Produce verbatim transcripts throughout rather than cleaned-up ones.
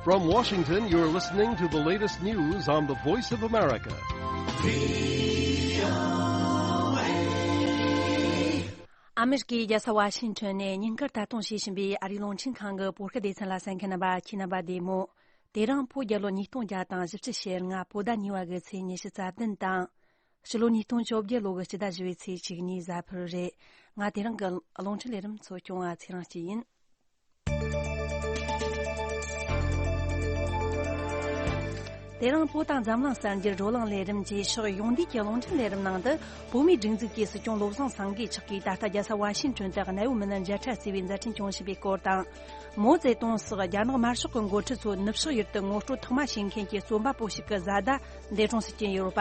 From Washington, you're listening to the latest news on the Voice of America. ཨ་མེ་རི་ཀའི་རྒྱལ་ས་ཝ་ཤིང་ཊོན་ནས་ཉིན་དཀར་ལྟ་སྟངས་བྱེད་བཞིན་པའི་ཨ་རིའི་རླུང་འཕྲིན་ཁང་གི་བོད་སྐད་སྡེ་ཚན་ལ་གསན་མཁན་རྣམ་པ་ཁྱེད་རྣམ་པ་བདེ་མོ། དེ་རིང་བོད་རྒྱལ་ལོ་ཉིས་སྟོང་བརྒྱ་དང་བཞི་བཅུ་ཞེ་ལྔ་བོད་ཟླ་གཉིས་པ་གི་ཚེས་ཉི་ཤུ་རྩ་བདུན་དང་། ཕྱི་ལོ་ཉིས་སྟོང་བཅོ་བརྒྱད་ལོ་གི་སྤྱི་ཟླ་བཞི་པའི་ཚེས་བཅུ་གཉིས་གཟའ་ཕུར་བུ་རེད། ང་དེ་རིང་གི་རླུང་འཕྲིན་ལས་རིམ་གཙོ་སྐྱོང་བ་ཚེ་རིང་སྐྱིད་ཡིན། དེ་རིང་བོད་དང་འཛམ་གླིང་གསར་འགྱུར་བགྲོ་གླེང་ལས་རིམ་བཅས་ཕྱོགས་ཡོངས་བསྡུས་ཀྱི་རླུང་འཕྲིན་ལས་རིམ་ནང་དུ། བོད་མིའི་སྒྲིག་འཛུགས་ཀྱི་སྲིད་སྐྱོང་བློ་བཟང་སེང་གེ་མཆོག་གིས་ད་ལྟ་རྒྱལ་ས་ཝ་ཤིང་ཊོན་དུ་གནའ་བོའི་མི་སྣ་མཇལ་འཕྲད་བྱས་པའི་མཛད་འཕྲིན་སྐྱོང་བཞིན་པའི་སྐོར་དང་། མའོ་ཙེ་ཏུང་སོགས་རྒྱ་ནག་དམར་ཤོག་གི་འགོ་ཁྲིད་ཚོ་ནུབ་ཕྱོགས་ཡུལ་དུ་ངོ་སྤྲོད་ཐོག་མ་བྱེད་མཁན་གྱི་རྩོམ་པ་པོ་ཞིག་གི་བཟའ་ཟླ་འདས་གྲོངས་སུ་ཕྱིན་ཡོད་པ།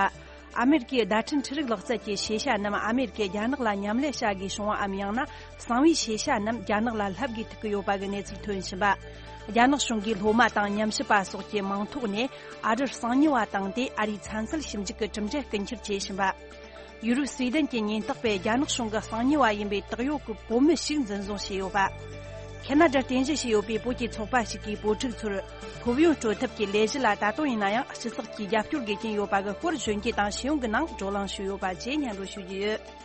ཨ་མེ་རི་ཀའི་བརྡ་འཕྲིན་འཕྲུལ་རིག་ལག་རྩལ་གྱི་ཤེས་བྱ་རྣམས་ཨ་མེ་རི་ཀས་རྒྱ་ནག་ལ་མཉམ་ལས་བྱ་དགོས་བྱུང་བའམ། ཡང་ན་གསང་བའི་ཤེས་བྱ་རྣམས་རྒྱ་ནག་ལ་བསླབ་དགོས་ཐུག་གི་ཡོད་པ་གི་གནས་ཚུལ་ཐོན་བཞིན་པ། རྒྱ་ནག་གཞུང་གིས་སློབ་མ་དང་ཉམས་ཞིབ་པ་སོགས་ཀྱི་མིང་ཐོག་ནས་ཨ་རིར་གསང་ཉུལ་བ་བཏང་སྟེ། ཨ་རིའི་ཚན་རྩལ་ཞིབ་འཇུག་གི་གྲུབ་འབྲས་རྐུ་འཁྱེར་བྱེད་བཞིན་པ། ཡུ་རོབ་སུའེ་ཏེན་གྱི་ཉེན་རྟོག་པས་རྒྱ་ནག་གཞུང་གི་གསང་ཉུལ་བ་ཡིན་པའི་དག་ཡོད་ཀྱི་བོད་མི་ཞིག་འཛིན་བཟུང་བྱས་ཡོད་པ། ཁེ་ན་ཌར་རྟེན་གཞི་བྱས་ཡོད་པའི་བོད་ཀྱི་ཚོགས་པ་ཞིག་གིས་བོད་ཕྲུག་ཚོར་སློབ་ཡོན་སྤྲོད་ཐབས་ཀྱི་ལས་གཞི་ལ་ད་དུང་ཡིན་ན་ཡང་སྤྱི་ཚོགས་ཀྱིས་རྒྱབ་སྐྱོར་དགོས་ཀྱིན་ཡོད་པ་གི་སྐོར་གཞོན་སྐྱེས་དང་ཤེས་ཡོན་གྱི་ནང་བགྲོ་གླེང་ཞུས་ཡོད་པ་བཅས་སྙན་སྒྲོན་ཞུ་རྒྱུ་ཡོད།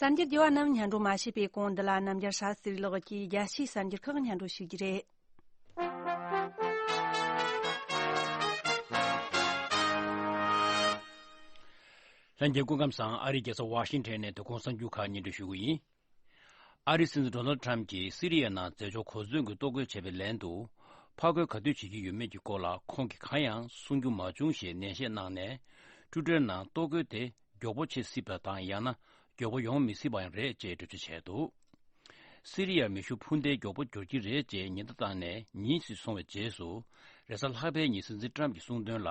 གསར་འགྱུར་རྒྱས་པ་རྣམས་སྙན་སྒྲོན་མ་བྱས་པའི་གོང་འདི་ལ་རྣམ་རྒྱལ་ཤཱ་སྟྲི་ལགས་ཀྱིས་རྒྱལ་སྤྱིའི་གསར་འགྱུར་ཁག་སྙན་སྒྲོན་ཞུ་རྒྱུ་རེད། ལྷན་རྒྱས་སྐུ་ཁམས་བཟང་། ཨ་རིའི་རྒྱལ་ས་ཝ་ཤིང་ཊོན་ནས་དོ་དགོང་གསར་འགྱུར་ཁག་སྙན་སྒྲོན་ཞུ་གི་ཡིན། ཨ་རིའི་སྲིད་འཛིན་ཌོ་ནལ་ཊམ་གྱིས་སི་རི་ཡའི་ནང་མཛད་ཕྱོགས་གོ་མཚོན་གྱི་གཏོར་རྒོལ་བྱས་པའི་ལན་དུ། ཕར་རྒོལ་ག་དུས་བྱེད་ཀྱི་ཡོད་མེད་ཀྱི་སྐོར་ལ་ཁོང་གིས་གང་ཡང་གསུང་རྒྱུ་མ་བྱུང་ཞེས་ནན་བཤད་གནང་ནས། ཊུའི་ཊར་ནང་གཏོར་རྒོལ་དེ་མགྱོགས་པོ་བྱེད་སྲིད་པ་དང་། ཡང་ན་མགྱོགས་པོ་ཡོང་མི་སྲིད་པའང་རེད་ཅེས་འགྲེལ་བརྗོད་བྱས་འདུག། སི་རི་ཡར་མེ་ཤུགས་འཕུར་མདེལ་མགྱོགས་པོ་འབྱོར་གྱི་རེད་ཅེས་ཉེན་བརྡ་བཏང་ནས་ཉིན་ཞིག་སོང་བའི་རྗེས་སུ། རེས་གཟའ་ལྷག་པའི་ཉིན་སྲིད་འཛིན་ཊམ་གྱིས་གསུངས་དོན་ལ།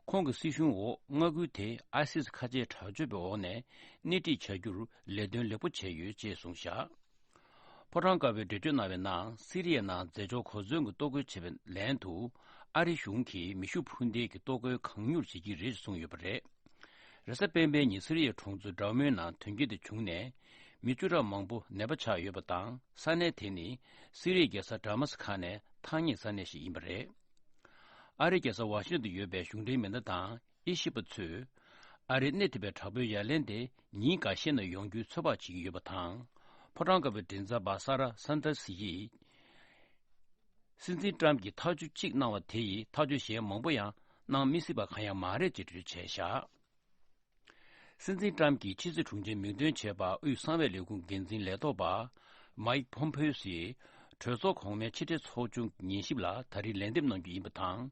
ཁོང་གི་སྲིད་གཞུང་འོག་མངའ་ཁུལ་དེ་ཨའི་སི་སི་ཁ་ཆེའི་དྲག་སྤྱོད་པའི་འོག་ནས་སྣེ་ཁྲིད་བྱ་རྒྱུར་ལས་དོན་ལེགས་པོ་བྱས་ཡོད་ཅེས་གསུངས་བཞག། ཕོ་བྲང་དཀར་པོས་འགྲེལ་བརྗོད་གནང་བའི་ནང་། སི་རི་ཡའི་ནང་མཛད་ཕྱོགས་གོ་མཚོན་གྱི་གཏོར་རྒོལ་བྱས་པའི་ལན་དུ། ཨ་རི་གཞུང་གིས་མེ་ཤུགས་འཕུར་མདེལ་གྱི་གཏོར་རྒོལ་གང་མྱུར་བྱེད་ཀྱི་རེད་ཅེས་གསུངས་ཡོད་པ་རེད། རེས་གཟའ་སྤེན་པའི་ཉིན་སི་རི་ཡའི་གྲོང་ཚོ་སྦྲ་མོའི་ནང་དོན་རྐྱེན་དེ་བྱུང་ནས། མི་བཅུ་ཕྲག་མང་པོ་ནད་པ་ཆགས་ཡོད་པ་དང་། ས་གནས་དེ་ནི་སི་རི་ཡའི་རྒྱལ་ས་དཱ་མ་སི་ཁ་ནས་ཐག་ཉེ་ས་གནས་ཤིག་ཡིན་པ་རེད། ཨ་རིའི་རྒྱལ་ས་ཝ་ཤིང་ཊོན་དུ་ཡོད་པའི་གཞུང་འབྲེལ་མི་སྣ་དང་དབྱེ་ཞིབ་པ་ཚོས། ཨ་རིའི་སྣེ་ཁྲིད་པའི་དྲག་པོའི་ཡ་ལན་དེ་ཉིན་འགའ་ཤས་ནང་ཡོང་རྒྱུའི་ཚོད་དཔག་བྱེད་ཀྱི་ཡོད་པ་དང་། ཕོ་བྲང་དཀར་པོའི་མགྲིན་ཚབ་པ་ས་ར་སན་ཏར་སི་ཡིས། སྲིད་འཛིན་ཊམ་གྱིས་ཐག་གཅོད་གཅིག་གནང་བ་དེ་ཡིས་ཐག་གཅོད་གཞན་མང་པོ་ཡང་གནང་མི་སྲིད་པ་གང་ཡང་མ་རེད་ཅེས་འགྲེལ་བརྗོད་བྱས་བཞག། སྲིད་འཛིན་ཊམ་གྱི་ཕྱི་སྲིད་དྲུང་ཆེ་མིང་འདོན་བྱས་པ་དབུས་གསང་བའི་ལས་ཁུངས་འགན་འཛིན་ལས་ཐོག་པ་མའིག་ཕོམ་པེ་ཡོ་སིས་གྲོས་ཚོགས་གོང་མའི་ཕྱི་དྲིལ་ཚོགས་ཆུང་གི་ཉན་ཞིབ་ལ་ད་རེས་ལན་འདེབས་གནང་རྒྱུ་ཡིན་པ་དང་།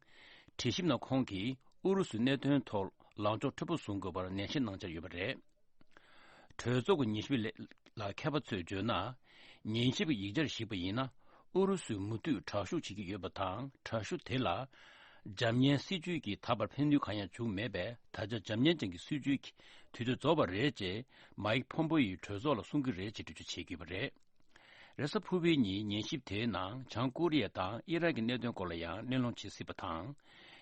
དྲི་ཞིབ་ནང་ཁོང་གིས་ཨུ་རུ་སུའི་གནད་དོན་ཐོག་ལངས་ཕྱོགས་མཁྲེགས་པོ་བཟུང་དགོས་པར་ནན་བཤད་གནང་འཆར་ཡོད་པ་རེད། གྲོས་ཚོགས་ཀྱི་ཉན་ཞིབ་ལས་ལ་མཁས་པ་ཚོས་བརྗོད་ན། ཉན་ཞིབ་ཀྱི་ཡིག་ཆར་གཞིགས་པ་ཡིན་ན། ཨུ་རུ་སུས་མུ་མཐུད་དྲག་ཤུགས་བྱེད་ཀྱི་ཡོད་པ་དང་། དྲག་ཤུགས་དེ་ལ་འཇབ་ཉེན་སྲིད་ཇུས་ཀྱིས་ད་བར་ཕན་ནུས་གང་ཡང་བྱུང་མེད་པས། ད་ཆ་འཇབ་ཉེན་ཅན་གྱི་སྲིད་ཇུས་ཀྱི་དུས་ཚོད་རྫོགས་པ་རེད་ཅེས་མའིག་ཕོམ་པེ་ཡོས་གྲོས་ཚོགས་ལ་གསུང་གི་རེད་ཅེས་འགྲེལ་བརྗོད་བྱེད་ཀྱི་ཡོད་པ་རེད། རེས་གཟའ་ཕུར་བུའི་ཉིན་ཉན་ཞིབ་དེའི་ནང་བྱང་ཀོ་རི་ཡ་དང་ཨི་རག་གི་གནད་དོན་སྐོར་ལ་ཡང་གླེང་སློང་བྱེད་སྲིད་པ་དང་།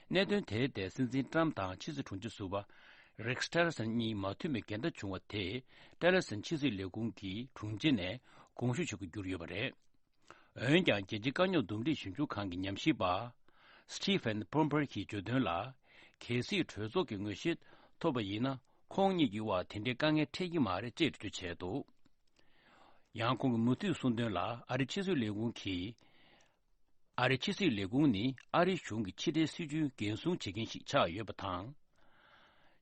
གནད་དོན་དེའི་ཐད་སྲིད་འཛིན་ཊམ་དང་ཕྱི་སྲིད་དྲུང་ཆེ་ཟུར་པ་རེག་སི་ཊི་ལར་སན་གཉིས་མ་མཐུན་པའི་འགལ་ཟླ་བྱུང་བ་དེས་ཊི་ལར་སན་ཕྱི་སྲིད་ལས་ཁུངས་ཀྱི་དྲུང་ཆེ་ནས་དགོངས་ཞུ་ཞུ་དགོས་གྱུར་ཡོད་པ་རེད། འོན་ཀྱང་རྒྱལ་སྤྱིའི་དཀའ་རྙོག་འདུམ་འགྲིག་ཞིབ་འཇུག་ཁང་གི་ཉམས་ཞིབ་པ་སི་ཊི་ཕན་ཕོམ་པེ་ཡོས་ཀྱིས་བརྗོད་དོན་ལ། གལ་སྲིད་གྲོས་ཚོགས་ཀྱི་ངོས་བཞེས་ཐོབ་པ་ཡིན་ན། ཁོང་གཉིས་ཀྱི་དབར་དེ་འདྲའི་དཀའ་ངལ་འཕྲད་ཀྱི་མ་རེད་ཅེས་འགྲེལ་བརྗོད་བྱས་འདུག། ཡང་ཁོང་གིས་མུ་མཐུད་གསུངས་དོན་ལ། ཨ་རིའི་ཕྱི་སྲིད་ལས་ཁུངས་ཀྱིས། ཨ་རིའི་ཕྱི་སྲིད་ལས་ཁུངས་ནི་ཨ་རིའི་གཞུང་གི་ཕྱི་འབྲེལ་སྲིད་ཇུས་འགན་སྲུང་བྱེད་མཁན་ཞིག་ཆགས་ཡོད་པ་དང་།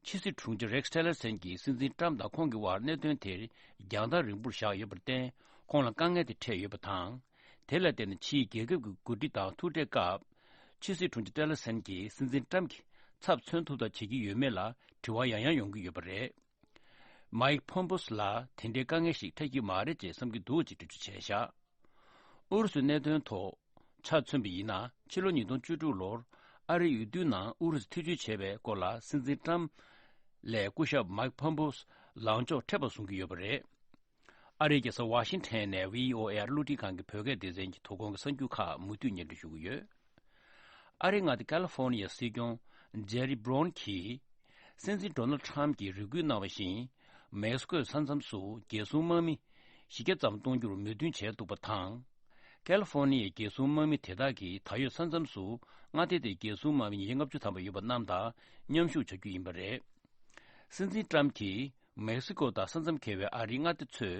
ཕྱི་སྲིད་དྲུང་ཆེ་རེག་སི་ཊི་ལར་སན་གྱིས་སྲིད་འཛིན་ཊམ་དང་ཁོང་གི་དབར་གནད་དོན་དེར་རྒྱང་ཐག་རིང་པོར་བཞག་ཡོད་པར་བརྟེན། ཁོང་ལ་དཀའ་ངལ་དེ་འཕྲད་ཡོད་པ་དང་། དེ་ལ་བརྟེན་ནས་ཕྱིའི་རྒྱལ་ཁབ་ཀྱི་འགོ་ཁྲིད་དང་ཐུག་འཕྲད་སྐབས། ཕྱི་སྲིད་དྲུང་ཆེ་ཊི་ལར་སན་གྱིས་སྲིད་འཛིན་ཊམ་གྱི་ཚབ་མཚོན་ཐུབ་ཐབས་བྱེད་ཀྱི་ཡོད་མེད་ལ་དྲི་བ་ཡང་ཡང་ཡོང་གི་ཡོད་པ་རེད། མའིག་ཕོམ་པེ་ཡོས་ལ་དེ་འདྲའི་དཀའ་ངལ་ཞིག་འཕྲད་ཀྱི་མ་རེད་ཅེས་བསམ་གྱི་འདུག་ཅེས་འགྲེལ་བརྗོད་བྱས་བཞག། ཨུ་རུ་སུའི་གནད་དོན་ཐོག་ཆ་མཚོན་པ་ཡིན་ན། ཕྱི་ལོ་ཉིས་སྟོང་བཅུ་དྲུག་ལོར་ཨ་རིའི་འོས་བསྡུའི་ནང་ཨུ་རུ་སུ་ཐེ་བྱུས་བྱས་པའི་སྐོར་ལ་སྲིད་འཛིན་ཊམ་ལས་སྐུ་ཞབས་མའིག་ཕོམ་པེ་ཡོས་ལངས་ཕྱོགས་མཁྲེགས་པ་བཟུང་གི་ཡོད་པ་རེད། ཨ་རིའི་རྒྱལ་ས་ཝ་ཤིང་ཊོན་ནས་བྷི་ཨོ་ཨེ་རླུང་འཕྲིན་ཁང་གི་བོད་སྐད་སྡེ་ཚན་གྱི་དོ་དགོང་གི་གསར་འགྱུར་ཁག་མུ་མཐུད་སྙན་སྒྲོན་ཞུ་གི་ཡོད། ཨ་རིའི་མངའ་སྡེ་ཀ་ལི་ཧྥོར་ནི་ཡའི་སྲིད་སྐྱོང་ཇེ་རི་བྷི་རོན་གྱིས། སྲིད་འཛིན་ཌོ་ནལ་ཊམ་གྱིས་རེ་སྐུལ་གནང་བ་བཞིན། མེག་སི་ཀོའི་ས་མཚམས་སུ་རྒྱལ་སྲུང་དམག་མི་བཞི་བརྒྱ་ཙམ་གཏོང་རྒྱུར་མོས་མཐུན་བྱས་འདུག་པ་དང་། ཀལ་ཧྥོར་ནི་ཡའི་རྒྱལ་སྲུང་དམག་མི་དེ་དག་གིས་ད་ཡོད་ས་མཚམས་སུ་མངའ་སྡེ་དེའི་རྒྱལ་སྲུང་དམག་མི་ཉིས་བརྒྱ་ལྔ་བཅུ་ཐམ་པ་ཡོད་པ་རྣམས་དང་མཉམ་ཞུགས་བྱ་རྒྱུ་ཡིན་པ་རེད། སྲིད་འཛིན་ཏྲམ་གྱིས་མེག་སི་ཀོ་དང་ས་མཚམས་འཁེལ་བའི་ཨ་རིའི་མངའ་སྡེ་ཚོས་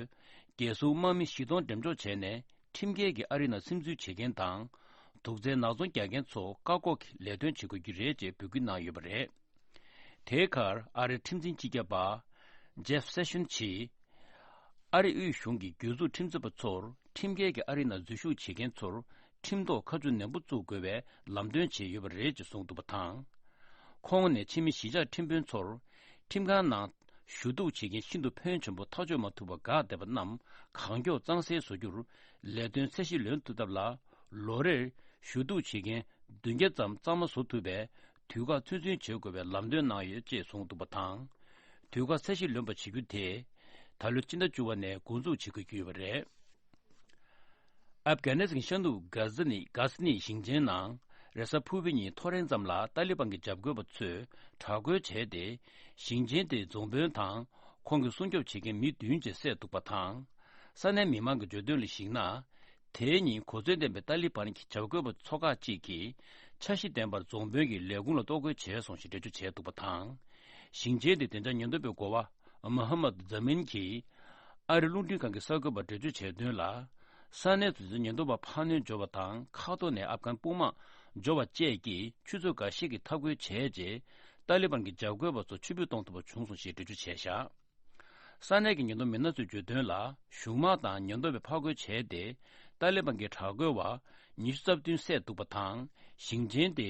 རྒྱལ་སྲུང་དམག་མི་བཞི་སྟོང་འགྲེམས་འཇོག་བྱས་ནས། ཁྲིམས་འགལ་གྱིས་ཨ་རི་ནང་སིམ་འཛུལ་བྱེད་མཁན་དང་། དུག་རྫས་ནག་ཚོང་རྒྱག་མཁན་ཚོ་བཀག་འགོག་གི་ལས་དོན་བྱེད་དགོས་ཀྱི་རེད་ཅེས་འབོད་སྐུལ་གནང་ཡོད་པ་རེད། དེའི་ཁར་ཨ་རིའི་ཁྲིམས་འཛིན་སྤྱི་ཁྱབ་པ་ཇེབ་སེ་ཤོན་གྱིས། ཨ་རི་དབུས་གཞུང་གི་གྱོད་འཛུགས་ཁྲིམས་རྩོད་པ་ཚོར་ཁྲིམས་འགལ་གྱིས་ཨ་རི་ནང་འཛུལ་ཞུགས་བྱེད་མཁན་ཚོར་ཁྲིམས་ཐོག་ཁ་མཆུ་ནན་པོ་བཙུགས་དགོས་པའི་ལམ་སྟོན་བྱས་ཡོད་པ་རེད་ཅེས་གསུངས་འདུག་པ་དང་། ཁོང་ནས་ཕྱི་མི་གཞིས་ཆགས་ཁྲིམས་དཔོན་ཚོར་ཁྲིམས་ཁང་ནང་ཞུ་གཏུག་བྱེད་མཁན་ཤིན་ཏུ་ཕོན་ཆེན་པོ་ཐག་གཅོད་མ་ཐུབ་པར་འགག་བསྡད་པ་རྣམས་གང་མགྱོགས་གཙང་སེལ་བཟོ་རྒྱུར་ལས་དོན་ཚད་གཞི་ལོན་ཐུབ་ཐབས་ལ། ལོ་རེར་ཞུ་གཏུག་བྱེད་མཁན་བདུན་བརྒྱ་ཙམ་གཙང་མ་བཟོ་ཐུབ་པའི་དུས་བཀག་ཚོད་འཛིན་བྱེད་དགོས་པའི་ལམ་སྟོན་གནང་ཡོད་ཅེས་གསུངས་འདུག་པ་དང་། དུས་བཀག་ཚད་གཞི་ལོན་པ་བྱེད་རྒྱུ་དེ་ད་ལོའི་སྤྱི་ཟླ་བཅུ་པ་ནས་འགོ་འཛུགས་བྱེད་དགོས་ཀྱི་ཡོད་པ་རེད། ཨབ་གྷ་ནི་སི་ཐན་ཤར་ནུབ་གྷ་ཟི་ནི་གྷ་སི་ནི་ཞིང་ཆེན་ནང་རེས་གཟའ་ཕུར་བུའི་ཉིན་ཐོ་རེངས་ཙམ་ལ་ཏཱ་ལི་བན་གྱི་འཇབ་རྒོལ་བ་ཚོས་དྲག་རྒོལ་བྱས་ཏེ། ཞིང་ཆེན་དེའི་རྫོང་དཔོན་དང་ཁོང་གི་སྲུང་སྐྱོབ་བྱེད་མཁན་མི་བདུན་བཅས་བསད་འདུག་པ་དང་། ས་གནས་མི་མང་གི་བརྗོད་དོན་ལ་གཞིགས་ན། དེའི་ཉིན་གོ་མཚོན་ལྡན་པའི་ཏཱ་ལི་བན་གྱི་འཇབ་རྒོལ་བ་ཚོ་ཁག་ཅིག་གིས་འཆར་གཞི་ལྡན་པར་རྫོང་དཔོན་གྱི་ལས་ཁུངས་ལ་གཏོར་རྒོལ་བྱས་སོང་ཞེས་འགྲེལ་བརྗོད་བྱས་འདུག་པ་དང་། ཞིང་ཆེན་དེའི་བདེ་འཇགས་ཉེན་རྟོག་པའི་འགོ་བ་མོ་ཧམ་མད་ཛ་མིན་གྱིས་ཨ་རི་རླུང་འཕྲིན་ཁང་གི་གསར་འགོད་པར་འགྲེལ་བརྗོད་བྱས་དོན་ལ། ས་གནས་སུ་བདེ་འཇགས་ཉེན་རྟོག་པ་འཕར་སྣོན་འབྱོར་བ་དང་ཁ་ཐོར་ནས་ཨབ་གྷན་དཔུང་དམག་འབྱོར་བ་བཅས་ཀྱིས་ཆུ་ཚོད་འགའ་ཤས་ཀྱི་འཐབ་རྒོལ་བྱས་རྗེས་ཏཱ་ལི་བན་གྱི་འཇབ་རྒོལ་བ་ཚོ་ཕྱིར་འབུད་གཏོང་ཐུབ་པ་བྱུང་སོང་ཞེས་འགྲེལ་བརྗོད་བྱས་བཞག་ས་གནས་ཀྱི་ཉེན་རྟོག་མི་སྣ་ཚོས་བརྗོད་དོན་ལ། གཞུང་དམག་དང་ཉེན་རྟོག་པས་ཕར་རྒོལ་བྱས་ཏེ། ཏཱ་ལི་བན་གྱི་དྲག་རྒོལ་བ་ཉི་ཤུ་རྩ་བདུན་བསད་འདུག་པ་དང་། ཞིང་ཆེན་དེ།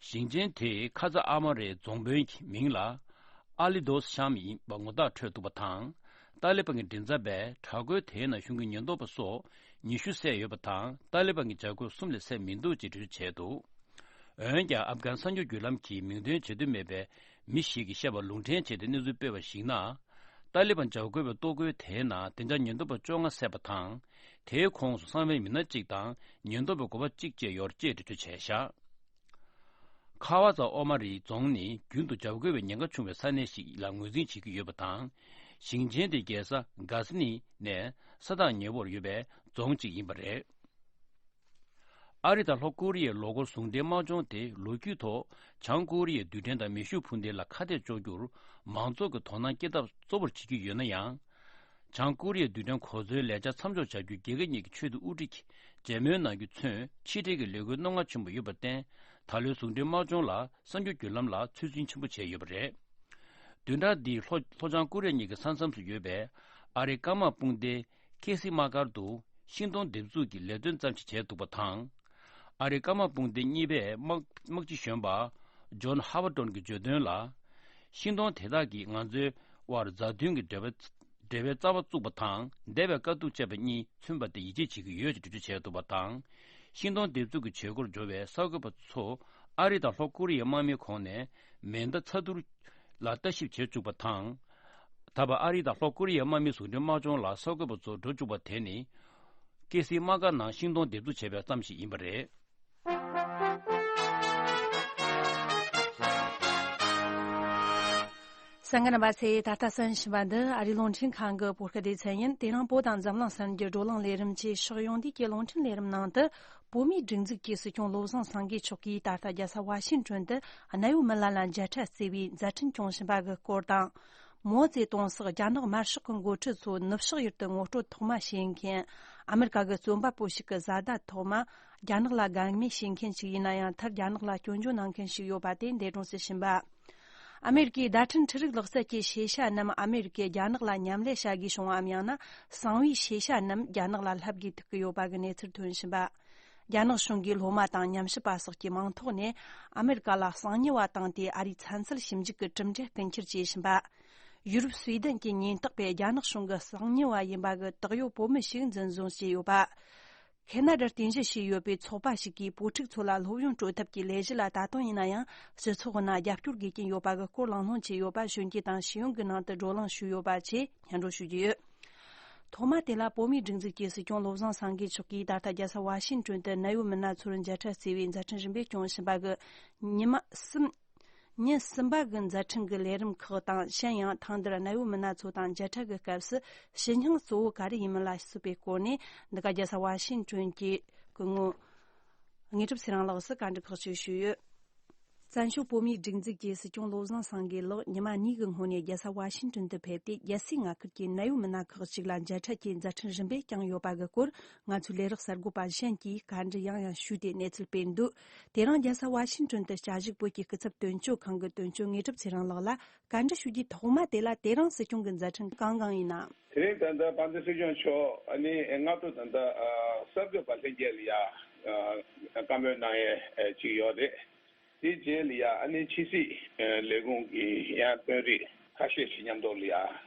ཞིང་ཆེན་དེའི་ཁ་ཚ་ཨ་མ་རའི་རྫོང་དཔོན་གྱི་མིང་ལ་ཨ་ལི་དོས་ཤམ་ཡིན་པ་ངོ་རྟགས་འཕྲོད་འདུག་པ་དང་། ཏཱ་ལི་བན་གྱི་མགྲིན་ཚབ་པས་དྲག་རྒོལ་དེའི་ནང་ཞུགས་མཁན་ཉེན་རྟོག་པ་སོགས་ཉི་ཤུ་བསད་ཡོད་པ་དང་། ཏཱ་ལི་བན་གྱི་འཇབ་རྒོལ་གསུམ་ལས་བསད་མི་འདུག་ཅེས་འགྲེལ་བརྗོད་བྱས་འདུག་འོན་ཀྱང་། ཨབ་གྷན་གསར་འགྱུར་བརྒྱུད་ལམ་གྱིས་མིང་འདོན་བྱེད་འདོད་མེད་པའི་མི་ཞིག་གིས་བཤད་པར་ལུང་འདྲེན་བྱས་ཏེ་གནས་ཚུལ་སྤེལ་བར་གཞིགས་ན། ཏཱ་ལི་བན་འཇབ་རྒོལ་བའི་གཏོར་རྒོལ་དེའི་ནང་བདེ་འཇགས་ཉེན་རྟོག་པ་བཅོ་ལྔ་བསད་པ་དང་། དེའི་ཁོངས་སུ་གསང་བའི་མི་སྣ་གཅིག་དང་ཉེན་རྟོག་པའི་འགོ་པ་གཅིག་བཅས་ཡོད་ཅེས་འགྲེལ་བརྗོད་བྱས་བཞག་ཁ་བ་ཛ་ཨོ་མ་རི་རྫོང་ནི་རྒྱུན་དུ་འཇབ་རྒོལ་བའི་ཉེན་ཁ་ཆུང་བའི་ས་གནས་ཤིག་ལ་ངོས་འཛིན་བྱེད་ཀྱི་ཡོད་པ་དང་། ཞིང་ཆེན་དེའི་རྒྱལ་ས་གྷ་སི་ནི་ནས་ས་ཐག་ཉེ་བོར་ཡོད་པའི་རྫོང་གཅིག་ཡིན་པ་རེད། ཨ་རི་དང་ལྷོ་ཀོ་རི་ཡའི་ལོ་འཁོར་ཟུང་འབྲེལ་དམག་སྦྱོང་དེ་ལོ་རྒྱུས་ཐོག་བྱང་ཀོ་རི་ཡའི་རྡུལ་ཕྲན་དང་མེ་ཤུགས་འཕུར་མདེལ་ལ་ཁ་གཏད་གཅོག་རྒྱུར་མང་ཚོགས་ཀྱི་དོ་སྣང་སྐྱེ་ཐབས་གཙོ་བོར་བྱེད་ཀྱི་ཡོད་ན་ཡང་། བྱང་ཀོ་རི་ཡའི་རྡུལ་ཕྲན་གོ་མཚོན་ལས་འཆར་མཚམས་འཇོག་བྱ་རྒྱུའི་རྒྱལ་ཁབ་གཉིས་ཀྱི་ཆེས་མཐོའི་དབུ་ཁྲིད་ཀྱིས་མཇལ་མོལ་གནང་རྒྱུ་ཚུན་ཕྱི་འབྲེལ་གྱི་ལས་འགུལ་རྣོ་ངར་ཆེན་པོ་ཡོད་པར་བརྟེན། ད་ལོའི་ཟུང་འབྲེལ་དམག་སྦྱོང་ལ་གསར་འགྱུར་བརྒྱུད་ལམ་ལ་ཚོད་འཛིན་ཆེན་པོ་བྱས་ཡོད་པ་རེད། བདུན་ཕྲག་འདིའི་ལྷོ་ལྷོ་བྱང་ཀོ་རི་ཡ་གཉིས་ཀྱི་ས་མཚམས་སུ་ཡོད་པའི་ཨ་རིའི་སྐར་དམག་དཔུང་སྡེ་ཁེ་སི་དམག་སྒར་དུ་ཤིང་སྡོང་འདེབས་འཛུགས་ཀྱི་ལས་དོན་ཙམ་ཞིག་བྱས་འདུག་པ་དང་། ཨ་རིའི་སྐར་དམག་དཔུང་སྡེ་གཉིས་པའི་དམག་དམག་སྤྱི་གཞོན་པ་ཇོན་ཧ་ཝར་ཏོན་གྱིས་བརྗོད་དོན་ལ། ཤིང་སྡོང་དེ་དག་གིས་ང་ཚོའི་དབར་མཛའ་མཐུན་གྱི་འབྲེལ་བ་འབྲེལ་བའི་རྩ་བ་བཙུགས་པ་དང་འདས་པའི་དཀའ་སྡུག་བཅས་པ་གཉིས་མཚོན་པ་དེ་ཡིད་ཆེས་བྱེད་ཀྱི་ཡོད་ཅེས་འགྲེལ་བརྗོད་བྱས་འདུག་པ་དང་། ཤིང་སྡོང་འདེབས་འཛུགས་ཀྱི་བྱེད་སྒོར་འབྱོར་བའི་གསར་འགོད་པ་ཚོ་ཨ་རི་དང་ལྷོ་ཀོ་རི་ཡའི་དམག་མིའི་ཁོངས་ནས་མེ་མདའ་ཚ་ཐུར་ལ་ལྟ་ཞིབ་བྱེད་བཅུག་པ་དང་། ད་བར་ཨ་རི་དང་ལྷོ་ཀོ་རི་ཡའི་དམག་མིའི་ཟུང་འབྲེལ་དམག་སྦྱོང་ལ་གསར་འགོད་པ་ཚོ་འགྲོ་བཅུག་པ་དེ་ནི། ཀེ་སི་དམག་སྒར་ནང་ཤིང་སྡོང་འདེབས་འཛུགས་བྱས་པའི་ཙམ་ཞིག་ཡིན་པ་རེད། གསན་མཁན་རྣམ་པ་ཚོས་ད་ལྟ་གསན་བཞིན་པ་འདི་ཨ་རིའི་རླུང་འཕྲིན་ཁང་གི་བོད་སྐད་སྡེ་ཚན་ཡིན། དེ་རིང་བོད་དང་འཛམ་གླིང་གསར་འགྱུར་བགྲོ་གླེང་ལས་རིམ་གྱི་ཕྱོགས་ཡོངས་དུས་ཀྱི་རླུང་འཕྲིན་ལས་རིམ་ནང་དུ། བོད་མིའི་སྒྲིག་འཛུགས་ཀྱི་སྲིད་སྐྱོང་བློ་བཟང་སེང་གེ་མཆོག་གིས་ད་ལྟ་རྒྱལ་ས་ཝ་ཤིང་ཏོན་དུ་གནའ་བོའི་མི་ལ་ལ་མཇལ་འཕྲད་བརྩི་བའི་མཛད་འཕྲིན་སྐྱོང་བཞིན་པ་གི་སྐོར་དང་། མའོ་ཙེ་ཏུང་སོགས་རྒྱ་ནག་དམར་ཤོག་གི་འགོ་ཁྲིད་ཚོ་ནུབ་ཕྱོགས་ཡུལ་དུ་ངོ་སྤྲོད་ཐོག་མ་བྱེད་མཁན། ཨ་མེ་རི་ཀ་གི་རྩོམ་པ་པོ་ཞིག་གི་བཟའ་ཟླ་ཐོག་མ་རྒྱ་ནག་ལ་དགའ་མོས་བྱེད་མཁན་ཞིག་ཡིན་ན་ཡང་། མཐར་རྒྱ་ནག་ལ་སྐྱོན་བརྗོད་གནང་མཁན་ཞིག་ཡོད་པ་དེ་འདས་གྲོངས་སུ་ཕྱིན་པ། ཨ་མེ་རི་ཀའི་བརྡ་འཕྲིན་འཕྲུལ་རིག་ལག་རྩལ་གྱི་ཤེས་བྱ་རྣམས་ཨ་མེ་རི་ཀས་རྒྱ་ནག་ལ་མཉམ་ལས་བྱ་དགོས་བྱུང་བའམ། ཡང་ན་གསང་བའི་ཤེས་བྱ་རྣམས་རྒྱ་ནག་ལ་ལྷབ་དགོས་ཐུག་གི་ཡོད་པ་གི་གནས་ཚུལ་ཐོན་བཞིན་པ། རྒྱ་ནག་གཞུང་གིས་སློབ་མ་དང་ཉམས་ཞིབ་པ་སོགས་ཀྱི་མིང་ཐོག་ནས་ཨ་མེ་རི་ཀ་ལ་གསང་ཉུལ་བ་བཏང་སྟེ། ཨ་རིའི་ཚན་རྩལ་ཞིབ་འཇུག་གི་གྲུབ་འབྲས་རྐུ་འཁྱེར་བྱས་བཞིན་པ། ཡུ་རོབ་སུའེ་ཌེན་གྱི་ཉེན་རྟོག་པས་རྒྱ་ནག་གཞུང་གི་གསང་ཉུལ་བ་ཡིན་པ་གི་དག་ཡོད་བོད་མི་ཞིག་འཛིན་བཟུང་བྱས་ཡོད་པ། ཁེ་ན་ཌར་རྟེན་གཞི་བྱས་ཡོད་པའི་ཚོགས་པ་ཞིག་གིས་བོད་ཕྲུག་ཚོ་ལ་སློབ་ཡོན་སྤྲོད་ཐབས་ཀྱི་ལས་གཞི་ལ་ད་དུང་ཡིན་ན་ཡང་སྤྱི་ཚོགས་ནང་རྒྱབ་སྐྱོར་དགོས་ཀྱིན་ཡོད་པ་གི་སྐོར་གླེང་སློང་བྱས་ཡོད་པ་གཞོན་སྐྱེས་དང་ཤེས་ཡོན་གྱི་ནང་དུ་བགྲོ་གླེང་ཞུས་ཡོད་པ་བཅས་སྙན་སྒྲོན་ཞུ་རྒྱུ་ཡོད། ཐོག་མ་དེ་ལ་བོད་མིའི་སྒྲིག་འཛུགས་ཀྱི་སྲིད་སྐྱོང་བློ་བཟང་སེང་གེ་མཆོག་གིས་ད་ལྟ་རྒྱལ་ས་ཝ་ཤིང་ཏོན་དུ་གནའ་བོའི་མི་སྣ་ཚོར་མཇལ་འཕྲད་བརྩི་བའི་མཛད་འཕྲིན་རིམ་པས་སྐྱོང་བཞིན་པ་གི་ཉི་མ་གསུམ། ཉིན་གསུམ་པ་གི་མཛད་འཕྲིན་གྱི་ལས་རིམ་ཁག་དང་། གཞན་ཡང་ཐེངས་འདིར་གནད་ཡོད་མི་སྣ་ཚོ་དང་མཇལ་འཕྲད་ཀྱི་སྐབས་སུ་ཞུ་སྙིང་གཙོ་བོ་ག་རེ་ཡིན་མིན་ལ་སོགས་པའི་སྐོར་ནས། འདི་ག་རྒྱལ་ས་ཝ་ཤིང་ཏོན་གྱི་སྐུ་ངོ་དངོས་གྲུབ་ཚེ་རིང་ལགས་སུ་བཀའ་འདྲི་ཁག་ཅིག་ཞུས་ཡོད། བཙན་བྱོལ་བོད་མིའི་སྒྲིག་འཛུགས་ཀྱི་སྲིད་སྐྱོང་བློ་བཟང་སེང་གེ་ལགས་ཉི་མ་གཉིས་ཀྱི་སྔོན་ནས་རྒྱལ་ས་ཝ་ཤིང་ཏོན་དུ་ཕེབས་ཏེ། རྒྱལ་སའི་མངའ་ཁུལ་གྱི་གནད་ཡོད་མི་སྣ་ཁག་ཅིག་ལ་མཇལ་འཕྲད་ཀྱི་མཛད་འཕྲིན་རིམ་པས་བསྐྱངས་ཡོད་པ་གི་སྐོར། ང་ཚོའི་ལས་རོགས་གསར་འགོད་པ་གཞན་གྱིས་བཀའ་འདྲི་ཡང་ཡང་ཞུས་ཏེ་གནས་ཚུལ་སྤེལ་འདུག། དེ་རིང་རྒྱལ་ས་ཝ་ཤིང་ཏོན་དུ་བཅའ་བཞུགས་བོད་ཀྱི་སྐུ་ཚབ་དོན་གཅོད་ཁང་གི་དོན་གཅོད་དངོས་གྲུབ་ཚེ་རིང་ལགས་ལ་བཀའ་འདྲི་ཞུ་རྒྱུའི་ཐོག་མ་དེ་ལ། དེ་རིང་སྲིད་སྐྱོང་གི་མཛད་འཕྲིན་གང་གང་ཡིན་ནམ། དེ་རིང་ད་ལྟ་དཔལ་ལྡན་སྲིད་སྐྱོང་མཆོག་ཨ་ནི་སྔ་དྲོ་ད་ལྟ་ཨ་གསར་འགོད་པ་ལྷན་རྒྱས་ལ་ཡ་ཨ་བཀའ་མོལ་གནང་ཡས་ཅིག་ཡོད་རེད། དེའི་རྗེས་ལ་ཡ་ཨ་ནི་ཕྱི་སྲིད་ལས་ཁུངས་ཀྱི་ཡང་དཔོན་རིགས་ཁ་ཤས་ཤིག་མཉམ་དུ་ལ་ཡ་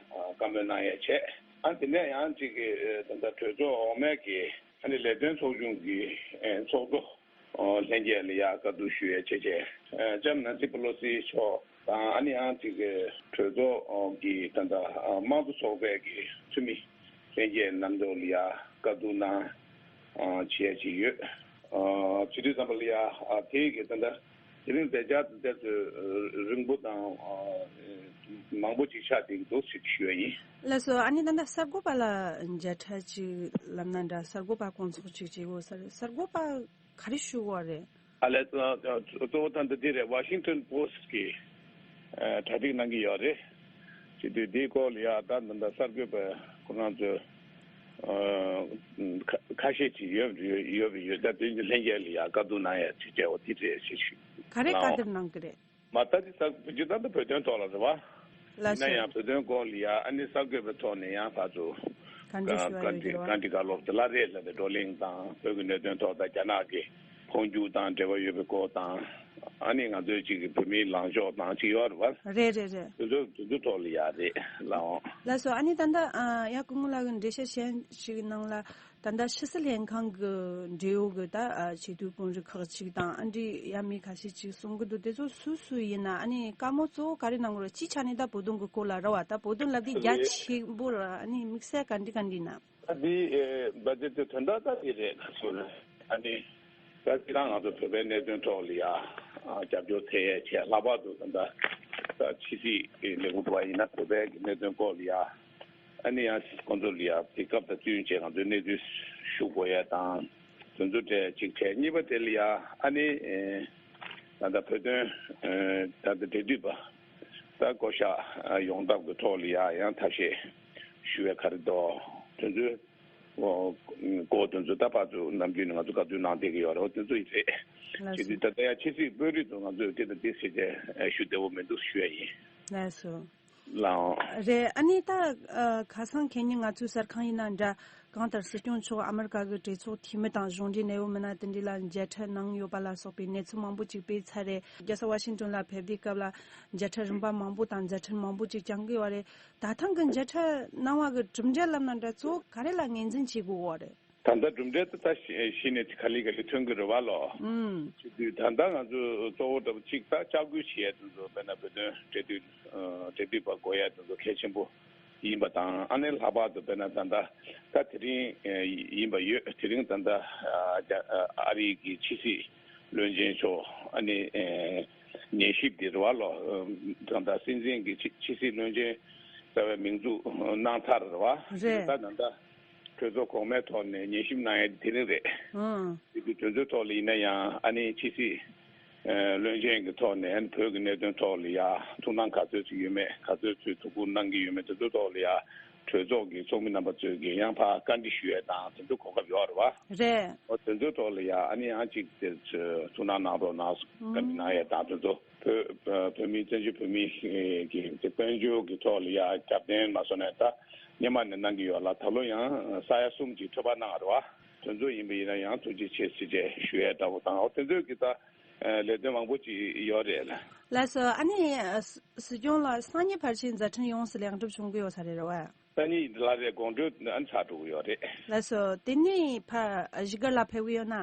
བཀའ་མོལ་གནང་ཡས་བྱས། ཨ་དེ་ནས་ཡང་གཅིག་གི་ད་ལྟ་གྲོས་ཚོགས་འོག་མའི་གི་ཨ་ནི་ལས་དོན་ཚོགས་ཆུང་གི་ཚོགས་གཙོ་ལྷན་རྒྱས་ལ་ཡ་བཀའ་བསྡུར་ཞུ་ཡས་བྱས་བྱས། ལྕམ་ནན་སི་པེ་ལོ་སི་མཆོག་དང་། ཨ་ནི་ཡང་གཅིག་གི་གྲོས་ཚོགས་ཀྱི་ད་ལྟ་དམངས་གཙོ་ཚོགས་པའི་གི་འཐུས་མི་ལྷན་རྒྱས་མཉམ་དུ་ལ་ཡ་བཀའ་བསྡུར་གནང་བྱས་བྱས་ཡོད། ཨ་བྱེད་དུས་ཙམ་པ་ལ་ཡ་ཨ་དེའི་གི་ད་ལྟ་དེ་རིང་མཛད་འཆར་དེ་ཚོ་རིང་པོ་དང་ཨ་མང་པོ་ཅིག་ཆགས་བསྡད་ཀྱི་འདུག་ཞེས་ཞུ་ཡ་ཡིན། ལགས་སོ། ཨ་ནི་ད་ལྟ་གསར་འགོད་པ་ལ་མཇལ་འཕྲད་ཅིག་ལབ་ན་འདྲ། གསར་འགོད་པ་སྐོང་ཚོགས་ཅིག་བྱེད་དགོས་ས་རེད། གསར་འགོད་པ་ག་རེ་ཞུ་དགོས་རེད། ཨ་ལས་གཙོ་བོ་ད་འདི་འདི་རེད། ཝ་ཤིང་ཏོན་པོ་སི་ཊི་གིས་ཨ་གྲ་སྒྲིག་གནང་གི་ཡོད་རེད། བྱེད་དུས་འདིའི་སྐོར་ལ་ཡ་ད་ད་ལྟ་གསར་འགོད་པ་ཁོ་རང་ཚོས་ཨ་ཁ་ཁ་ཤས་ཅིག་ཡོད་ཡོད་ཡོད་པ་ཡོད། ད་དེ་ལྷན་རྒྱས་ལ་ཡ་བཀའ་བསྡུར་གནང་ཡ་ཅིག་བྱས་པ་འདི་རེད་ཞེས་ཞུ། ག་རེ་ལའོ། བཀའ་བསྡུར་གནང་གི་རེད། མ་ལྟ་ཅི་ས་བོད་ཀྱི་ད་ལྟ་བོད་དོན་ཐོག་ལ་རེད་བ། ལགས་ཡིན་ན་སོ། ཡང་བོད་དོན་སྐོར་ལ་ཡ་ཨ་ནི་གསར་འགོད་པའི་ཐོག་ནས་ཡང་ཕར་ཚུར་བཀའ་འདྲི་ཞུ་བ་ཡོད་ཀྱི་རེད་བ། བཀའ་འདྲི་བཀའ་སློབ་དེ་ལ་རེད་ལ་དེ་བགྲོ་གླེང་དང་། བོད་ཀྱི་གནད་དོན་ཐོག་དང་། རྒྱ་ནག་གི་འཕོ་འགྱུར་དང་འབྲེལ་བ་ཡོད་པའི་སྐོར་དང་། ཨ་ནི་ང་ཚོའི་གཅིག་གི་བོད་མིའི་ལངས་ཕྱོགས་དང་གཅིག་ཡོད་རེད་བ། རེད་རེད་རེད། དེ་ཚོ་དེ་ཚོ་ཐོག་ལ་ཡ་རེད་ལའོ། ལགས་སོ། ཨ་ནི་ད་ལྟ་ཨ་ཡ་སྐུ་ངོ་ལགས་ཀྱི་འགྲེལ་བཤད་གཞན་ཞིག་ནང་ལ། ད་ལྟ་ཕྱི་སྲིད་ལྷན་ཁང་གི་འབྲེལ་ཡོད་ཀྱི་ད་ཨ་ཆེས་མཐོའི་དཔོན་རིགས་ཁག་ཅིག་དང་། ཨ་འདྲའི་ཡ་མི་ཁ་ཤས་ཅིག་གསུང་གི་འདུག། དེ་ཚོ་སུ་སུ་ཡིན་ན། ཨ་ནི་བཀའ་མོལ་གཙོ་བོ་ག་རེ་གནང་གི་རེད། སྤྱིའི་ཆ་ནས་ད་བོད་དོན་གྱི་སྐོར་ལ་རེད་བ། ད་བོད་དོན་ལབ་དུས་རྒྱ་ཆེན་པོ་ར། ཨ་ནི་དམིགས་བསལ་ག་འདྲ་ག་འདྲ་ཡིན་ན། ད་འདི་ཨེ་འབའ་ཅི་དེ་དོན་དག་ད་འདི་རེད། ག་ཚོད་རེད། ཨ་ནི་ད་སྤྱིར་བཏང་ང་ཚོ་བོད་པའི་གནད་དོན་ཐོག་ལ་ཡ་ཨ་རྒྱབ་སྐྱོར་འཐེན་ཡས་བྱས། ལྷག་པར་དུ་ད་ལྟ་ད་ཕྱི་སྲིད་ལས་ཁུངས་འགྲོ་བ་ཡིན་ན་བོད་པའི་གི་གནད་དོན་སྐོར་ལ་ཡ། ཨ་ནི་ཡང་ཁོང་ཚོ་ལ་ཡ་དེ་སྐབས་དང་བསྟུན་བྱས་ང་ཚོའི་གནས་ཚུལ་ཞུ་དགོས་ཡ་དང་། དེ་ཚོ་གྲས་གཅིག་བྱས། གཉིས་པ་དེ་ལ་ཡ་ཨ་ནི་ཨེ་ད་ལྟ་བོད་དོན་ཨེ་ད་ལྟ་འབྲེལ་མཐུད་པ་ད་བསྐོ་གཞག་ཡོང་ཐབས་ཀྱི་ཐོག་ལ་ཡ་ཡང་ཐབས་ཤེས་ཞུ་བའི་ག་རེ་འདུག། དེ་ཚོའི་སྐོར། དེ་ཚོ་ད་ཕར་ཚུར་ནམ་རྒྱུན་ནས་ང་ཚོ་བཀའ་བསྡུར་གནང་བསྡད་ཀྱི་ཡོད་རེད། དེ་ཚོ་ཡིན་རེད། ལགས་བྱེད་དུས་ད་ལྟ་ཡ་ཕྱི་སྲིད་དཔོན་རིགས་ཚོ་ང་ཚོས་དེ་དང་དེ་ཟེར་བྱས་ཞུ་བདེ་བོ་མི་འདུག་ཞུ་ཡ་ཡིན། ལགས་སོ། ལའོ། རེད། ཨ་ནི་ད་ཨ་ཁ་སང་ཁེ་ཉིན་ང་ཚོའི་གསར་ཁང་ཡིན་ན་འདྲ། གང་ལྟར་སྲིད་སྐྱོང་མཆོག་ཨ་མི་རི་ཀ་གི་གྲོས་ཚོགས་འཐུས་མི་དང་གཞུང་འབྲེལ་གནད་ཡོད་མི་སྣ་དེ་འདྲ་ལ་མཇལ་འཕྲད་གནང་ཡོད་པ་ལ་སོགས་པའི་གནས་ཚུལ་མང་པོ་ཅིག་སྤེལ་ཚར་རེད། རྒྱལ་ས་ཝ་ཤིང་ཏོན་ལ་ཕེབས་དུས་སྐབས་ལ་མཇལ་འཕྲད་རིམ་པ་མང་པོ་དང་མཛད་འཕྲིན་མང་པོ་ཅིག་བསྐྱངས་ཀྱི་ཡོད་རེད། ད་ཐེངས་ཀྱི་མཇལ་འཕྲད་གནང་བ་གི་གྲུབ་འབྲས་ལབ་ན་འདྲ། གཙོ་བོ་ག་རེ་ལ་ངོས་འཛིན་བྱེད་དགོས་ཀྱི་ཡོད་རེད། ད་ལྟ་གྲུབ་འབྲས་དེ་ད་གཞི་ནས་ག་ལེ་ག་ལེ་ཐོན་གྱི་རེད་བ་ལོ། ཨུམ། བྱེད་དུས་ད་ལྟ་ང་ཚོས་གཙོ་བོ་འདྲ་པོ་གཅིག་ད་ལྕག་སྐུལ་བྱེད་ཡས་དེ་ཚོ། དཔེར་ན་བོད་དོན་འབྲེལ་མཐུད་ཨ་འབྲེལ་མཐུད་པ་དགོས་ཡས་དེ་ཚོ་གལ་ཆེན་པོ་ཡིན་པ་དང་། ཨ་ནི་ལྷག་པར་དུ་དཔེར་ན་ད་ལྟ་ད་དེ་རིང་ཨ་ཡིན་པ་ཡོད། དེ་རིང་ད་ལྟ་ཨ་རྒྱ་ཨ་ཨ་རི་གི་ཕྱི་སྲིད་བློན་ཆེན་མཆོག་ཨ་ནི་ཨ་ཉན་ཞིབ་དེ་རེད་བ་ལོ། ཨ་ད་ལྟ་སྲིད་འཛིན་གྱི་ཕྱི་ཕྱི་སྲིད་བློན་ཆེན་རྩ་བའི་མིང་འཛུགས་གནང་ཚར་རེད་བ། རེད། ད་ད་ལྟ་གྲོས་ཚོགས་གོང་མའི་ཐོག་ནས་ཉན་ཞིབ་གནང་ཡ་དེ་རིང་རེད། ཨང་། དེ་དུས་དེ་ཚོའི་ཐོག་ལ་ཡིན་ན་ཡང་ཨ་ནི་ཕྱི་སྲིད་ཨ་བློན་ཆེན་གྱི་ཐོག་ནས་ཨ་ནི་བོད་ཀྱི་གནད་དོན་ཐོག་ལ་ཡ་ཐུགས་སྣང་ག་ཚོད་ཅིག་ཡོད་མེད། ག་ཚོད་ཅིག་ཐུགས་ཁུར་གནང་གི་ཡོད་མེད། དེ་ཚོའི་ཐོག་ལ་ཡ་གྲོས་ཚོགས་ཀྱི་ཚོགས་མི་རྣམ་པ་ཚོས་ཀྱིས་ཡང་ཕར་བཀའ་འདྲི་ཞུ་ཡ་དང་དེ་ཚོ་གོ་སྐབས་ཡོད་རེད་བ། རེད། འོ་དེ་ཚོའི་ཐོག་ལ་ཡ་ཨ་ནི་ཡང་གཅིག་དེ་ཚོ་ཐུགས་སྣང་གནང་རོགས་གནང་། བཀའ་འདྲི་གནང་ཡ་དང་དེ་ཚོ། བོད་བོད་མི་བཙན་བྱོལ་བོད་མི་གི་དཔལ་འབྱོར་གྱི་ཐོག་ལ་ཡ་རྒྱབ་རྟེན་མ་སོང་ནས་ད་སྔོན་མ་ནས་གནང་གི་ཡོད་ལ། ད་ལོ་ཡང་ས་ཡ་གསུམ་གྱི་འཕྲོད་པ་གནང་བ་རེད་བ། དེ་ཚོ་ཡིན་པ་ཡིན་ན་ཡང་ཐུགས་རྗེ་ཆེ་ཟེར་བྱས་ཞུ་ཡས་འདྲ་བོ་དང་། འོ་དེ་ཚོའི་གི་ད་ལས་དོན་མང་པོ་ཅིག་ཡོད་རེད་ལ། ལགས་སོ། ཨ་ནི་སྲིད་སྐྱོང་ལགས་སང་ཉིན་ཕལ་ཆེར་མཛད་འཕྲིན་ཡོངས་སུ་ལེགས་འགྲུབ་བྱུང་གི་ཡོད་ས་རེད་བ། སང་ཉིན་ལ་རེད། དགོང་དྲོ་ཨ་ནི་ཚར་འགྲོ་གི་ཡོད་རེད། ལགས་སོ། དེ་ནས་ཕར་བཞུགས་སྒར་ལ་ཕེབས་གི་ཡོད་ན།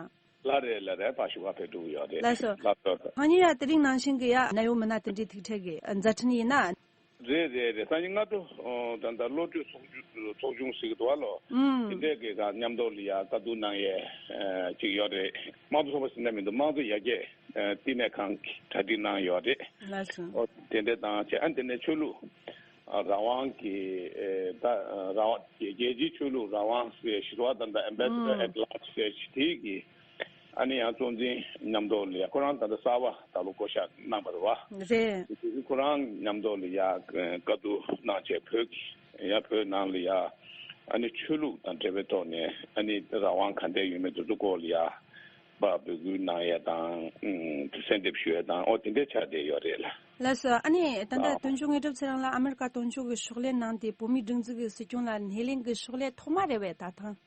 ལགས་རེད་ལགས་རེད། ཕར་བཞུགས་སྒར་ཕེབས་འགྲོ་གི་ཡོད་རེད། ལགས་སོ། ལགས་སོ། སང་ཉིན་ཡང་དེ་རིང་ནང་བཞིན་གྱི་ཡ་གནད་ཡོད་མི་སྣ་དེ་འདྲའི་ཐུག་འཕྲད་ཀྱི་མཛད་འཕྲིན་ཡིན་ན། རེད་རེད་རེད། སང་ཉིན་སྔ་དྲོ་ཨོ་ད་ལྟ་བློ་གྲོས་ཚོགས་ཆུང་ཚོགས་ཆུང་ཟེར་གི་འདུག་བ་ལོ། ཨུམ། དེ་འདྲས་ཀྱི་ག་མཉམ་དུ་ལ་ཡ་བཀའ་བསྡུར་གནང་ཡས་ཅིག་ཡོད་རེད། དམངས་གཙོ་ཚོགས་པ་ཟེར་ན་མི་འདུག། དམངས་གཙོ་ཡར་རྒྱས་ བསྟི་གནས་ཁང་གིས་གྲ་སྒྲིག་གནང་ཡོད་རེད། ལགས་སོ། ཨོ་དེ་འདྲ་དང་བྱས། ཨ་དེ་ནས་ཆོས་ལུགས་ཨ་རང་དབང་གི་ཨེ་ད་རང་དབང་རྒྱལ་སྤྱིའི་ཆོས་ལུགས་རང་དབང་ཟེར་ཞི་བ་དང་ད་Ambassador at Large ཟེར་དེ་གི་ཨ་ནི་ཡང་གཙོ་འཛིན་མཉམ་དུ་ལ་ཡ་ཁོ་རང་ད་ལྟ་གསར་པ་ད་ལོ་བསྐོ་བཞག་གནང་བ་རེད་བ། རེད། དེ་དུས་ཁོ་རང་མཉམ་དུ་ལ་ཡ་བཀའ་བསྡུར་གནང་བྱས། བོད་ཀྱི་ཡ་བོད་ནང་ལ་ཡ་ཨ་ནི་ཆོས་ལུགས་དང་འབྲེལ་བའི་ཐོག་ནས་ཨ་ནི་རང་དབང་ག་འདྲ་ཡོད་མེད་དེ་ཚོ་སྐོར་ལ་ཡ་པ་འབོད་སྐུལ་གནང་ཡས་དང་། ཨུམ། གསལ་འདེབས་ཞུ་ཡས་དང་། ཨོ་དེ་འདྲ་ཆགས་བསྡད་ཡོད་རེད་ལ། ལགས་སོ། ཨ་ནི་ད་ལྟ་ཨ་དོན་གཅོད་དངོས་གྲུབ་ཚེ་རིང་ལགས་ཨ་མེ་རི་ཀ་དོན་གཅོད་ཀྱི་ཕྱག་ལས་གནང་སྟེ་བོད་མིའི་སྒྲིག་འཛུགས་ཀྱི་སྲིད་སྐྱོང་ལ་སྣེ་ལེན་གྱི་ཕྱག་ལས་ཐོག་མ་རེད་པས་ད་ཐེངས།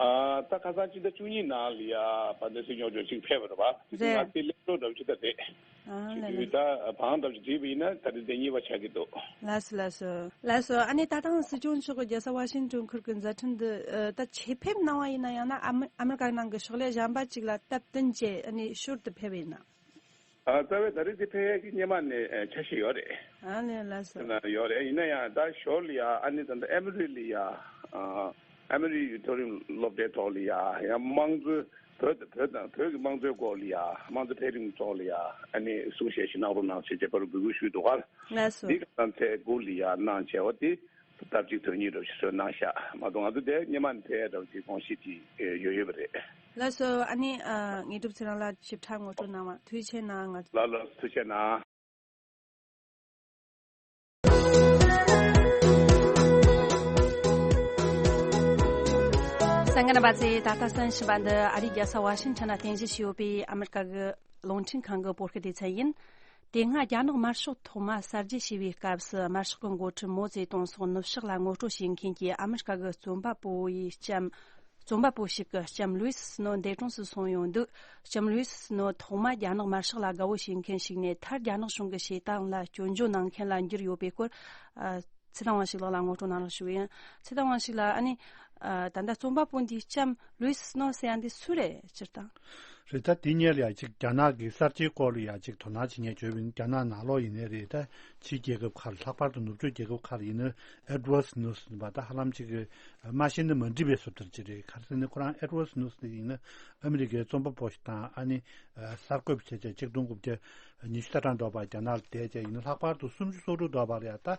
ཨ་ད་ཁ་སང་ཕྱི་ཟླ་བཅུ་གཉིས་ནང་ལ་ཡ་དཔལ་ལྡན་སྲིད་སྐྱོང་མཆོག་ཅིག་ཕེབས་པ་རེད་བ། དེ་དུས་རེད། ང་དེ་སླེབས་འགྲོ་འདྲ་བོ་ཅིག་ད་རེད། ཨ་ལས་དེ་དུས་ད་བང་འདྲ་བོ་ཅིག་བསྒྲིགས་པ་ཡིན་ན་ད་རེས་དེ་གཉིས་པ་ཆགས་ཀྱི་འདུག། ལགས་སོ། ལགས་སོ། ལགས་སོ། ཨ་ནི་ད་ཐེངས་སྲིད་སྐྱོང་མཆོག་གིས་རྒྱལ་ས་ཝ་ཤིང་ཊོན་ཁུལ་གྱི་མཛད་འཕྲིན་འདི་ཨ་ད་ཆེད་ཕེབས་གནང་བ་ཡིན་ན། ཡང་ན་ཨ་མི་ཨ་མེ་རི་ཀ་ནང་གི་ཕྱག་ལས་གཞན་པ་ཅིག་ལ་སྟབས་བསྟུན་བྱས་ཨ་ནི་ཞོར་དུ་ཕེབས་ཡིན་ན། ཨ་རྩ་བའི་ད་རེས་དེ་ཕེབས་ཡས་ཀྱི་སྔོན་མ་ནས་ཨ་འཆར་གཞི་ཡོད་རེད། ཨ་ལས། ལགས་སོ། ན་ཡོད་རེད། ཡིན་ན་ཡང་ད་ཞོར་ལ་ཡ་ཨ་ནི་ད་ལྟ་ཨེ་མི་རི་ལ་ཡ་ཨ་ཨེ་མི་རི་ཡུ་ཐོ་རིམ་སློབ་གྲྭའི་ཐོག་ལ་ཡ་ཡང་དམངས་གཙོའི་བོད་བོད་དང་བོད་ཀྱི་དམངས་གཙོའི་སྐོར་ལ་ཡ་དམངས་གཙོ་འཕེལ་རིམ་ཐོག་ལ་ཡ་ཨ་ནི་གསུང་བཤད་ཞིག་གནང་རོགས་གནང་ཞེས་བྱས་པར་འབོད་སྐུལ་ཞུས་འདུག་ག། ལགས་སོ། འདི་ག་ས་ཚེས་དགུ་ལ་ཡ་གནང་བྱས་པ་དེ། སྟབས་གཅིག་དོན་གཉིས་འདྲ་བོ་ཞིག་བཟོས་གནང་ཤག་མ་གཏོགས་ང་ཚོ་དེ་སྔོན་མ་ནས་ཕེབས་འདྲ་བོ་ཅིག་དགོངས་གཞི་ཅིག་ཡོད་ཡོད་པ་རེད། ལགས་སོ། ཨ་ནི་ཨ་དངོས་གྲུབ་ཚེ་རིང་ལགས་ཞིབ་ཕྲ་ངོ་སྤྲོད་གནང་བ་ཐུགས་རྗེ་ཆེ་གནང་། ང་། ལགས་ལགས། ཐུགས་རྗེ་གནང་། གསན་མཁན་རྣམ་པ་ཚོས། ད་ལྟ་གསན་བཞིན་པ་འདི་ཨ་རིའི་རྒྱལ་ས་ཝ་ཤིང་ཊོན་ན་རྟེན་གཞི་བྱས་ཡོད་པའི་ཨ་མེ་རི་ཀ་གི་རླུང་འཕྲིན་ཁང་གི་བོད་སྐད་སྡེ་ཚན་ཡིན། དེ་སྔ་རྒྱ་ནག་དམར་ཤོག་ཐོག་མ་གསར་བརྗེ་བྱས་པའི་སྐབས་སུ་དམར་ཤོག་གི་འགོ་ཁྲིད་མའོ་ཙེ་ཏུང་སོགས་ནུབ་ཕྱོགས་ལ་ངོ་སྤྲོད་བྱེད་མཁན་གྱི་ཨ་མེ་རི་ཀ་གི་རྩོམ་པ་པོ་ཡི་ལྕམ། རྩོམ་པ་པོ་ཞིག་གི་ལྕམ་ལུའི་སི་སྣོ་འདས་གྲོངས་སུ་སོང་ཡོད་འདུག། ལྕམ་ལུའི་སི་སྣོ་ཐོག་མ་རྒྱ་ནག་དམར་ཤོག་ལ་དགའ་བོ་བྱེད་མཁན་ཞིག་ནས། མཐར་རྒྱ་ནག་གཞུང་གི་བྱེད་སྟངས་ལ་སྐྱོན་བརྗོད་གནང་མཁན་ལ་འགྱུར་ཡོད་པའི་སྐོར། ཨ། ཚེ་བརྟན་དབང་ཕྱུག་ལགས་ལ་ངོ་སྤྲོད་གནང་རོགས་ཞུ་གི་ཡིན། ཚེ་བརྟན་དབང་ཕྱུག་ལགས། ཨ་ནི་ཨ་ད་ལྟ་རྩོམ་པ་པོ་འདིའི་ལྕམ་ལུའི་སི་སྣོ་ཟེར་ཡ་འདི་སུ་རེད་སྤྱིར་བཏང་། རེད། ད་དེ་སྔོན་ལ་ཡ་ཅིག་རྒྱ་ནག་གི་གསར་བརྗེའི་སྐོར་ལ་ཡ་ཅིག་དོ་སྣང་བྱེད་མཁན་བྱོས་པ་ཡིན། རྒྱ་ནག་ནང་ལོགས་ཡིན་ནའི་རེད། ད་ཕྱིའི་རྒྱལ་ཁབ་ཁག་ལ། ལྷག་པར་དུ་ནུབ་ཕྱོགས་རྒྱལ་ཁབ་ཁག་ལ་ཡིན་ན་ཨེ་ཌི་ཝརཌ་སི་ནུ་སི་ཟེར་བ་ད་ཧ་ལམ་ཅིག་མ་ཤེས་ན་མ་འགྲིག་པའི་བཟོ་ལྟ་ཅིག་རེད། ག་རེ་ཟེར་ན་ཁོ་རང་ཨེ་ཌི་ཝརཌ་སི་ནུ་སི་ཡིན་ན་ཨ་མི་རི་ཀའི་རྩོམ་པ་པོ་ཞིག་དང་། ཨ་ནི་གསར་འགོད་བྱས་བྱས་གཅིག་སྟོང་དགུ་བརྒྱ་ཉི་ཤུ་རྩ་གྲངས་འདྲ་བོ་རྒྱ་ནག་ལ་བསྡད་བྱས་ཡིན་ན། ལྷག་པར་དུ་སུམ་ཅུ་སོ་དྲུག་འདྲ་བོ་ལ་ཡ་ད་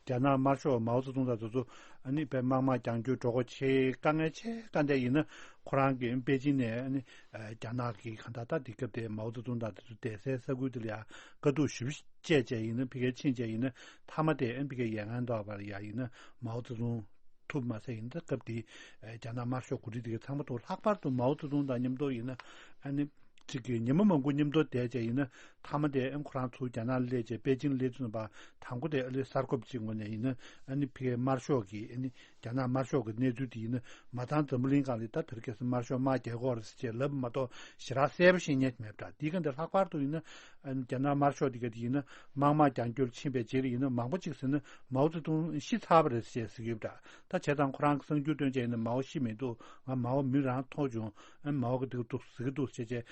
རྒྱ་ནག་དམར་ཤོག་མའོ་ཙེ་ཏུང་དང་དེ་ཚོ་ཨ་ནི་དཔེ་དམག་དམག་རྒྱང་སྐྱོད་འགྲོ་སྒོ་ཆེ། དཀའ་ངལ་ཆེ་དཀའ་འདྲ་ཡིན་ན། ཁོ་རང་གིས་པེ་ཅིན་ནས་ཨ་ནི་རྒྱ་ནག་གི་གང་ལྟར་ད་དེ་སྐབས་དེ་མའོ་ཙེ་ཏུང་དང་དེ་ཚོ་བསྡད་སའི་ས་ཁུལ་དེ་ལ་ཡ་དཀའ་སྡུག་ཞེ་པོ་ཅིག་སྤྱད་བྱས་ཡིན་ན། ཕ་གིར་ཕྱིན་བྱས་ཡིན་ན། མཐའ་མ་དེ་ཨ་ནི་ཕ་གིར་ཡལ་ངེས་འདུག་པ་ལ་ཡ་ཡིན་ན་མའོ་ཙེ་ཏུང་ཐུབ་མ་ཟད། ཡིན་ད་སྐབས་དེའི་རྒྱ་ནག་དམར་ཤོག་འགོ་ཁྲིད་དེ་གའི་ཚང་མ་ཐུག། ལྷག་པར་དུ་མའོ་ཙེ་ཏུང་དང་མཉམ་དུ་ཡིན་ན་ཨ་ནི་ཅིག་གི་ཉི་མ་མང་པོ་མཉམ་དུ་བསྡད་བྱས་ཡིན་ན། མཐའ་མ་དེ་ཨ་ནི་ཁོ་རང་ཚུར་རྒྱ་ནག་ལ་སླེབས་བྱས། པེ་ཅིན་སླེབས་ཚུན་པ་དང་པོ་དེ་ཨ་ནི་གསར་འགོད་པ་ཅིག་ངོས་ནས་ཡིན་ན་ཨ་ནི་ཕ་གིའི་དམར་ཤོག་གི་ཨ་ནི་རྒྱ་ནག་དམར་ཤོག་གི་གནས་ཚུལ་དེ་ཡིན་ན་མ་ཚང་འཛམ་བུ་གླིང་སྒང་ལ་ད་དེ་རིང་ཁ་སང་དམར་ཤོག་དམག་རྒྱག་གི་ཡོད་རེད་ཟེར་བྱས་ལབ་མ་གཏོགས་ཞེ་དྲག་གསལ་པོ་ཤེས་མཁན་མེད་པ་འདྲ། དེའི་སྒང་དེ་ལྷག་པར་དུ་ཡིན་ན་ཨ་ནི་རྒྱ་ནག་དམར་ཤོག་དེ་ག་དེ་ཡིན་ན་དམག་དམག་རྒྱང་སྐྱོད་ཕྱིན་པའི་རྗེས་ལ་ཡིན་ན་མང་པོ་ཅིག་ཟེར་ན་མའོ་ཙེ་ཏུང་ཤི་ཚར་བ་རེད་ཟེར་བྱས་ཟེར་གྱི་ཡོད་པ་འདྲ། ད་བྱས་ཙང་ཁོ་རང་གི་གསར་འགྱུར་བཏོན་བྱས་ཡིན་ན་མའོ་ཤི་མི་འདུག། ང་མའོ་མི་རང་མཐོང་བྱུང་། ཨ་ནི་མའོ་གི་འདུག་འདུག་ཟེར་གྱི་འདུག་ཟེར་བྱས།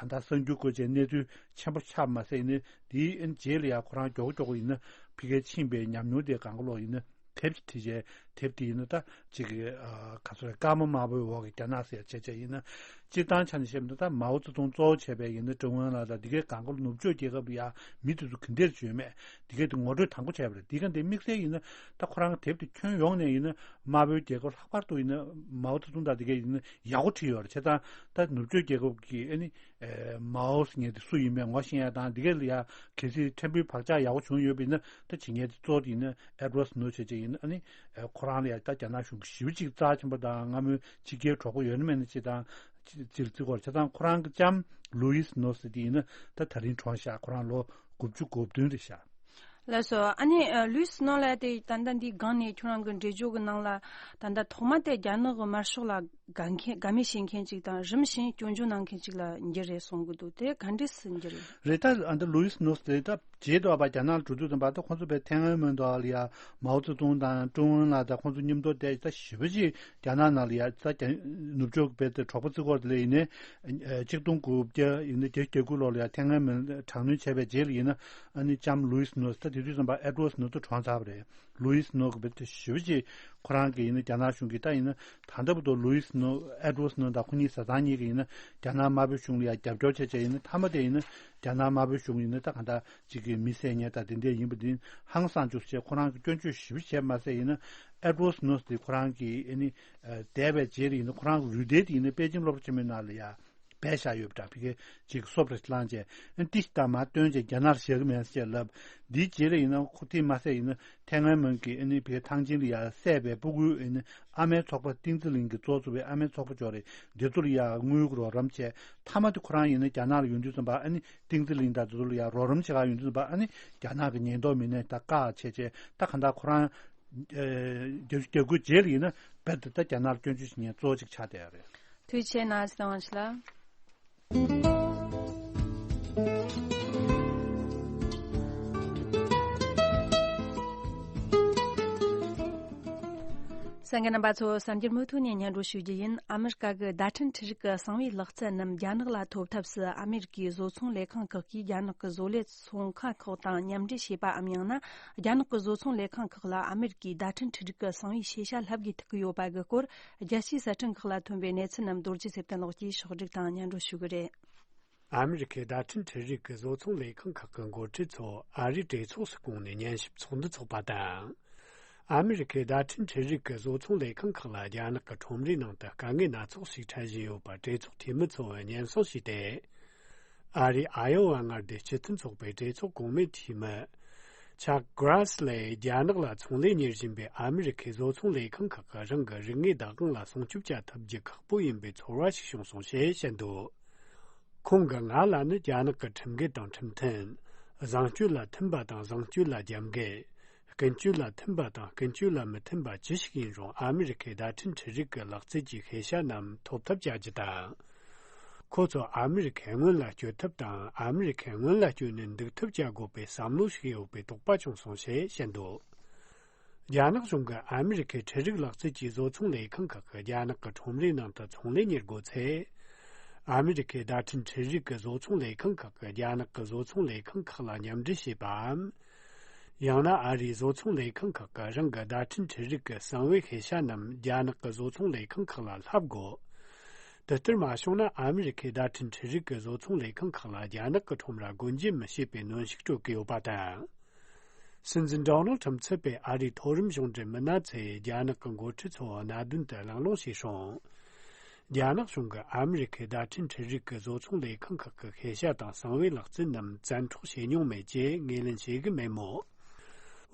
གང་ལྟར་གསར་འགྱུར་བཀོད་བྱས་གནས་ཚུལ་ཆེན་པོ་ཆགས་མ་ཟད། ཡིན་ན་དེའི་རྗེས་ལ་ཡང་ཁོ་རང་མགྱོགས་མགྱོགས་ཡིན་ན་ཕ་གིར་ཕྱིན་པའི་ཉམས་མྱོང་དེ་སྒང་ག་ལོག་ཡིན་ན་དེབ་ཅིག་བྲིས་བྱས། དེབ་དེ་ཡིན་ན་ད་ཅིག་གི་ཨ་ག་ཚོད་རེད། སྐར་མ་དམར་པོའི་འོག་གི་རྒྱ་ནག་ཟེར་བྱས་བྱས་ཡིན་ན། སྤྱིར་བཏང་ཆ་ནས་བཤད་པ་ཡིན་ན་ད་མའོ་ཙེ་ཏུང་གཙོ་བོ་བྱས་པའི་ཡིན་ན་ཀྲུང་ཨུན་ལ་དང་དེ་གའི་སྒང་ག་ལོག་ནུབ་ཕྱོགས་རྒྱལ་ཁབ་ལ་ཡང་མི་དེ་ཚོ་ག་འདྲས་བྱོན་མེད། དེ་ག་དེ་ངོ་སྤྲོད་དང་པོ་བྱས་པ་རེད། དེ་ག་དེ་དམིགས་བསལ་ཡིན་ན་ད་ཁོ་རང་གི་དེབ་དེ་ཁྱོན་ཡོངས་ནས་ཡིན་ན་དམར་པོའི་རྒྱལ་ཁབ་ལྷག་པར་དུ་ཡིན་ན་མའོ་ཙེ་ཏུང་དང་དེ་ག་ཡིན་ན་ཡག་པོ་བྲིས་ཡོད་རེད། བྱས་ཙང་ད་ནུབ་ཕྱོགས་རྒྱལ་ཁབ་ཀྱི་ཨ་ནི་ཨེ་མའོ་ཟེར་མཁན་དེ་སུ་ཡིན་མིན་ངོ་ཤེས་ཡ་དང་། དེ་ག་ལ་ཡ་གལ་སྲིད་ཕྲན་བུའི་བག་ཆགས་ཡག་པོ་བྱུང་ཡོད་པ་ཡིན་ན་ད་བྱེད་མཁན་དེ་གཙོ་བོ་དེ་ཡིན་ན་ཨེ་ཌི་ཝརཌ་སི་ནོ་བྱས་བྱས་ཡིན། ཨ་ནི་ཨེ་ཁོ་རང་ལ་ཡ་ད་རྒྱ་ནག་གཞུང་གི་ཞེ་པོ་ཅིག་རྩ་ཆེན་པོ་དང་སྔ་མོའི་ཕྱི་རྒྱལ་གྲོགས་པོ་ཡོད་ན་མེད་ན་ཅིག་དང་། ཅིག་ཅིག་བརྩི་གི་ཡོད་རེད། བྱས་ཙང་ཁོ་རང་གི་ལྕམ་ལུའི་སི་ནོ་ཟེར་དེ་ཡིན་ན་ད་ད་རིང་གྲོངས་ཤག། ཁོ་རང་ལོ་དགུ་བཅུ་གོ་བདུན་རེད་ཤག། ལགས་སོ། ཨ་ནི་ཨ་ལུའི་སི་ནོ་ལགས་དེ་ད་ལྟ་འདིའི་སྒང་ནས་ཁྱོད་རང་གི་འགྲེལ་བརྗོད་ཀྱི་ནང་ལ་ད་ལྟ་ཐོག་མ་དེ་རྒྱ་ནག་གི་དམར་ཤོག་ལ་དགའ་མཁན་དགའ་མོས་བྱེད་མཁན་ཅིག་དང་། རིམ་བཞིན་སྐྱོན་བརྗོད་གནང་མཁན་ཅིག་ལ་འགྱུར་རེད་གསུང་གི་འདུག། དེ་ག་འདྲས་སེ་འགྱུར་རེད། རེད། ད་ཨ་ད་ལུའི་སི་ནོ་ཟེར་ད་རྗེས་ཐོག་པ་རྒྱ་ནག་ལ་འགྲོ་དུས་ཙམ་པ་ད་ཁོང་ཚོ་དཔེ་ཐེན་ཨན་མེན་དང་ལ་ཡ་མའོ་ཙེ་ཏུང་དང་ཀྲུང་ཨུན་ལ་ད་ཁོང་ཚོ་མཉམ་དུ་བསྡད། ད་ཞེ་པོ་ཅིག་རྒྱ་ནག་ནང་ལ་ཡ་ད་རྒྱ་ནུབ་ཕྱོགས་དཔེ་དེ་གྲོགས་པོ་བརྩི་གི་ཡོད་རེད། ལ་ཡིན་ནའི་ཨ་གཅིག་སྟོང་དགུ་བརྒྱ་ཡིན་ནའི་བརྒྱད་ཅུ་གྱ་དགུ་ལོ་ལ་ཡ་ཐེན་ཨན་མེན་དྲག་གནོན་བྱས་པའི་རྗེས་ལ་ཡིན་ན་ཨ་ནི་ལྕམ་ལུའི་སི་ནོ་ཟེར་ད་དེ་དུས་ཙམ་པ་ཨེ་ཌི་ཝརཌ་སི་ནོ་ད་གྲོངས་ཚར་བ་རེད། ལུའི་སི་ནོ་གི་བེད་ཞེ་པོ་ཅིག་ཁོ་རང་གི་ཡིན་ན་རྒྱ་ནག་གཞུང་གི་ད་ཡིན་ན་ད་ལྟ་བར་དུ་ལུའི་སི་ནོ་ཨེ་ཌི་ཝར་སི་ནོ་དང་ཁོ་གཉིས་བཟའ་ཚང་གཉིས་ཀྱི་ཡིན་ན་རྒྱ་ནག་དམར་པོའི་གཞུང་ལ་ཡང་རྒྱབ་སྐྱོར་བྱས་བྱས་ཡིན་ན་མཐའ་མ་དེ་ཡིན་ན་རྒྱ་ནག་དམར་པོའི་གཞུང་ཡིན་ན་ད་ག་འདྲ་ཅིག་གི་མི་བསད་ཉེས་དང་དེ་འདྲ་ཡིན་པ་འདི་ཧང་སངས་བཅུག་བྱས་ཁོ་རང་གི་སྐྱོན་བརྗོད་ཞེ་པོ་བྱས་མ་ཟད་ཡིན་ན་ཨེ་ཌི་ཝར་སི་ནོ་དེ་ཁོ་རང་གི་ཨ་ནི་འདས་པའི་རྗེས་ལ་ཡིན་ན་ཁོ་རང་གི་རུས་སྡེ་དེ་ཡིན་ན་པེ་ཅིང་སློབ་གྲྭ་ཆེན་མོའི་ནང་ལ་ཡང་སྦས་བཞག་ཡོད་པ་འདྲ། ཕ་གི་ཅིག་སོབ་རེ་བླངས་བྱས་ཨ་ནི་ཏིས་དང་མ་བཏོན་བྱས་རྒྱ་ནག་ལ་བཞག་གི་མེད་ཟེར་ལབ། འདིའི་རྗེས་ལ་ཡིན་ན་ཁོ་དེ་མ་ཟད་ཡིན་ན་ཐའེ་ཝན་མོན་གྱི་ཨ་ནི་ཕ་གི་ཐང་ཆེན་ལ་ཡང་བསད་པའི་སྤུ་གུའི་ཨ་ནི་ཨ་མའི་ཚོགས་པ་ཏིང་ཙི་ལིང་གི་གཙོ་བོ་བའི་ཨ་མའི་ཚོགས་པ་ཅོག་རེ་འདི་ཚོ་ལ་ཡང་དངུལ་གྱི་རོགས་རམ་བྱས། མཐའ་མ་དེ་ཁོ་རང་ཡིན་ན་རྒྱ་ནག་ལ་ཡོང་དུས་ཙམ་པ་ཨ་ནི་ཏིང་ཙི་ལིང་དང་འདི་ཚོ་ལ་ཡང་རོགས་རམ་བྱེད་ག་ཡོང་དུས་ཙམ་པ་ཨ་ནི་རྒྱ་ནག་གི་ཉེན་རྟོག་མི་སྣས་ད་བཀག་བྱས་བྱས་ད་ག་འདྲ་ཁོ་རང་རྒྱབ་རྒྱབ་སྐྱོར་རྗེས་ལ་ཡིན་ན་རྦད་དེ་ད་རྒྱ་ནག་ལ་སྐྱོན་བརྗོད་བྱེད་མཁན་གཙོ་བོ་གཅིག་ཆགས་བསྡད་ཡོད་རེད། ཐུགས་རྗེ་ཆེ་ན་སི་ཏང་ཝང་ཆི་ལགས། གསན་མཁན་རྣམ་པ་ཚོ་གསར་འགྱུར་མུ་མཐུད་ནས་སྙན་སྒྲོན་ཞུ་རྒྱུ་ཡིན། ཨ་མི་རི་ཀ་གི་བརྡ་འཕྲིན་འཕྲུལ་རིག་གི་གསང་བའི་ལག་རྩལ་རྣམས་རྒྱ་ནག་ལ་ཐོབ་ཐབས་སུ་ཨ་མི་རི་ཀའི་བཟོ་ཚོང་ལས་ཁང་ཁག་གིས་རྒྱ་ནག་གི་བཟོ་ལས་ཚོང་ཁང་ཁག་དང་མཉམ་འབྲེལ་བྱས་པའམ་ཡང་ན་རྒྱ་ནག་གི་བཟོ་ཚོང་ལས་ཁང་ཁག་ལ་ཨ་མི་རི་ཀའི་བརྡ་འཕྲིན་འཕྲུལ་རིག་གི་གསང་བའི་ཤེས་བྱ་བསླབ་དགོས་ཐུག་གི་ཡོད་པ་གི་སྐོར། རྒྱལ་སྤྱིའི་གསར་འཕྲིན་ཁག་ལ་ཐོན་པའི་གནས་ཚུལ་རྣམས་རྡོ་རྗེ་ཚེ་བརྟན་ལགས་ཀྱིས་ཕྱོགས་སྒྲིག་དང་སྙན་སྒྲོན་ཞུ་གི་རེད། ཨ་མི་རི་ཁའི་བརྡ་འཕྲིན་འཕྲུལ་རིག་གི་བཟོ་ཚོང་ལས་ཁང་ཁག་གི་འགོ་ཁྲིད་ཚོ་ཨ་རིའི་གྲོས་ཚོགས་སུ་བསྐོངས་ནས་ཉན་ཞིབ་ཚོགས་འདུ་འཚོགས་པ་དང་། ཨ་མི་རི་ཁའི་བརྡ་འཕྲིན་འཕྲུལ་རིག་གི་བཟོ་ཚོང་ལས་ཁང་ཁག་ལ་རྒྱ་ནག་གི་ཁྲོམ་རའི་ནང་དུ་དཀའ་ངལ་སྣ་ཚོགས་ཤིག་འཕྲད་བཞིན་ཡོད་པ་གྲོས་ཚོགས་འཐུས་མི་ཚོས་སྙན་སེང་ཞུས་ཏེ། ཨ་རིའི་ཨ་ཡོ་ཝ་མངའ་སྡེའི་སྤྱི་མཐུན་ཚོགས་པའི་གྲོས་ཚོགས་གོང་མའི་འཐུས་མི། ཆག་གྷ་རེ་སི་ལས་རྒྱ་ནག་ལ་ཚོང་ལས་གཉེར་བཞིན་པའི་ཨ་མི་རི་ཁའི་བཟོ་ཚོང་ལས་ཁང་ཁག་གིས་རང་གི་རིག་དངོས་བདག་དབང་ལ་སྲུང་སྐྱོབ་བྱ་ཐུབ་རྒྱུ་ཁག་པོ་ཡིན་པའི་ཚོར་བ་ཞིག་བྱུང་སོང་ཞེས་བཤད་འདུག་ཁོང་གིས་ང་ལ་ནི་རྒྱ་ནག་གི་ཁྲིམས་འགལ་དང་ཁྲིམས་མཐུན། བཟང་སྤྱོད་ལ་མཐུན་པ་དང་བཟང་སྤྱོད་ལ་རྒྱབ་འགལ། ཀུན་སྤྱོད་ལ་མཐུན་པ་དང་ཀུན་སྤྱོད་ལ་མི་མཐུན་པ་ཅི་ཞིག་ཡིན་རུང་ཨ་མི་རི་ཁའི་བརྡ་འཕྲིན་འཕྲུལ་རིག་གི་ལག་རྩལ་གྱི་ཤེས་བྱ་རྣམས་ཐོབ་ཐབས་བྱ་རྒྱུ་དང་། ཁོ་ཚོ་ཨ་མི་རི་ཁའི་སྔོན་ལ་སྐྱོད་ཐབས་དང་ཨ་མི་རི་ཁའི་སྔོན་ལ་སྐྱོད་ནས་འདུག་ཐབས་བྱ་དགོས་པའི་བསམ་བློ་ཞིག་ཡོད་པའི་དོགས་པ་བྱུང་སོང་ཞེས་བཤད་འདུག་རྒྱ་ནག་གཞུང་གིས་ཨ་མི་རི་ཁའི་འཕྲུལ་རིག་ལག་རྩལ་གྱི་བཟོ་ཚོང་ལས་ཁང་ཁག་གིས་རྒྱ་ནག་གི་ཁྲོམ་རའི་ནང་དུ་ཚོང་ལས་གཉེར་དགོས་ཚེ། ཨ་མི་རི་ཁའི་བརྡ་འཕྲིན་འཕྲུལ་རིག་གི་བཟོ་ཚོང་ལས་ཁང་ཁག་གིས་རྒྱ་ནག་གི་བཟོ་ཚོང་ལས་ཁང་ཁག་ལ་མཉམ་འབྲེལ་བྱས་པའམ། ཡང་ན་ཨ་རིའི་བཟོ་ཚོང་ལས་ཁང་ཁག་གིས་རང་གི་བརྡ་འཕྲིན་འཕྲུལ་རིག་གི་གསང་བའི་ཤེས་བྱ་རྣམས་རྒྱ་ནག་གི་བཟོ་ཚོང་ལས་ཁང་ཁག་ལ་བསླབ་དགོས། དེ་ལྟར་མ་བྱུང་ན་ཨ་མི་རི་ཁའི་བརྡ་འཕྲིན་འཕྲུལ་རིག་གི་བཟོ་ཚོང་ལས་ཁང་ཁག་ལ་རྒྱ་ནག་གི་ཁྲོམ་ར་སྒོ་འབྱེད་མི་བྱེད་པའི་གནོན་ཤུགས་སྤྲོད་ཀྱི་ཡོད་པ་དང་། སྲིད་འཛིན་ཌོ་ནལ་ཁྲིམ་གཙོས་པའི་ཨ་རིའི་མཐོ་རིམ་གཞུང་འབྲེལ་མི་སྣ་ཚོས་རྒྱ་ནག་གི་འགོ་ཁྲིད་ཚོའི་གནད་དོན་དེ་གླེང་སློང་བྱས་སོང་། རྒྱ་ནག་གཞུང་གིས་ཨ་མི་རི་ཁའི་བརྡ་འཕྲིན་འཕྲུལ་རིག་གི་བཟོ་ཚོང་ལས་ཁང་ཁག་གི་ཤེས་བྱ་དང་གསང་བའི་ལག་རྩལ་རྣམས་བཙན་འཕྲོག་བྱས་མྱོང་མེད་ཅེས་ངོས་ལེན་བྱེད་ཀྱི་མེད་མོད།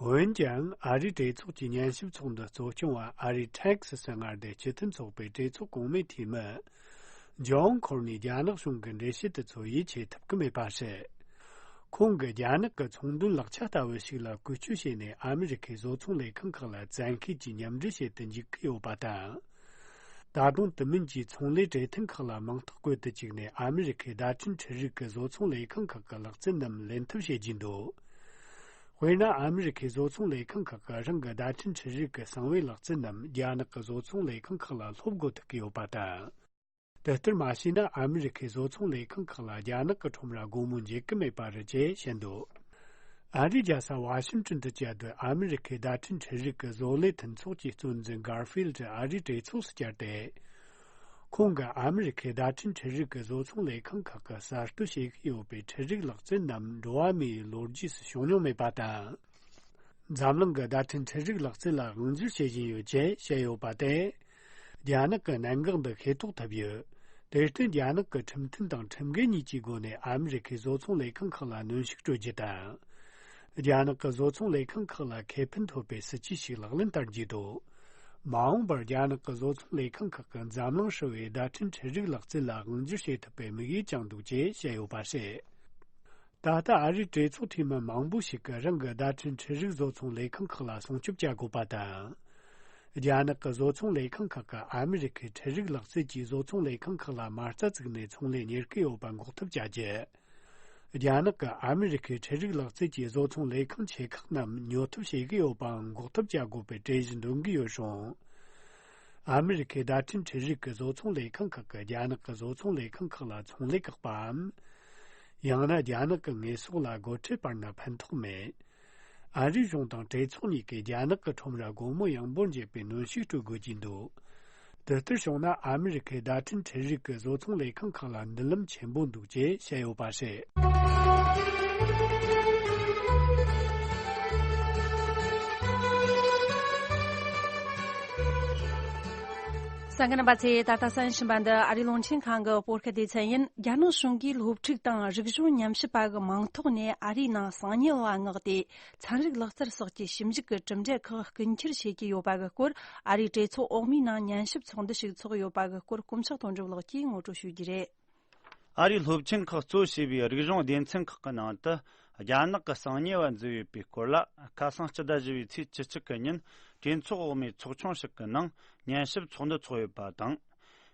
འོན་ཀྱང་ཨ་རིའི་གྲོས་ཚོགས་ཀྱི་ཉན་ཞིབ་ཚོགས་འདུ་གཙོ་སྐྱོང་བ་ཨ་རིའི་ཊེག་སི་སི་མངའ་སྡེའི་སྤྱི་མཐུན་ཚོགས་པའི་གྲོས་ཚོགས་གོང་མའི་འཐུས་མི་ཇོན་ཁོར་ནི་རྒྱ་ནག་གཞུང་གི་འགྲེལ་བཤད་དེ་ཚོར་ཡིད་ཆེས་ཐུབ་ཀྱི་མེད་པ་རེད། ཁོང་གིས་རྒྱ་ནག་གི་ཚོང་དོན་ལག་ཆ་ལྟ་བུ་ཞིག་ལ་བཀོལ་སྤྱོད་བྱས་ནས་ཨ་མི་རི་ཁའི་བཟོ་ཚོང་ལས་ཁང་ཁག་ལ་བཙན་ཤེད་ཀྱིས་མཉམ་འབྲེལ་བྱེད་དུ་འཇུག་གི་ཡོད་པ་དང་། ད་དུང་དེ་མིན་གྱི་ཚོང་ལས་གྲོས་མཐུན་ཁག་ལ་མིང་རྟགས་བཀོད་དུ་བཅུག་ནས་ཨ་མི་རི་ཁའི་བརྡ་འཕྲིན་འཕྲུལ་རིག་གི་བཟོ་ཚོང་ལས་ཁང་ཁག་གི་ལག་རྩལ་རྣམས་ལེན་ཐབས་བྱེད་ཀྱིན་འདུག་དཔེར་ན་ཨ་མི་རི་ཁའི་བཟོ་ཚོང་ལས་ཁང་ཁག་གིས་རང་གི་བརྡ་འཕྲིན་འཕྲུལ་རིག་གི་གསང་བའི་ལག་རྩལ་རྣམས་རྒྱ་ནག་གི་བཟོ་ཚོང་ལས་ཁང་ཁག་ལ་སློབ་དགོས་ཐུག་གི་ཡོད་པ་དང་། དེ་ལྟར་མ་བྱས་ན་ཨ་མི་རི་ཁའི་བཟོ་ཚོང་ལས་ཁང་ཁག་ལ་རྒྱ་ནག་གི་ཁྲོམ་ར་སྒོ་མོ་འབྱེད་ཀྱི་མེད་པ་རེད་ཅེས་བཤད་འདུག་ཨ་རིའི་རྒྱལ་ས་ཝ་ཤིང་ཏོན་དུ་བཅའ་སྡོད་ཨ་མི་རི་ཁའི་བརྡ་འཕྲིན་འཕྲུལ་རིག་གི་བཟོ་ལས་མཐུན་ཚོགས་ཀྱི་གཙོ་འཛིན་གར་ཧྥིལ་ཨ་རིའི་གྲོས་ཚོགས་སུ་བཅར་ཏེ། ཁོང་གིས་ཨ་མི་རི་ཁའི་བརྡ་འཕྲིན་འཕྲུལ་རིག་གི་བཟོ་ཚོང་ལས་ཁང་ཁག་གིས་གསར་གཏོད་བྱེད་ཀྱི་ཡོད་པའི་འཕྲུལ་རིག་ལག་རྩལ་རྣམས་འགྲོ་བ་མིའི་ལོ་རྒྱུས་སུ་བྱུང་མྱོང་མེད་པ་དང་། འཛམ་གླིང་གི་བརྡ་འཕྲིན་འཕྲུལ་རིག་ལག་རྩལ་ལ་དབང་སྒྱུར་བྱེད་བཞིན་ཡོད་ཅེས་བཤད་ཡོད་པ་དེས། རྒྱ་ནག་གི་གནད་འགག་འདི་ཤེས་རྟོགས་ཐུབ་ཡོད། དེར་བརྟེན་རྒྱ་ནག་གི་ཁྲིམས་མཐུན་དང་ཁྲིམས་འགལ་གཉིས་ཀྱི་སྒོ་ནས་ཨ་མི་རི་ཁའི་བཟོ་ཚོང་ལས་ཁང་ཁག་ལ་གནོན་ཤུགས་སྤྲོད་རྒྱུ་དང་། རྒྱ་ནག་གི་བཟོ་ཚོང་ལས་ཁང་ཁག་ལ་ཁེ་ཕན་ཐོབ་པའི་སྲིད་ཇུས་ཤིག་ལག་ལེན་བསྟར་རྒྱུ་དང་། མ་འོངས་པར་རྒྱ་ནག་གི་བཟོ་ཚོང་ལས་ཁང་ཁག་གིས་འཛམ་གླིང་ཧྲིལ་བོའི་བརྡ་འཕྲིན་འཕྲུལ་རིག་ལག་རྩལ་ལ་དབང་སྒྱུར་བྱེད་ཐུབ་པའི་དམིགས་ཡུལ་བཅངས་འདུག་ཅེས་བཤད་ཡོད་པ་རེད། ད་ལྟ་ཨ་རིའི་གྲོས་ཚོགས་འཐུས་མི་མང་པོ་ཞིག་གིས་རང་གི་བརྡ་འཕྲིན་འཕྲུལ་རིག་བཟོ་ཚོང་ལས་ཁང་ཁག་ལ་སྲུང་སྐྱོབ་བྱ་དགོས་པ་དང་། རྒྱ་ནག་གི་བཟོ་ཚོང་ལས་ཁང་ཁག་གིས་ཨ་མི་རི་ཁའི་འཕྲུལ་རིག་ལག་རྩལ་གྱི་བཟོ་ཚོང་ལས་ཁང་ཁག་ལ་མ་རྩ་བཙུགས་ནས་ཚོང་ལས་གཉེར་གྱི་ཡོད་པ་འགོག་ཐབས་བྱ་རྒྱུ། རྒྱ་ནག་གིས་ཨ་མི་རི་ཁའི་འཕྲུལ་རིག་ལག་རྩལ་གྱི་བཟོ་ཚོང་ལས་ཁང་ཆེ་ཁག་རྣམས་ཉོ་ཐབས་བྱེད་ཀྱི་ཡོད་པའང་འགོག་ཐབས་བྱ་དགོས་པའི་གྲོས་གཞི་འདོན་གྱི་ཡོད་རུང་། ཨ་མི་རི་ཁའི་བརྡ་འཕྲིན་འཕྲུལ་རིག་གི་བཟོ་ཚོང་ལས་ཁང་ཁག་གིས་རྒྱ་ནག་གི་བཟོ་ཚོང་ལས་ཁང་ཁག་ལ་ཚོང་ལས་བཀག་པའམ། ཡང་ན་རྒྱ་ནག་གི་དངོས་ཟོག་ལ་སྒོ་ཁྲལ་སྤར་ན་ཕན་ཐོགས་མེད། ཨ་རིའི་གཞུང་དང་གྲོས་ཚོགས་གཉིས་ཀས་རྒྱ་ནག་གི་ཁྲོམ་ར་སྒོ་མོ་ཡངས་པོར་འབྱེད་པའི་གནོན་ཤུགས་སྤྲོད་དགོས་ཀྱི་འདུག་དེ་ལྟར་བྱུང་ན་ཨ་མི་རི་ཁའི་བརྡ་འཕྲིན་འཕྲུལ་རིག་གི་བཟོ་ཚོང་ལས་ཁང་ཁག་ལ་མདུན་ལམ་ཆེན་པོ་འདུག་ཅེས་བཤད་ཡོད་པ་རེད། གསན་མཁན་རྣམ་པ་ཚོས་ད་ལྟ་གསན་བཞིན་པ་འདི་ཨ་རིའི་རླུང་འཕྲིན་ཁང་གི་བོད་སྐད་སྡེ་ཚན་ཡིན། རྒྱ་ནག་གཞུང་གིས་སློབ་ཕྲུག་དང་རིག་གཞུང་ཉམས་ཞིབ་པ་གི་མིང་ཐོག་ནས་ཨ་རིའི་ནང་གསང་ཉུལ་བ་མངགས་ཏེ། ཚན་རིག་ལག་རྩལ་སོགས་ཀྱི་ཞིབ་འཇུག་གི་གྲུབ་འབྲས་ཁག་རྐུ་འཁྱེར་བྱེད་ཀྱི་ཡོད་པ་གི་སྐོར། ཨ་རིའི་གྲོས་ཚོགས་འོག་མའི་ནང་ཉན་ཞིབ་ཚོགས་འདུ་ཞིག་ཚོགས་ཡོད་པ་གི་སྐོར། དཀོན་མཆོག་དོན་གྲུབ་ལགས་ཀྱིས་ངོ་སྤྲོད་ཞུ་རྒྱུ་རེད། ཨ་རིའི་སློབ་ཆེན་ཁག་གཙོ་བྱས་པའི་རིག་གཞུང་སྡེ་ཚན་ཁག་གི་ནང་དུ། རྒྱ་ནག་གི་གསང་ཉུལ་བ་འཛུལ་ཡོད་པའི་སྐོར་ལ། ཁ་སང་སྤྱི་ཟླ་བཞི་པའི་ཚེས་བཅུ་གཅིག་གི་ཉིན། གྲོས་ཚོགས་འོག་མའི་ཚོགས་ཆུང་ཞིག་གི་ནང་ཉན་ཞིབ་ཚོགས་འདུ་ཚོགས་ཡོད་པ་དང་།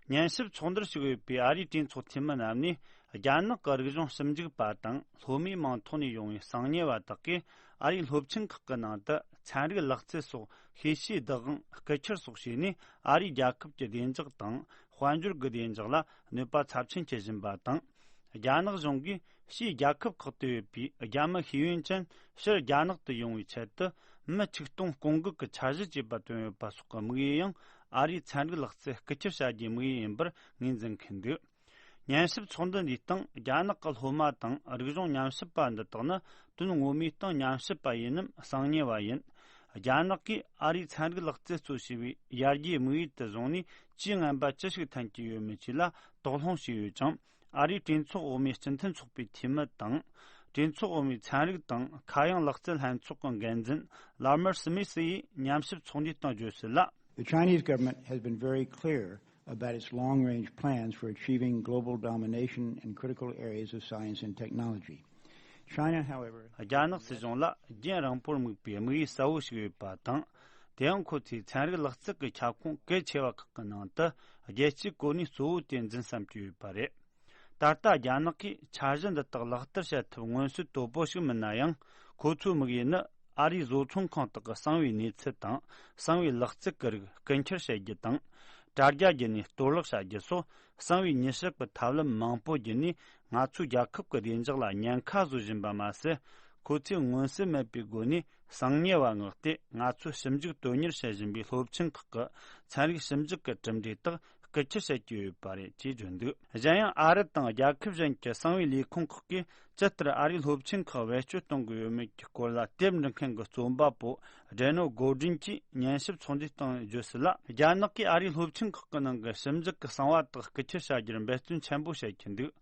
ཉན་ཞིབ་ཚོགས་འདུར་ཞུགས་ཡོད་པའི་ཨ་རིའི་གྲོས་ཚོགས་འཐུས་མི་རྣམས་ནས། རྒྱ་ནག་གི་རིག་གཞུང་ཞིབ་འཇུག་པ་དང་སློབ་མའི་མིང་ཐོག་ནས་ཡོང་བའི་གསང་ཉུལ་བ་དག་གིས་ཨ་རིའི་སློབ་ཆེན་ཁག་གི་ནང་དུ་ཚན་རིག་ལག་རྩལ་སོགས་ཤེས་བྱའི་བདག་དབང་རྐུ་འཁྱེར་སོགས་བྱས་ནས། ཨ་རིའི་རྒྱལ་ཁབ་ཀྱི་བདེ་འཇགས་དང་དཔལ་འབྱོར་གྱི་བདེ་འཇགས་ལ་གནོད་པ་ཚབས་ཆེན་བྱེད་བཞིན་པ་དང་། རྒྱ་ནག་གཞུང་གིས་ཕྱིའི་རྒྱལ་ཁབ་ཁག་ཏུ་ཡོད་པའི་རྒྱ་མི་ཤེས་ཡོན་ཅན་ཕྱིར་རྒྱ་ནག་ཏུ་ཡོང་བའི་ཆེད་དུ། མི་ཆིག་སྟོང་སྐོང་འགུག་གི་འཆར་གཞི་བཅས་པ་བཏོན་ཡོད་པ་སོགས་ཀྱི་དམིགས་ཡུལ་ཡང་ཨ་རིའི་ཚན་རིག་ལག་རྩལ་རྐུ་འཁྱེར་བྱ་རྒྱུའི་དམིགས་ཡུལ་ཡིན་པར་ངོས་འཛིན་མཁན་འདུག་ཉན་ཞིབ་ཚོགས་འདུ་འདིའི་སྟེང་རྒྱ་ནག་གི་སློབ་མ་དང་རིག་གཞུང་ཉམས་ཞིབ་པ་འདི་དག་ནི། དོན་ངོ་མའི་སྟེང་ཉམས་ཞིབ་པ་ཡིན་ནམ་གསང་ཉུལ་བ་ཡིན། རྒྱ་ནག་གིས་ཨ་རིའི་ཚན་རིག་ལག་རྩལ་གཙོ་བྱས་པའི་ཡར་རྒྱས་དམིགས་ཡུལ་དུ་བཟུང་ནས། ཇུས་ངན་པ་ཅི་ཞིག་འཐེན་གྱི་ཡོད་མེད་བཅས་ལ་དོགས་སློང་བྱས་ཡོད་ཅིང་། ཨ་རིའི་གྲོས་ཚོགས་འོག་མའི་སྤྱི་མཐུན་ཚོགས་པའི་འཐུས་མི་དང་། གྲོས་ཚོགས་འོག་མའི་ཚན་རིག་དང་ཁ་གཡང་ལག་རྩལ་ལྷན་ཚོགས་ཀྱི་འགན་འཛིན་ལར་མར་སི་མི་སི་ཡིས་ཉམས་ཞིབ་ཚོགས་འདུའི་སྟེང་བརྗོད་གསལ་ལ། The Chinese government has been very clear about its long-range plans for achieving global domination in critical areas of science and technology. China, however, རྒྱ་ནག་སྲིད་གཞུང་ལ་རྒྱུན་རིང་པོར་དམིགས་པའི་དམིགས་ཡུལ་གསལ་བོ་ཞིག་ཡོད་པ་དང་། དེ་ཡང་ཁོ་ཚོས་ཚན་རིག་ལག་རྩལ་གྱི་ཁྱབ་ཁོངས་གལ་ཆེ་བ་ཁག་གི་ནང་དུ་རྒྱལ་སྤྱིའི་གོ་གནས་གཙོ་བོ་དེ་འཛིན་བསམ་གྱི་ཡོད་པ་རེད། ད་ལྟ་རྒྱ་ནག་གིས་འཆར་གཞི་འདི་དག་ལག་བསྟར་བྱ་ཐབས་མངོན་གསལ་དོད་པོ་ཞིག་མིན་ན་ཡང་། ཁོ་ཚོའི་དམིགས་ཡུལ་ནི་ཨ་རིའི་བཟོ་ཚོང་ཁང་དག་གི་གསང་བའི་གནས་ཚུལ་དང་གསང་བའི་ལག་རྩལ་གྱི་རིགས་རྐུ་འཁྱེར་བྱེད་རྒྱུ་དང་། དྲ་རྒྱ་བརྒྱུད་ནས་གཏོར་བརླག་བྱ་རྒྱུ་སོགས་གསང་བའི་ཉེས་སྤྱོད་ཀྱི་ཐབས་ལམ་མང་པོ་བརྒྱུད་ནས། ང་ཚོའི་རྒྱལ་ཁབ་ཀྱི་བདེ་འཇགས་ལ་ཉེན་ཁ་བཟོ་བཞིན་པ་མ་ཟད། ཁོ་ཚོས་མངོན་གསལ་མེད་པའི་སྒོ་ནས་གསང་ཉེ་བ་མངགས་ཏེ། ང་ཚོས་ཞིབ་འཇུག་དོན་གཉེར་བྱེད་བཞིན་པའི་སློབ་ཆེན་ཁག་གི་ཚན་རིག་ཞིབ་འཇུག་གི་གྲུབ་འབྲས་དག་རྐུ་འཁྱེར་བྱེད་ཀྱི་ཡོད་པ་རེད་ཅེས་བརྗོད་འདུག་གཞན་ཡང་། ཨ་རི་དང་རྒྱལ་ཁབ་གཞན་གྱི་གསང་བའི་ལས་ཁུངས་ཁག་གིས་ཇི་ལྟར་ཨ་རིའི་སློབ་ཆེན་ཁག་བེད་སྤྱོད་གཏོང་གི་ཡོད་མེད་ཀྱི་སྐོར་ལ་དེབ་འབྲི་མཁན་གྱི་རྩོམ་པ་པོ་ཌེ་ནོ་གོ་ཌིན་གྱིས་ཉན་ཞིབ་ཚོགས་འདུའི་སྟེང་བརྗོད་གསལ་ལ། རྒྱ་ནག་གིས་ཨ་རིའི་སློབ་ཆེན་ཁག་གི་ནང་གི་ཞིབ་འཇུག་གི་གསང་བ་དག་རྐུ་འཁྱེར་བྱ་རྒྱུར་འབད་བརྩོན་ཆེན་པོ་བྱེད་ཀྱི་འདུག་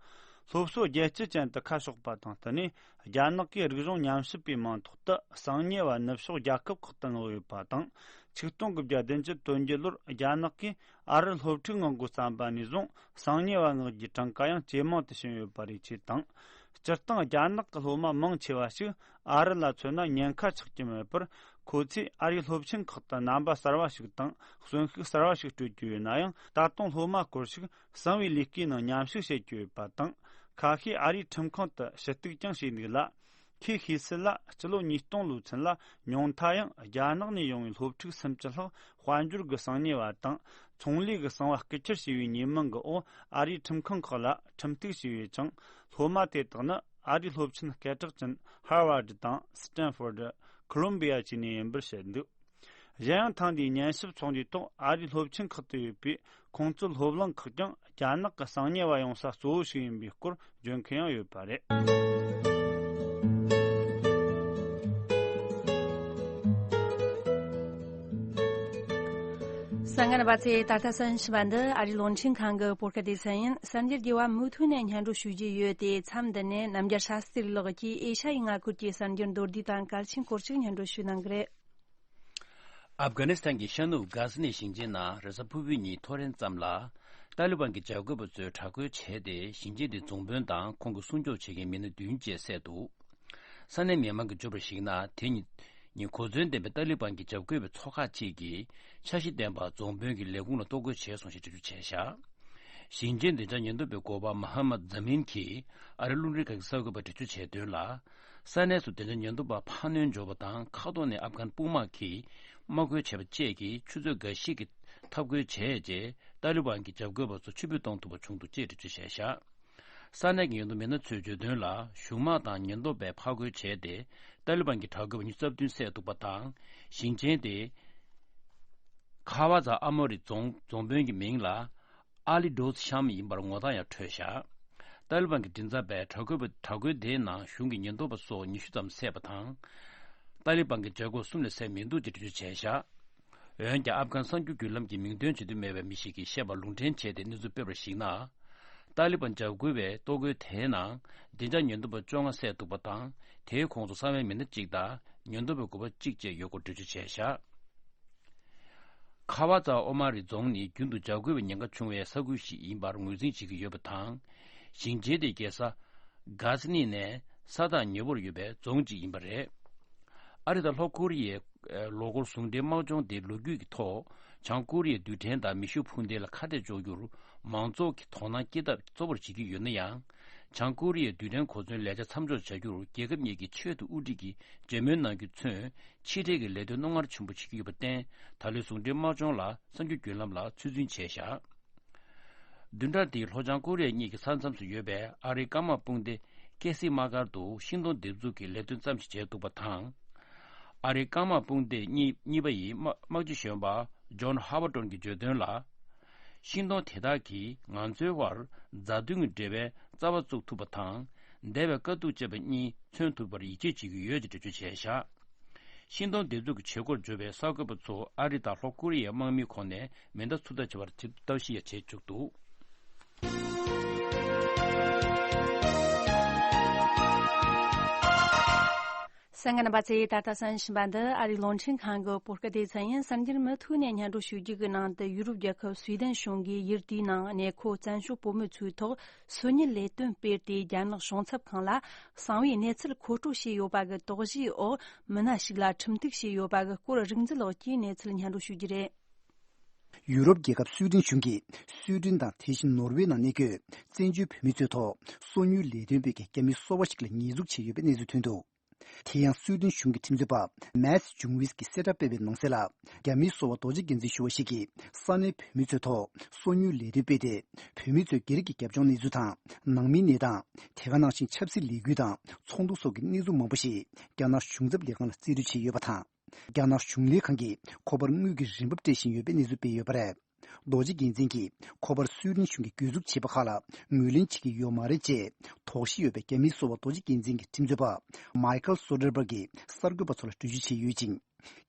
སློབ་གསོ་རྒྱལ་སྤྱི་ཅན་དུ་ཁ་ཕྱོགས་པ་དང་བསྟུན་ནས། རྒྱ་ནག་གིས་རིག་གཞུང་ཉམས་ཞིབ་པའི་མིང་ཐོག་ཏུ་གསང་ཉེ་བ་ནུབ་ཕྱོགས་རྒྱལ་ཁབ་ཁག་ཏུ་མངགས་ཡོད་པ་དང་། ཆིག་སྟོང་དགུ་བརྒྱ་བདུན་ཅུ་དོན་བརྒྱད་ལོར་རྒྱ་ནག་གིས་ཨ་རིར་སློབ་ཕྲུག་མངགས་འགོ་བརྩམས་པ་ནས་བཟུང་། གསང་ཉེ་བ་མངགས་རྒྱུའི་གྲངས་ཀ་ཡང་ཇེ་མང་དུ་ཕྱིན་ཡོད་པ་རེད་ཅེས་དང་། སྤྱིར་བཏང་རྒྱ་ནག་གི་སློབ་མ་མང་ཆེ་བ་ཞིག་ཨ་རི་ལ་མཚོན་ན་ཉེན་ཁ་ཆགས་ཀྱི་མེད་པར། ཁོ་ཚོས་ཨ་རིའི་སློབ་ཆེན་ཁག་ཏུ་རྣམ་པ་གསར་བ་ཞིག་དང་གསོན་ཤུགས་གསར་བ་ཞིག་སྤྲོད་ཀྱི་ཡོད་ན་ཡང་། ད་དུང་སློབ་མ་སྐོར་ཞིག་གསང་བའི་ལས་ཀའི་ནང་མཉམ་ཞུགས་བྱེད་ཀྱི་ཡོད་པ་དང་། ཁ་ཤས་ཨ་རིའི་ཁྲིམས་ཁང་དུ་ཞུ་གཏུག་ཀྱང་བྱས་འདུག་ལ། ཁོས་ཤེས་གསལ་ལ། སྤྱི་ལོ་ཉིས་སྟོང་ལོའི་ཚུན་ལ། ཉུང་མཐའ་ཡང་རྒྱ་ནག་ནས་ཡོང་བའི་སློབ་ཕྲུག་སུམ་ཅུ་ལྷག་དཔལ་འབྱོར་གྱི་གསང་ཉེ་བ་དང་ཚོང་ལས་ཀྱི་གསང་བ་རྐུ་འཁྱེར་བྱས་པའི་ཉེས་མིང་གི་འོག་ཨ་རིའི་ཁྲིམས་ཁང་ཁག་ལ་ཁྲིམས་གཏུག་བྱས་ཡོད་ཅིང་། སློབ་མ་དེ་དག་ནི་ཨ་རིའི་སློབ་ཆེན་སྐད་གྲགས་ཅན་ཧར་ཝར་ཌི་དང་སི་ཏན་ཧྥོར་ཌི། ཁོ་ལོམ་བི་ཡ་བཅས་ནས་ཡིན་པར་བཤད་འདུག་གཞན་ཡང་། ཐེངས་འདིའི་ཉན་ཞིབ་ཚོགས་འདུའི་ཐོག་ཨ་རིའི་སློབ་ཆེན་ཁག་ཏུ་ཡོད་པའི་ཁོང་ཚོའི་སློབ་གླིང་ཁག་ཀྱང་རྒྱ་ནག་གི་གསང་ཉེ་བ་ཡོང་ས་གཙོ་བོ་ཞིག་ཡིན་པའི་སྐོར་བརྗོད་མཁན་ཡང་ཡོད་པ་རེད། གསན་མཁན་རྣམ་པ་ཚོས་ད་ལྟ་གསན་བཞིན་པ་འདི་ཨ་རིའི་རླུང་འཕྲིན་ཁང་གི་བོད་སྐད་སྡེ་ཚན་ཡིན། གསར་འགྱུར་རྒྱས་པ་མུ་མཐུད་ནས་སྙན་སྒྲོན་ཞུ་རྒྱུ་ཡོད་དེ། མཚམས་འདི་ནས་རྣམ་རྒྱལ་ཤཱ་སྟྲི་ལགས་ཀྱིས་ཨེ་ཤ་ཡའི་མངའ་ཁུལ་གྱི་གསར་འགྱུར་མདོར་བསྡུས་དང་གལ་ཆེན་སྐོར་ཞིག་སྙན་སྒྲོན་ཞུ་གནང་གི་རེད། ཨབ་གྷ་ནི་སི་ཐན་གྱི་ཤར་ནུབ་གྷ་ཟི་ནི་ཞིང་ཆེན་ནང་རེས་གཟའ་ཕུར་བུའི་ཉིན་ཐོ་རེངས་ཙམ་ལ། ཏཱ་ལི་བན་གྱི་འཇབ་རྒོལ་པ་ཚོས་དྲག་རྒོལ་བྱས་ཏེ། ཞིང་ཆེན་དེའི་རྫོང་དཔོན་དང་ཁོང་གི་སྲུང་སྐྱོབ་བྱེད་མཁན་མི་སྣ་བདུན་བཅས་བསད་འདུག་ས་གནས་མི་མང་གིས་བརྗོད་པར་གཞིགས་ན། དེ་ཉིན་ཉིན་གོ་མཚོན་ལྡན་པའི་ཏཱ་ལི་བན་གྱི་འཇབ་རྒོལ་པའི་ཚོགས་ཁག་ཅིག་གིས་འཆར་གཞི་ལྡན་པ་རྫོང་དཔོན་གྱི་ལས་ཁུངས་ལ་གཏོར་རྒོལ་བྱས་སོང་ཞེས་འགྲེལ་བརྗོད་བྱས་བཞག་ཞིང་ཆེན་བདེ་འཇགས་ཉེན་རྟོག་པའི་འགོ་པ་མ་ཧ་མད་ཛ་མིན་གྱིས་ཨ་རིའི་རླུང་འཕྲིན་ཁང་གི་གསར་འགོད་པར་འགྲེལ་བརྗོད་བྱས་དོན་ལ། ས་གནས་སུ་བདེ་འཇགས་ཉེན་རྟོག་པ་འཕར་སྣོན་འབྱོར་བ་དང་། མཁའ་ཐོག་ནས་ཨབ་གྷན་དཔུང་དམག་གིས་དམག་རྒོལ་བྱས་པ་བཅས་ཀྱིས་ཆུ་ཚོད་འགའ་ཤས་ཀྱི་འཐབ་རྒོལ་བྱས་རྗེས། ཏཱ་ལི་བན་གྱི་འཇབ་རྒོལ་པ་ཚོ་ཕྱིར་འབུད་གཏོང་ཐུབ་པ་བྱུང་འདུག་ཅེས་འགྲེལ་བརྗོད་བྱས་བཞག་ས་གནས་ཀྱི་ཉེན་རྟོག་མི་སྣ་ཚོས་བརྗོད་དོན་ལ། གཞུང་དམག་དང་ཉེན་རྟོག་པས་ཕར་རྒོལ་བྱས་ཏེ། ཏཱ་ལི་བན་གྱི་དྲག་རྒོལ་བ་ཉི་ཤུ་རྩ་བདུན་བསད་འདུག་པ་དང་། ཞིང་ཆེན་དེ་ཁ་བ་ཛ་ཨ་མོ་རི་རྫོང་རྫོང་དཔོན་གྱི་མིང་ལ་ཨ་ལི་ཌོས་ཤམ་ཡིན་པར་ངོ་རྟགས་ཡང་འཕྲོད་བཞག་ཏཱ་ལི་བན་གྱི་མགྲིན་ཚབ་པས་དྲག་རྒོལ་བ་དྲག་རྒོལ་དེའི་ནང་གཞུང་གི་ཉེན་རྟོག་པ་སོགས་ཉི་ཤུ་ཙམ་བསད་པ་དང་། ཏཱ་ལི་བན་གྱི་བྱ་སྒོ་གསུམ་ལས་ཟད་མི་འདུག་ཅེས་འགྲེལ་བརྗོད་བྱས་བཞག་འོན་ཀྱང་ཨབ་གྷན་གསར་འགྱུར་བརྒྱུད་ལམ་གྱིས་མིང་འདོན་བྱེད་འདོད་མེད་པའི་མི་ཞིག་གིས་བཤད་པ་ལུང་འདྲེན་བྱས་ཏེ་གནས་ཚུལ་སྤེལ་བར་གཞིགས་ན། ཏཱ་ལི་བན་འཇབ་རྒོལ་བའི་གཏོར་རྒོལ་དེའི་ནང་བདེ་འཇགས་ཉེན་རྟོག་པ་བཅོ་ལྔ་བསད་འདུག་པ་དང་། དེའི་ཁོངས་སུ་གསང་བའི་མི་སྣ་གཅིག་དང་ཉེན་རྟོག་པའི་འགོ་པ་གཅིག་བཅས་ཡོད་སྐོར་འགྲེལ་བརྗོད་བྱས་བཞག་ཁ་བ་ཛ་ཨོ་མ་རི་རྫོང་ནི་རྒྱུན་དུ་འཇབ་རྒོལ་བའི་ཉེན་ཁ་ཆུང་བའི་ས་ཁུལ་ཞིག་ཡིན་པར་ངོས་འཛིན་བྱེད་ཀྱི་ཡོད་པ་དང་། ཞིང་ཆེན་དེའི་རྒྱལ་ས་གྷ་ཟི་ནི་ནས་ས་ཐག་ཉེ་བོར་ཡོད་པའི་རྫོང་གཅིག་ཡིན་པ་རེད། ཨ་རི་དང་ལྷོ་ཀོ་རི་ཡའི་ལོ་འཁོར་ཟུང་འབྲེལ་དམག་སྦྱོང་དེ་ལོ་རྒྱུས་ཀྱི་ཐོག་བྱང་ཀོ་རི་ཡའི་རྡུལ་ཕྲན་དང་མེ་ཤུགས་འཕུར་མདེལ་ལ་ཁ་གཏད་གཅོག་རྒྱུར་མང་ཚོགས་ཀྱི་དོ་སྣང་སྐྱེ་ཐབས་གཙོ་བོར་བྱེད་ཀྱི་ཡོད་ན་ཡང་། བྱང་ཀོ་རི་ཡའི་རྡུལ་ཕྲན་གོ་མཚོན་ལས་འཆར་མཚམས་འཇོག་བྱ་རྒྱུར་རྒྱལ་ཁབ་གཉིས་ཀྱི་ཆེས་མཐོའི་དབུ་ཁྲིད་ཀྱིས་མཇལ་མོལ་གནང་རྒྱུ་མཚོན། ཕྱི་འབྲེལ་གྱི་ལས་དོན་རྣོ་ངར་ཆེན་པོ་བྱེད་ཀྱི་ཡོད་པར་བརྟེན། ད་ལོའི་ཟུང་འབྲེལ་དམག་སྦྱོང་ལ་གསར་འགྱུར་བརྒྱུད་ལམ་ལ་ཚོད་འཛིན་བྱས་བཞག་བདུན་ཕྲག་འདིའི་ལྷོ་བྱང་ཀོ་རི་ཡ་གཉིས་ཀྱི་ས་མཚམས་སུ་ཡོད་པའི་ཨ་རིའི་སྐམ་དམག་དཔུང་སྡེ་ཀེ་སི་དམག་སྒར་དུ་ཤིང་སྡོང་འདེབས་འཛུགས་ཀྱི་ལས་དོན་ཙམ་ཞིག་བྱས་འདུག་པ་དང་། ཨ་རིའི་སྐམ་དམག་དཔུང་སྡེ་གཉིས་གཉིས་པ་ཡི་དམག་དམག་སྤྱི་གཞོན་པ་ཇོན་ཧ་ཝར་ཏོན་གྱིས་བརྗོད་དོན་ལ། ཤིང་སྡོང་དེ་དག་གིས་ང་ཚོའི་དབར་མཛའ་མཐུན་གྱི་འབྲེལ་བའི་རྩ་བ་བཙུགས་ཐུབ་པ་དང་། འདས་པའི་དཀའ་སྡུག་ཅན་པ་གཉིས་མཚོན་ཐུབ་པར་ཡིད་ཆེས་བྱེད་ཀྱི་ཡོད་ཅེས་འགྲེལ་བརྗོད་བྱས་བཞག་ཤིང་སྡོང་འདེབས་འཛུགས་ཀྱི་བྱེད་སྒོར་འབྱོར་བའི་གསར་འགོད་པ་ཚོ་ཨ་རི་དང་ལྷོ་ཀོ་རི་ཡའི་དམག་མིའི་ཁོངས་ནས་མེ་མདའ་ཚུར་ལྟ་བྱ་བར་ལྟ་ཞིབ་ཡང་བྱེད་བཅུག་འདུག་གསན་མཁན་རྣམ་པ་ཚོས་ད་ལྟ་གསན་བཞིན་པ་འདི་ཨ་རིའི་རླུང་འཕྲིན་ཁང་གི་བོད་སྐད་སྡེ་ཚན་ཡིན། གསར་འགྱུར་མུ་མཐུད་ནས་སྙན་སྒྲོན་ཞུ་རྒྱུ་གི་ནང་དུ་ཡུ་རོབ་རྒྱལ་ཁབ་སུའེ་ཏེན་གཞུང་གིས་ཡུལ་དེའི་ནང་གནས་འཁོད་བཙན་བྱོལ་བོད་མི་ཚོའི་ཐོག་སོ་ཉུལ་ལས་དོན་སྤེལ་ཏེ་རྒྱ་ནག་གཞུང་ཚབ་ཁང་ལ་གསང་བའི་གནས་ཚུལ་མཁོ་སྤྲོད་བྱས་ཡོད་པ་གི་དོགས་གཞིའི་འོག་མི་སྣ་ཞིག་ལ་ཁྲིམས་གཏུག་བྱས་ཡོད་པ་གི་སྐོར་རིག་འཛིན་ལགས་ཀྱིས་གནས་ཚུལ་སྙན་སྒྲོན་ཞུ་རྒྱུ་རེད། ཡུ་རོབ་རྒྱལ་ཁབ་སུའེ་ཏེན་གཞུང་གིས་སུའེ་ཏེན་དང་དེ་བཞིན་ནོར་ཝེ་ནང་གནས་འཁོད་བཙན་བྱོལ་བོད་མི་ཚོའི་ཐོག་སོ་ཉུལ་ལས་དོན་སྤེལ་མཁན་རྒྱ་མི་སོ་པ་ཞིག་ལ་ཉེས་འཛུགས་བྱས་ཡོད་པའི་གནས་ཚུལ་ཐོན་འདུག་དེ་ཡང་སུའེ་ཏེན་གཞུང་གི་ཁྲིམས་རྩོད་པ་མཱས་ཇུང་ཝིས་ཀྱིས་གསལ་བསྒྲགས་སྤེལ་བའི་ནང་གསལ་ལ། རྒྱ་མིའི་སོ་པ་རྡོ་རྗེ་རྒྱལ་མཚན་ཞུ་བ་ཞིག་གིས་ས་གནས་བོད་མི་ཚོའི་ཐོག་སོ་ཉུལ་ལས་དོན་སྤེལ་ཏེ། བོད་མི་ཚོས་སྒེར་གྱི་རྒྱབ་ལྗོངས་གནས་ཚུལ་དང་། ནང་མིའི་གནས་སྟངས། དེ་ག་ནང་བཞིན་ཆབ་སྲིད་ལས་འགུལ་དང་ཚོགས་འདུ་སོགས་ཀྱི་གནས་ཚུལ་མང་པོ་ཞིག་རྒྱ་ནག་གཞུང་ཚབ་ལས་ཁང་ལ་རྩིས་སྤྲོད་བྱས་ཡོད་པ་དང་། རྒྱ་ནག་གཞུང་ལས་ཁང་གིས་ཁོ་པར་དངུལ་གྱི་རིན་འབབ་སྤྲད་བཞིན་ཡོད་པའི་གནས་ཚུལ་སྤེལ་ཡོད་པ་རེད། རྡོ་རྗེ་རྒྱལ་མཚན་གྱིས་ཁོ་པར་སུའེ་ཏེན་གཞུང་གིས་གྱོད་འཛུགས་བྱས་པ་ཁག་ལ་ངོས་ལེན་བྱེད་ཀྱི་ཡོད་མ་རེད་ཅེས་དོགས་གཞི་ཡོད་པའི་རྒྱ་མིའི་སོ་པ་རྡོ་རྗེ་རྒྱལ་མཚན་གྱི་ཁྲིམས་རྩོད་པ་མའི་ཁལ་སོ་ཌར་བྷར་གྱིས་གསར་འགོད་པ་ཚོ་ལ་འགྲེལ་བརྗོད་བྱས་ཡོད་ཅིང་།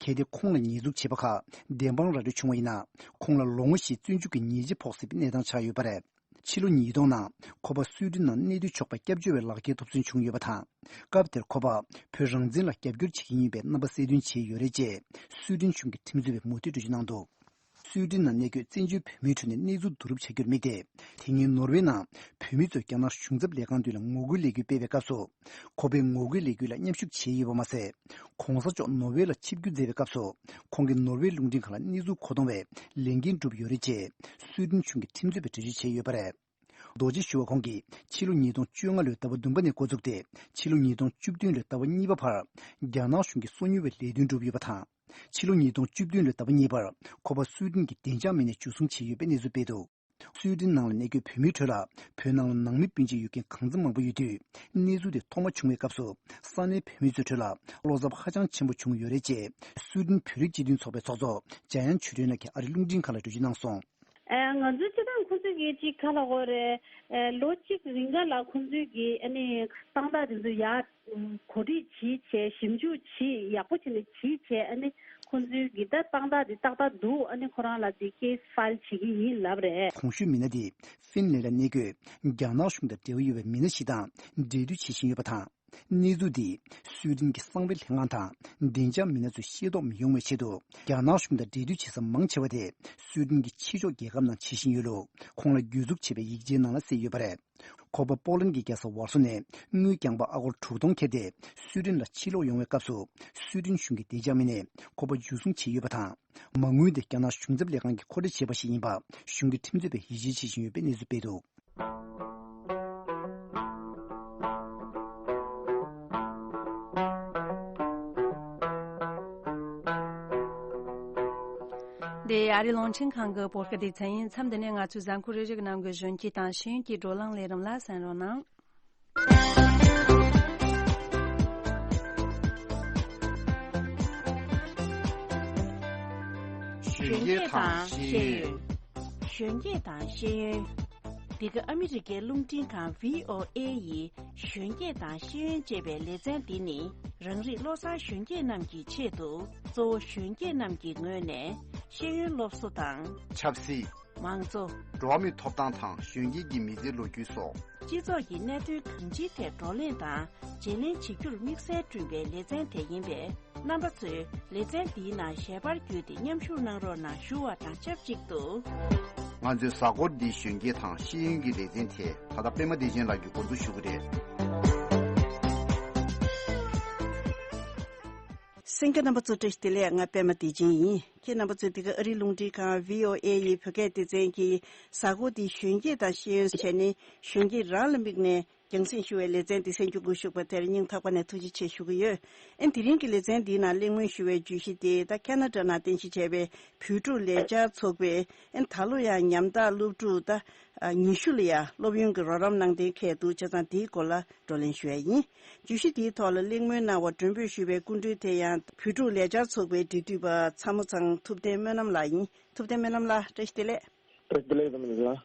གལ་ཏེ་ཁོང་ལ་ཉེས་འཛུགས་བྱས་པ་ཁག་བདེན་དཔང་ར་སྤྲོད་བྱུང་བ་ཡིན་ན། ཁོང་ལ་ལོ་ངོ་བཞིའི་བཙོན་འཇུག་གི་ཉེས་ཆད་ཕོག་སྲིད་པའི་གནས་སྟངས་ཆགས་ཡོད་པ་རེད། ཕྱི་ལོ་ཉིས་སྟོང་ནང་ཁོ་པ་སུའེ་ཏེན་ནང་གནས་སྡོད་ཆོག་པ་སྐྱབས་བཅོལ་བའི་ལག་ཁྱེར་ཐོབ་ཚུན་བྱུང་ཡོད་པ་དང་། སྐབས་དེར་ཁོ་པ་བོད་རང་བཙན་ལ་རྒྱབ་སྐྱོར་བྱེད་ཀྱི་ཡིན་པའི་རྣམ་པ་གསལ་སྟོན་བྱས་ཡོད་རེད་ཅེས་སུའེ་ཏེན་གཞུང་གི་ཁྲིམས་རྩོད་པས་མུ་མཐུད་འགྲེལ་བརྗོད་གནང་འདུག་སུའེ་ཏེན་ནང་གནས་འཁོད་བཙན་བྱོལ་བོད་མིའི་ཁྲོད་ནས་གནས་ཚུལ་བསྡུ་རུབ་བྱ་རྒྱུར་དམིགས་ཏེ། དེ་སྔའི་ནོར་ཝེ་ནང་བོད་མི་ཚོས་རྒྱ་ནག་གཞུང་ཚབ་ལས་ཁང་མདུན་ལ་ངོ་རྒོལ་ལས་འགུལ་སྤེལ་བའི་སྐབས་སུ། ཁོ་པས་ངོ་རྒོལ་ལས་འགུལ་ལ་མཉམ་ཞུགས་བྱས་ཡོད་པ་མ་ཟད། གོང་ས་མཆོག་ནོར་ཝེ་ལ་ཆིབས་བསྒྱུར་མཛད་པའི་སྐབས་སུ། ཁོང་གིས་ནོར་ཝེ་རླུང་འཕྲིན་ཁང་ལ་གནས་ཚུལ་མཁོ་གཏོང་བའི་ལས་འགན་བསྒྲུབས་ཡོད་རེད་ཅེས་སུའེ་ཏེན་གཞུང་གི་ཁྲིམས་རྩོད་པས་འགྲེལ་བརྗོད་བྱས་ཡོད་པ་རེད། རྡོ་རྗེ་ཞུ་བ་ཁོང་གིས་ཕྱི་ལོ་ཉིས་སྟོང་བཅོ་ལྔ་ལོའི་ཟླ་བ་བདུན་པ་ནས་འགོ་བཙུགས་ཏེ། ཕྱི་ལོ་ཉིས་སྟོང་བཅུ་བདུན་ལོའི་ཟླ་བ་གཉིས་པ་བར་རྒྱ་ནག་གཞུང་གིས་སོ་ཉུལ་བའི་ལས་དོན་བསྒྲུབས་ཡོད་པ་དང་། ཕྱི་ལོ་ཉིས་སྟོང་བཅུ་བདུན་ལོའི་ཟླ་བ་གཉིས་པར་ཁོ་པ་སུའེ་ཏེན་གྱི་བདེ་འཇགས་མི་སྣས་འཇུ་བཟུང་བྱས་ཡོད་པའི་གནས་ཚུལ་སྤེལ་འདུག་སུའེ་ཏེན་ནང་ལ་གནས་འཁོད་བོད་མིའི་ཁྲོད་ལ་བོད་ནང་ལ་ནང་མི་སྤུན་མཆེད་ཡོད་མཁན་གང་འཚམ་མང་པོ་ཡོད་དུས། གནས་ཚུལ་དེ་ཐོག་མ་བྱུང་བའི་སྐབས་སུ་ས་གནས་བོད་མི་ཚོའི་ཁྲོད་ལ་བློ་འཚབ་ཧ་ཅང་ཆེན་པོ་བྱུང་ཡོད་རེད་ཅེས་སུའེ་ཏེན་བོད་རིགས་སྤྱི་མཐུན་ཚོགས་པའི་ཚོགས་གཙོ་འཇམ་དབྱངས་ཆོས་སྒྲོན་ལགས་ཀྱིས་ཨ་རིའི་རླུང་འཕྲིན་ཁང་ལ་འགྲེལ་བརྗོད་གནང་སོང་། ཨ། ང་ཚོའི་སྤྱི་བཏང་ཁོང་ཚོས་ཀྱིས་ཅིག་ག་ལ་གོ་རེད། ཨ། ལོ་གཅིག་རིང་ག་ལ་ཁོང་ཚོས་ཀྱིས་ཨ་ནི་དཔང་རྟགས་དེ་ཚོ་ཡར་གོ་སྒྲིག་བྱས་བྱས། ཞིབ་འཇུག་བྱས། ཡག་པོ་བྱས་ནས་བྱས་བྱས། ཨ་ནི་ཁོང་ཚོས་ཀྱིས་ད་དཔང་རྟགས་དེ་ཏག་ཏག་འདུག་ཨ་ནི་ཁོ་རང་ལ་དེ་ཀེ་སི་ཕའིལ་བྱེད་ཀྱི་ཡིན་ལབ་རེད། གོང་ཞུས་མི་སྣ་དེ་ཧྥིན་ལན་ལ་གནས་འཁོད་རྒྱ་ནག་གཞུང་དང་འབྲེལ་བ་ཡོད་པའི་མི་སྣ་ཞིག་དང་འབྲེལ་མཐུད་བྱེད་བཞིན་ཡོད་པ་དང་། གནས་ཚུལ་འདིས་སུའེ་ཏེན་གྱི་གསང་བའི་ལྷན་ཁང་དང་བདེ་འཇགས་མི་སྣ་ཚོས་ཤེས་རྟོགས་མི་ཡོང་བའི་ཆེད་དུ། རྒྱ་ནག་གཞུང་དང་འབྲེལ་མཐུད་བྱེད་ས་མང་ཆེ་བ་དེ་སུའེ་ཏེན་གྱི་ཕྱི་ཕྱོགས་རྒྱལ་ཁབ་ནང་བྱེད་བཞིན་ཡོད་ལུགས་ཁོང་ལ་གྱོད་འཛུགས་བྱས་པའི་ཡིག་ཆའི་ནང་ལ་གསལ་ཡོད་པ་རེད། ཁོ་པ་པོ་ལན་གྱི་རྒྱལ་ས་ཝར་སོ་ནས་དངུལ་རྐྱང་པ་ཨ་སྒོར་དྲུག་སྟོང་ཁྱེར་ཏེ་སུའེ་ཏེན་ལ་ཕྱིར་ལོག་ཡོང་བའི་སྐབས་སུ། སུའེ་ཏེན་གཞུང་གི་བདེ་འཇགས་མི་སྣས་ཁོ་པ་འཇུ་བཟུང་བྱས་ཡོད་པ་དང་། མ་དངུལ་དེ་རྒྱ་ནག་གཞུང་ཚབ་ལས་ཁང་གིས་མཁོ་སྤྲོད་བྱས་པ་ཞིག་ཡིན་པ་གཞུང་གི་ཁྲིམས་རྩོད་པས་ཡིད་ཆེས་བྱེད་བཞིན་ཡོད་པའི་གནས་ཚུལ་སྤེལ་འདུག་འདི་ཨ་ རི་རླུང་འཕྲིན་ཁང་གི་བོད་སྐད་སྡེ་ཚན་ཡིན། མཚམས་འདི་ནས་ང་ཚོའི་གཟའ་འཁོར་རེ་རེ་གི་ནང་གི་གཞོན་སྐྱེས་དང་ཤེས་ཡོན་གྱི་བགྲོ་གླེང་ལས་རིམ་ལ་གསན་རོགས་གནང་། གཞོན་སྐྱེས་དང་ཤེས་ཡོན། གཞོན་སྐྱེས་དང་ཤེས་ཡོན། འདི་ག་ཨ་མི་རི་ཀའི་རླུང་འཕྲིན་ཁང་བྷི་ཨོ་ཨེ་ཡི་གཞོན་སྐྱེས་དང་ཤེས་ཡོན་ཅེས་པའི་ལེ་ཚན་འདི་ནི། རང་རིགས་བློ་བཟང་གཞོན་སྐྱེས་རྣམས་ཀྱི་ཆེད་དུ། གཙོ་བོ་གཞོན་སྐྱེས་རྣམས་ཀྱི་ངོས་ནས་ཤེས་ཡོན་སློབ་གསོ་དང་། ཆབ་སྲིད། མང་གཙོ། འགྲོ་བ་མིའི་ཐོབ་ཐང་དང་གཞོན་སྐྱེས་ཀྱི་མི་ཚེའི་ལོ་རྒྱུས་སོགས། སྤྱི་ཚོགས་ཀྱི་གནད་དོན་གང་ཅིའི་ཐད་བགྲོ་གླེང་དང་བརྗེ་ལེན་བྱེད་རྒྱུར་དམིགས་བསལ་བསྐྲུན་པའི་ལེ་ཚན་དེ་ཡིན་པས། རྣམ་པ་ཚོས་ལེ་ཚན་འདིའི་ནང་ཞལ་པར་བརྒྱུད་དེ་མཉམ་ཞུགས་གནང་རོགས་གནང་ཞུ་བ་དང་ཆབས་ཅིག་ཏུ། ང་ཚོའི་གཟའ་འཁོར་འདིའི་གཞོན་སྐྱེས་དང་ཤེས་ཡོན་གྱི་ལེ་ཚན་དེ་ད་ལྟ་པད་མ་བདེ་ཆེན་ལགས་ཀྱིས་འགོ་འཛུགས་ཞུ་གི་རེད། གསན་མཁན་རྣམ་པ་ཚོ་བཀྲ་ཤིས་བདེ་ལེགས། ང་པད་མ་བདེ་ཆེན་ཡིན། ཁྱེད་རྣམ་པ་ཚོས་འདི་ག་ཨ་རིའི་རླུང་འཕྲིན་ཁང་བྷི་ཨོ་ཨེ་ཡི་བོད་སྐད་སྡེ་ཚན་གྱི་གཟའ་འཁོར་འདིའི་གཞོན་སྐྱེས་དང་ཤེས་ཡོན་བྱས་ནས་གཞོན་སྐྱེས་རང་ལ་དམིགས་ནས། རྒྱང་སྲིང་ཞུ་བའི་ལེ་ཚན་འདི་གསན་རྒྱུ་འགོ་ཞུགས་པ་དེར་སྙིང་ཐག་པ་ནས་ཐུགས་རྗེ་ཆེ་ཞུ་གི་ཡོད། ཨན་དེ་རིང་གི་ལེ་ཚན་འདིའི་ནང་གླེང་མོལ་ཞུ་བའི་བརྗོད་གཞི་དེ་ད་ཁ་ན་ཌ་ནང་རྟེན་གཞི་བྱས་པའི་བོད་ཕྲུག་ལས་འཆར་ཚོགས་པས་ཨན་ད་ལོ་ཡང་ཉམ་ཐག་སློབ་ཕྲུག་ད་ཉི་ཤུ་ལ་ཡང་སློབ་ཡོན་གྱི་རོགས་རམ་གནང་གཏན་འཁེལ་འདུག་བྱས་ཙང་དེའི་སྐོར་ལ་བགྲོ་གླེང་ཞུ་ཡ་ཡིན། བརྗོད་གཞི་དེའི་ཐོག་ལ་གླེང་མོལ་གནང་བར་མགྲོན་འབོད་ཞུས་པའི་སྐུ་མགྲོན་དེ་ཡང་བོད་ཕྲུག་ལས་འཆར་ཚོགས་པའི་འབྲེལ་མཐུད་པ་ཚ་མོ་ཚང་ཐུབ་བསྟན་སྨོན་ལམ་ལགས་ཡིན། ཐུབ་བསྟན་སྨོན་ལམ་ལགས་བཀྲ་ཤིས་བདེ་ལེགས། བཀྲ་ཤིས་བདེ་ལེགས་རྣམ་པ་ལགས།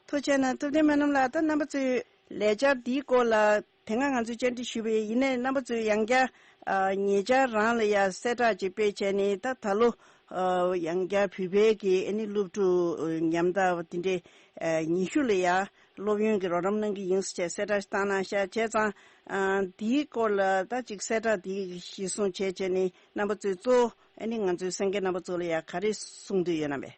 ཐུགས་རྗེ་གནང་། ཐུབ་བསྟན་སྨོན་ལམ་ལགས། ད་རྣམ་པ་ཚོས་ལས་འཆར་འདིའི་སྐོར་ལ་དེ་སྔ་ང་ཚོས་བཅར་འདྲི་ཞུས་པ་ཡིན་ནའི་རྣམ་པ་ཚོས་ཡང་བསྐྱར་ཨ་ཉེ་ཆར་རང་ལ་ཡང་གསལ་བསྒྲགས་ཅིག་སྤེལ་བྱས་ནས་ད་ད་ལོ་ཨ་ཡང་བསྐྱར་བོད་པའི་གི་ཨ་ནི་སློབ་ཕྲུག་ཉམ་ཐག་དེ་འདྲའི་ཨ་ཉི་ཤུ་ལ་ཡང་སློབ་ཡོན་གྱི་རོགས་རམ་གནང་གི་ཡིན་ཟེར་བྱས་གསལ་བསྒྲགས་ཞིག་བཏང་གནང་ཤག་བྱས་ཙང་ཨ་འདིའི་སྐོར་ལ་ད་ཅིག་གསལ་བསྒྲགས་འདི་གཞིར་བཟུང་བྱས་བྱས་ནས་རྣམ་པ་ཚོས་གཙོ་བོ་ཨ་ནི་ང་ཚོའི་གསན་མཁན་རྣམ་པ་ཚོ་ལ་ཡང་ག་རེ་གསུང་འདོད་ཡོད་ན་མེད།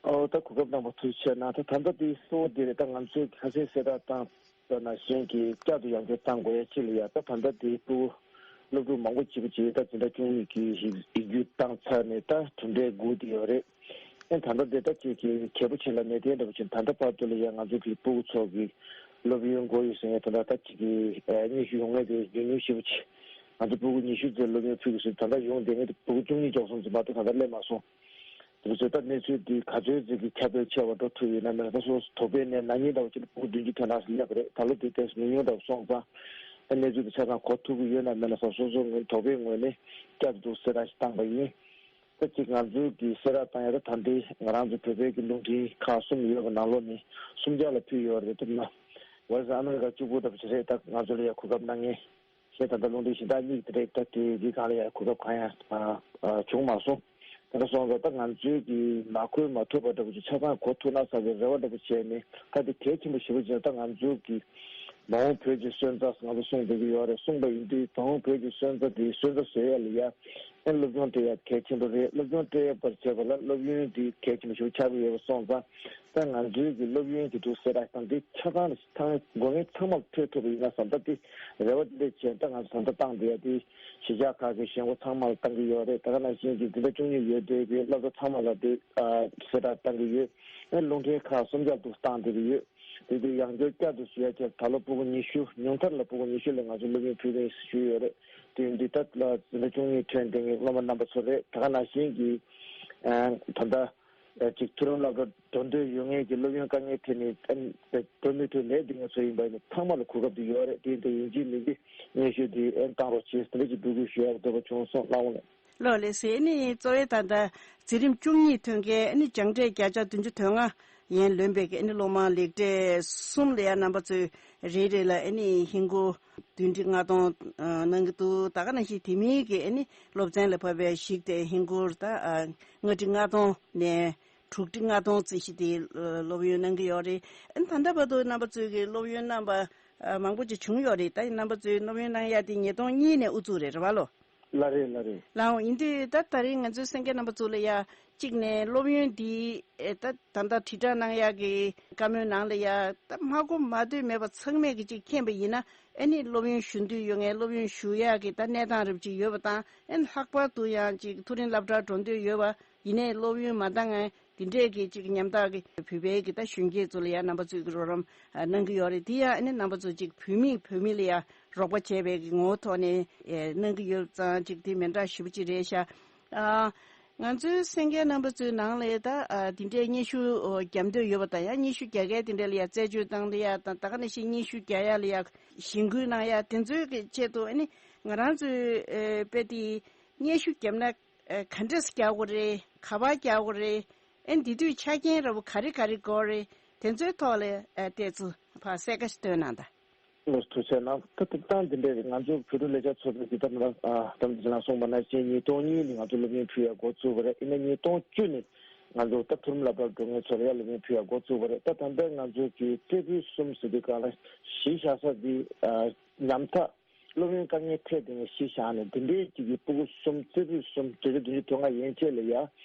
ཨོ་ད་གོ་སྐབས་གནང་བ་ཐུགས་རྗེ་ཆེ་གནང་། ད་ད་ལྟ་དེ་གཙོ་བོ་དེ་རེད། ད་ང་ཚོས་ཁ་སང་གསལ་བསྒྲགས་བཏང་པ་ནང་བཞིན་གྱི་བསྐྱར་དུ་ཡང་བསྐྱར་བཏང་དགོས་ཡ་ཅིག་ལ་ཡ་ད་ད་ལྟ་དེ་སྤུ་སློབ་ཕྲུག་མང་པོ་ཅིག་པ་ཅིག་ད་འཛིན་གྲྭ་བཅུ་གཉིས་ཀྱི་ཡིག་རྒྱུགས་བཏང་ཚར་ནས་ད་གྲུབ་འབྲས་སྒུག་བསྡད་ཡོད་རེད། ཨེ་ད་ལྟ་དེ་ད་ཅིག་གི་གལ་པོ་ཆེ་ལ་གནས་དེ་འདྲ་པོ་ཅིག་ད་ལྟ་བར་དུ་ལ་ཡ་ང་ཚོ་གི་སྤུ་གུ་ཚོ་གི་སློབ་ཡོན་དགོས་ཡོད་ཟེར་ཡ་ད་ལྟ་ད་ཅིག་གི་སྙན་ཞུ་ཡོང་ངེས་དེ་ཉུང་ཉུང་ཞེ་པོ་ཅིག་ང་ཚོ་སྤུ་གུ་ཉི་ཤུ་ཙམ་སློབ་ཡོན་ཕུལ་དགོས་ཟེར་ད་ལྟ་ཡོང་བསྡད་ངེས་དེ་སྤུ་གུ་བཅུ་གཉིས་ཙམ་ཙམ་མ་གཏོགས་ད་ལྟ་སླེབས་མ་སོང་། དེ་ཚོ་ད་གནས་ཚུལ་འདི་ག་ཚོད་ཅིག་གི་ཁྱབ་སྤེལ་ཆེ་བ་འགྲོ་ཐུབ་ཡོད་ན་མེད་ན་ད་སོ་སོ་དོགས་པའི་གནས་ན་ནིང་འདྲ་བོ་ཅིག་ལ་སྤུ་གུ་བདུན་ཅུ་ཐོན་ནས་སླེབས་རེད། ད་ལོ་དེ་ཏོག་ཙམ་ཉུང་ཉུང་འདྲ་བོ་སོང་ཙང་ད་གནས་ཚུལ་དེ་ཆ་ཚང་གོ་ཐུབ་ཀྱི་ཡོད་ན་མེད་ན་སོ་སོ་སོ་ངོས་དོགས་པའི་ངོས་ནས་བསྐྱར་དུ་གསལ་བསྒྲགས་ཤིག་བཏང་པ་ཡིན། ད་ཅིག་ང་ཚོའི་གི་གསལ་བསྒྲགས་བཏང་ཡ་ད་ད་ལྟའི་ང་རང་ཚོ་བོད་པའི་གི་རླུང་འཕྲིན་ཁག་གསུམ་ཡོད་པ་ནང་ལོགས་ནས་གསུམ་ཆར་ལ་ཕུལ་ཡོད་རེད། ཐུབ་ན་ཝེ་སི་ཨ་མི་རི་ཀ་གཅིག་པུ་འདྲ་བོ་ཅིག་རེད། ད་ང་ཚོ་ལ་ཡ་གོ་སྐབས་གནང་མཁན། ཞེས་ད་ལྟ་རླུང་འཕྲིན་གཞན་དག་གཉིས་དེ་རེད། ད་དེ་འདི་སྒང་ལ་ཡང་གོ་སྐབས་གང་ཡང་ཨ་ཨ་བྱུང་མ་སོང་། དེ་འདྲ་སོང་ཙང་ད་ང་ཚོའི་གི་མ་གོ་མ་ཐུབ་པ་འདྲ་པོ་ཅིག་ཆ་ཚང་གོ་ཐུབ་ན་བསམ་པའི་རེ་བ་འདྲ་པོ་བྱས་ནས་ད་དེ་གལ་ཆེན་པོ་ཞེ་པོ་ཅིག་ད་ང་ཚོའི་གི་མ་འོངས་བོད་ཀྱི་སོན་རྩ་ང་ཚོ་གསུང་བསྡད་ཀྱི་ཡོད་རེད། གསུངས་པ་ཡིན་དུས་མ་འོངས་བོད་ཀྱི་སོན་རྩ་དེ་སོན་རྩ་བཟོ་ཡ་ལ་ཡ་ཨེ་སློབ་སྦྱོང་སྤྲད་ཡ་གལ་ཆེན་པོ་རེད། སློབ་སྦྱོང་སྤྲད་པར་བྱས་པ་ལ་སློབ་ཡོན་དེ་གལ་ཆེན་པོ་ཞེ་པོ་ཆགས་ཀྱི་ཡོད་པ་སོང་ཙང་། ད་ང་ཚོའི་གི་སློབ་ཡོན་གྱི་འདུག་གསལ་བསྒྲགས་དང་དེ་ཆ་ཚང་ནས་ཚང་དགོས་ངེས་ཚང་མར་ཐོས་ཐུབ་པ་ཡིན་ན་བསམ། ད་དེ་རེ་བ་དེ་འདྲ་བྱས། ད་ང་ཚོ་ད་ལྟ་བཏང་བསྡད་ཡ་དེ་གཞིས་ཆགས་ཁག་གི་གཞིས་འགོ་ཚང་མ་ལ་བཏང་གི་ཡོད་རེད། ད་ག་ནང་བཞིན་གྱི་འཛིན་གྲྭ་བཅུ་གཉིས་ཡོད་དེ་གི་སློབ་གྲྭ་ཚང་མ་ལ་དེ་ཨ་གསལ་བསྒྲགས་བཏང་གི་ཡོད། ཨེ་རླུང་འཕྲིན་ཁག་གསུམ་ཆར་དུ་བཏང་བསྡད་ཀྱི་ཡོད། དེ་དུས་ཡང་བསྐྱར་བསྐྱར་དུ་ཞུ་ཡ་བྱས། ད་ལོ་སྤུ་གུ་ཉི་ཤུ་ཉུང་མཐར་ལ་སྤུ་གུ་ཉི་ཤུ་ལ་ང་ཚོ་སློབ་ཡོན་ཕུལ་རེད་ཞུས་ཡོད་རེད། དེ་ཡིན་དུས་ད་ལ་འཛིན་གྲྭ་བཅུ་གཉིས་ཐོན་བསྡད་མཁན་སློབ་མ་རྣམ་པ་ཚོ་རེད། ད་ག་ནང་བཞིན་གྱི་ཨ་ད་ལྟ། ཅིག་མཐོ་རིམ་སློབ་གྲྭ་འགྲོ་འདོད་ཡོད་མཁན་གྱི་སློབ་ཡོན་དཀའ་ངལ་འཕྲད་ནས་ཨ་ནི་འགྲོ་མི་ཐུབ་ལས་འདི་ངས་ཚོ་ཡིན་པ་ཡིན་ན་ཚང་མ་ལ་གོ་སྐབས་དེ་ཡོད་རེད། དེ་འདྲ་ཡིན་གཅིག་མིན་གཅིག་སྙན་ཞུ་དེ་ཨེ་བཏང་རོགས་བྱེད་དེ་འདྲ་ཅིག་འབོད་སྐུལ་ཞུ་ཡག་འདོད་པ་བྱུང་སོང་། གནང་རོགས་གནང་། ལགས་ལགས་སེ། ཨ་ནི་གཙོ་བོའི་ད་ལྟ་འཛིན་རིམ་བཅུ་གཉིས་ཐོན་མཁན་ཨ་ནི་སྦྱངས་འབྲས་བརྒྱ་ཆ་བདུན་ཅུ་དོན་ལྔ་ཡན་ལོན་པའི་ཨ་ནི་སློབ་མ་ལེགས་གྲས་གསུམ་ལ་ཡང་རྣམ་པ་ཚོས་རེ་རེ་ལ་ཨ་ནི་ཧིན་སྒོར་བདུན་ཁྲི་ལྔ་སྟོང་གནང་གི་འདུག་ད་ག་ནང་བཞིན་དེ་མིན་གྱི་ཨ་ནི་སློབ་ཚན་ལ་བབས་པའི་གཞིགས་ཏེ་ཧིན་སྒོར་ད་ལྔ་ཁྲི་ལྔ་སྟོང་ནས་དྲུག་ཁྲི་ལྔ་སྟོང་རྩིས་གཞི་དེ་སློབ་ཡོན་གནང་གི་ཡོད་རེད། ཨ་ནི་ད་ལྟ་བར་དུ་རྣམ་པ་ཚོས་ཀྱི་སློབ་ཡོན་གནང་པ་མང་པོ་ཅིག་བྱུང་ཡོད་རེད། ད་རྣམ་པ་ཚོས་སློབ་ཡོན་གནང་ཡ་དེ་ཉིས་སྟོང་གཉིས་ནས་དབུ་བཙུགས་རེད། རེད་བ་ལོ། ལགས་རེད། ལགས་རེད། ལགས་འོང་། ཡིན་དུས་ད་ད་རིང་ང་ཚོའི་གསན་མཁན་རྣམ་པ་ཚོ་ལ་ཡ་གཅིག་ནས་སློབ་ཡོན་འདི་ཨེ་ད་ད་ལྟ་དྲིལ་བསྒྲགས་གནང་ཡག་གི་བཀའ་མོལ་ནང་ལ་ཡ་ད་མ་གོ་མ་ཐོས་མེད་པ་ཚང་མས་གི་གཅིག་མཁྱེན་པ་ཡིན་ན་ཨ་ནི་སློབ་ཡོན་ཞུ་འདོད་ཡོད་མཁན་སློབ་ཡོན་ཞུ་ཡག་གི་ད་གནས་སྟངས་རབ་ཅིག་ཡོད་པ་དང་ཨ་ནི་ལྷག་པར་དུ་ཡང་གཅིག་མཐོ་རིམ་སློབ་གྲྭར་འགྲོ་འདོད་ཡོད་པ་ཡིན་ནའི་སློབ་ཡོན་མ་འདང་ངེ་འདི་འདྲས་ཀྱི་གཅིག་ཉམ་ཐག་གི་བོད་པའི་གི་ད་གཞོན་སྐྱེས་ཚོ་ལ་ཡང་རྣམ་པ་ཚོས་ཀྱི་རོགས་རམ་ཨ་གནང་གི་ཡོད་རེད། དེ་ཡང་ཨ་ནི་རྣམ་པ་ཚོ་གཅིག་བུད་མེད་བོད་མི་ལ་ཡང་རོགས་པ་བྱས་པའི་གི་ངོ་བོ་ཐོག་ནས་ཨེ་གནང་གི་ཡོད་ཙང་གཅིག་དེ་མི་འདྲ་ཞེ་པོ་ཅིག་རེད་ཤག་ཨ་ ང་ཚོའི་གསན་མཁན་རྣམ་པ་ཚོའི་ནང་ལ་ད་ཨ་འདི་འདྲའི་སྙན་ཞུ་ཨོ་རྒྱབ་འདོད་ཡོད་པ་དང་ཡང་སྙན་ཞུ་རྒྱག་མཁན་དེ་འདྲ་ལ་ཡང་རྩད་གཅོད་བཏང་ལ་ཡ་དང་ད་ག་ནང་བཞིན་སྙན་ཞུ་རྒྱག་ཡ་ལ་ཡ་གཞེན་སྐུལ་གནང་ཡ་དེ་ཚོའི་གི་ཆེད་དུ་ཨ་ནི་ང་རང་ཚོའི་ཨེ་དཔེ་དེ་སྙན་ཞུ་བརྒྱབ་ན་ཨེ་ག་འདྲས་རྒྱག་དགོས་རེད། ག་པར་རྒྱག་དགོས་རེད། ཨེ་འདི་དུས་ཆ་རྐྱེན་འདྲ་པོ་ག་རེ་ག་རེ་དགོས་རེད། དེ་ཚོའི་ཐོག་ལ་ཨེ་ཏོག་ཙམ་ཕར་གསལ་ཁ་ཞིག་སྟོན་གནང་དང་། ལོ་ཐུགས་རྗེ་གནང་། ད་ལྟ་སྟངས་འདི་འདྲ་རེད། ང་ཚོ་བོད་ཕྲུག་ལས་འཆར་ཚོགས་པའི་གི་ད་ང་རང་ཨ་ད་ལྟ་ལ་གསུངས་པ་ནང་བཞིན་ཉིས་སྟོང་གཉིས་ནས་ང་ཚོ་སློབ་ཡོན་ཕུལ་ཡ་འགོ་བཙུགས་པ་རེད། ཡིན་ན་ཉིས་སྟོང་བཅུ་ནས་ང་ཚོ་ད་མཐོ་རིམ་སློབ་གྲྭར་འགྲོ་མཁན་ཚོ་ལ་ཡ་སློབ་ཡོན་ཕུལ་ཡ་འགོ་བཙུགས་པ་རེད། ད་ད་ལྟ་ང་ཚོ་གི་རྩེ་ཕུད་གསུམ་ཟེར་དུས་སྒང་ལ་གཞི་བཞག་ས་འདི་ཨ་ཉམ་ཐག་སློབ་ཡོན་དཀའ་ངལ་འཕྲད་བསྡད་མཁན་གཞི་བཞག་ནས་འདི་འདྲའི་གཅིག་གི་ཕྲུ་གུ་གསུམ་རྩེ་ཕུད་གསུམ་བརྒྱ་ཆ་བདུན་ཅུ་དོན་ལྔ་ཡན་ཆད་ལ་ཡ་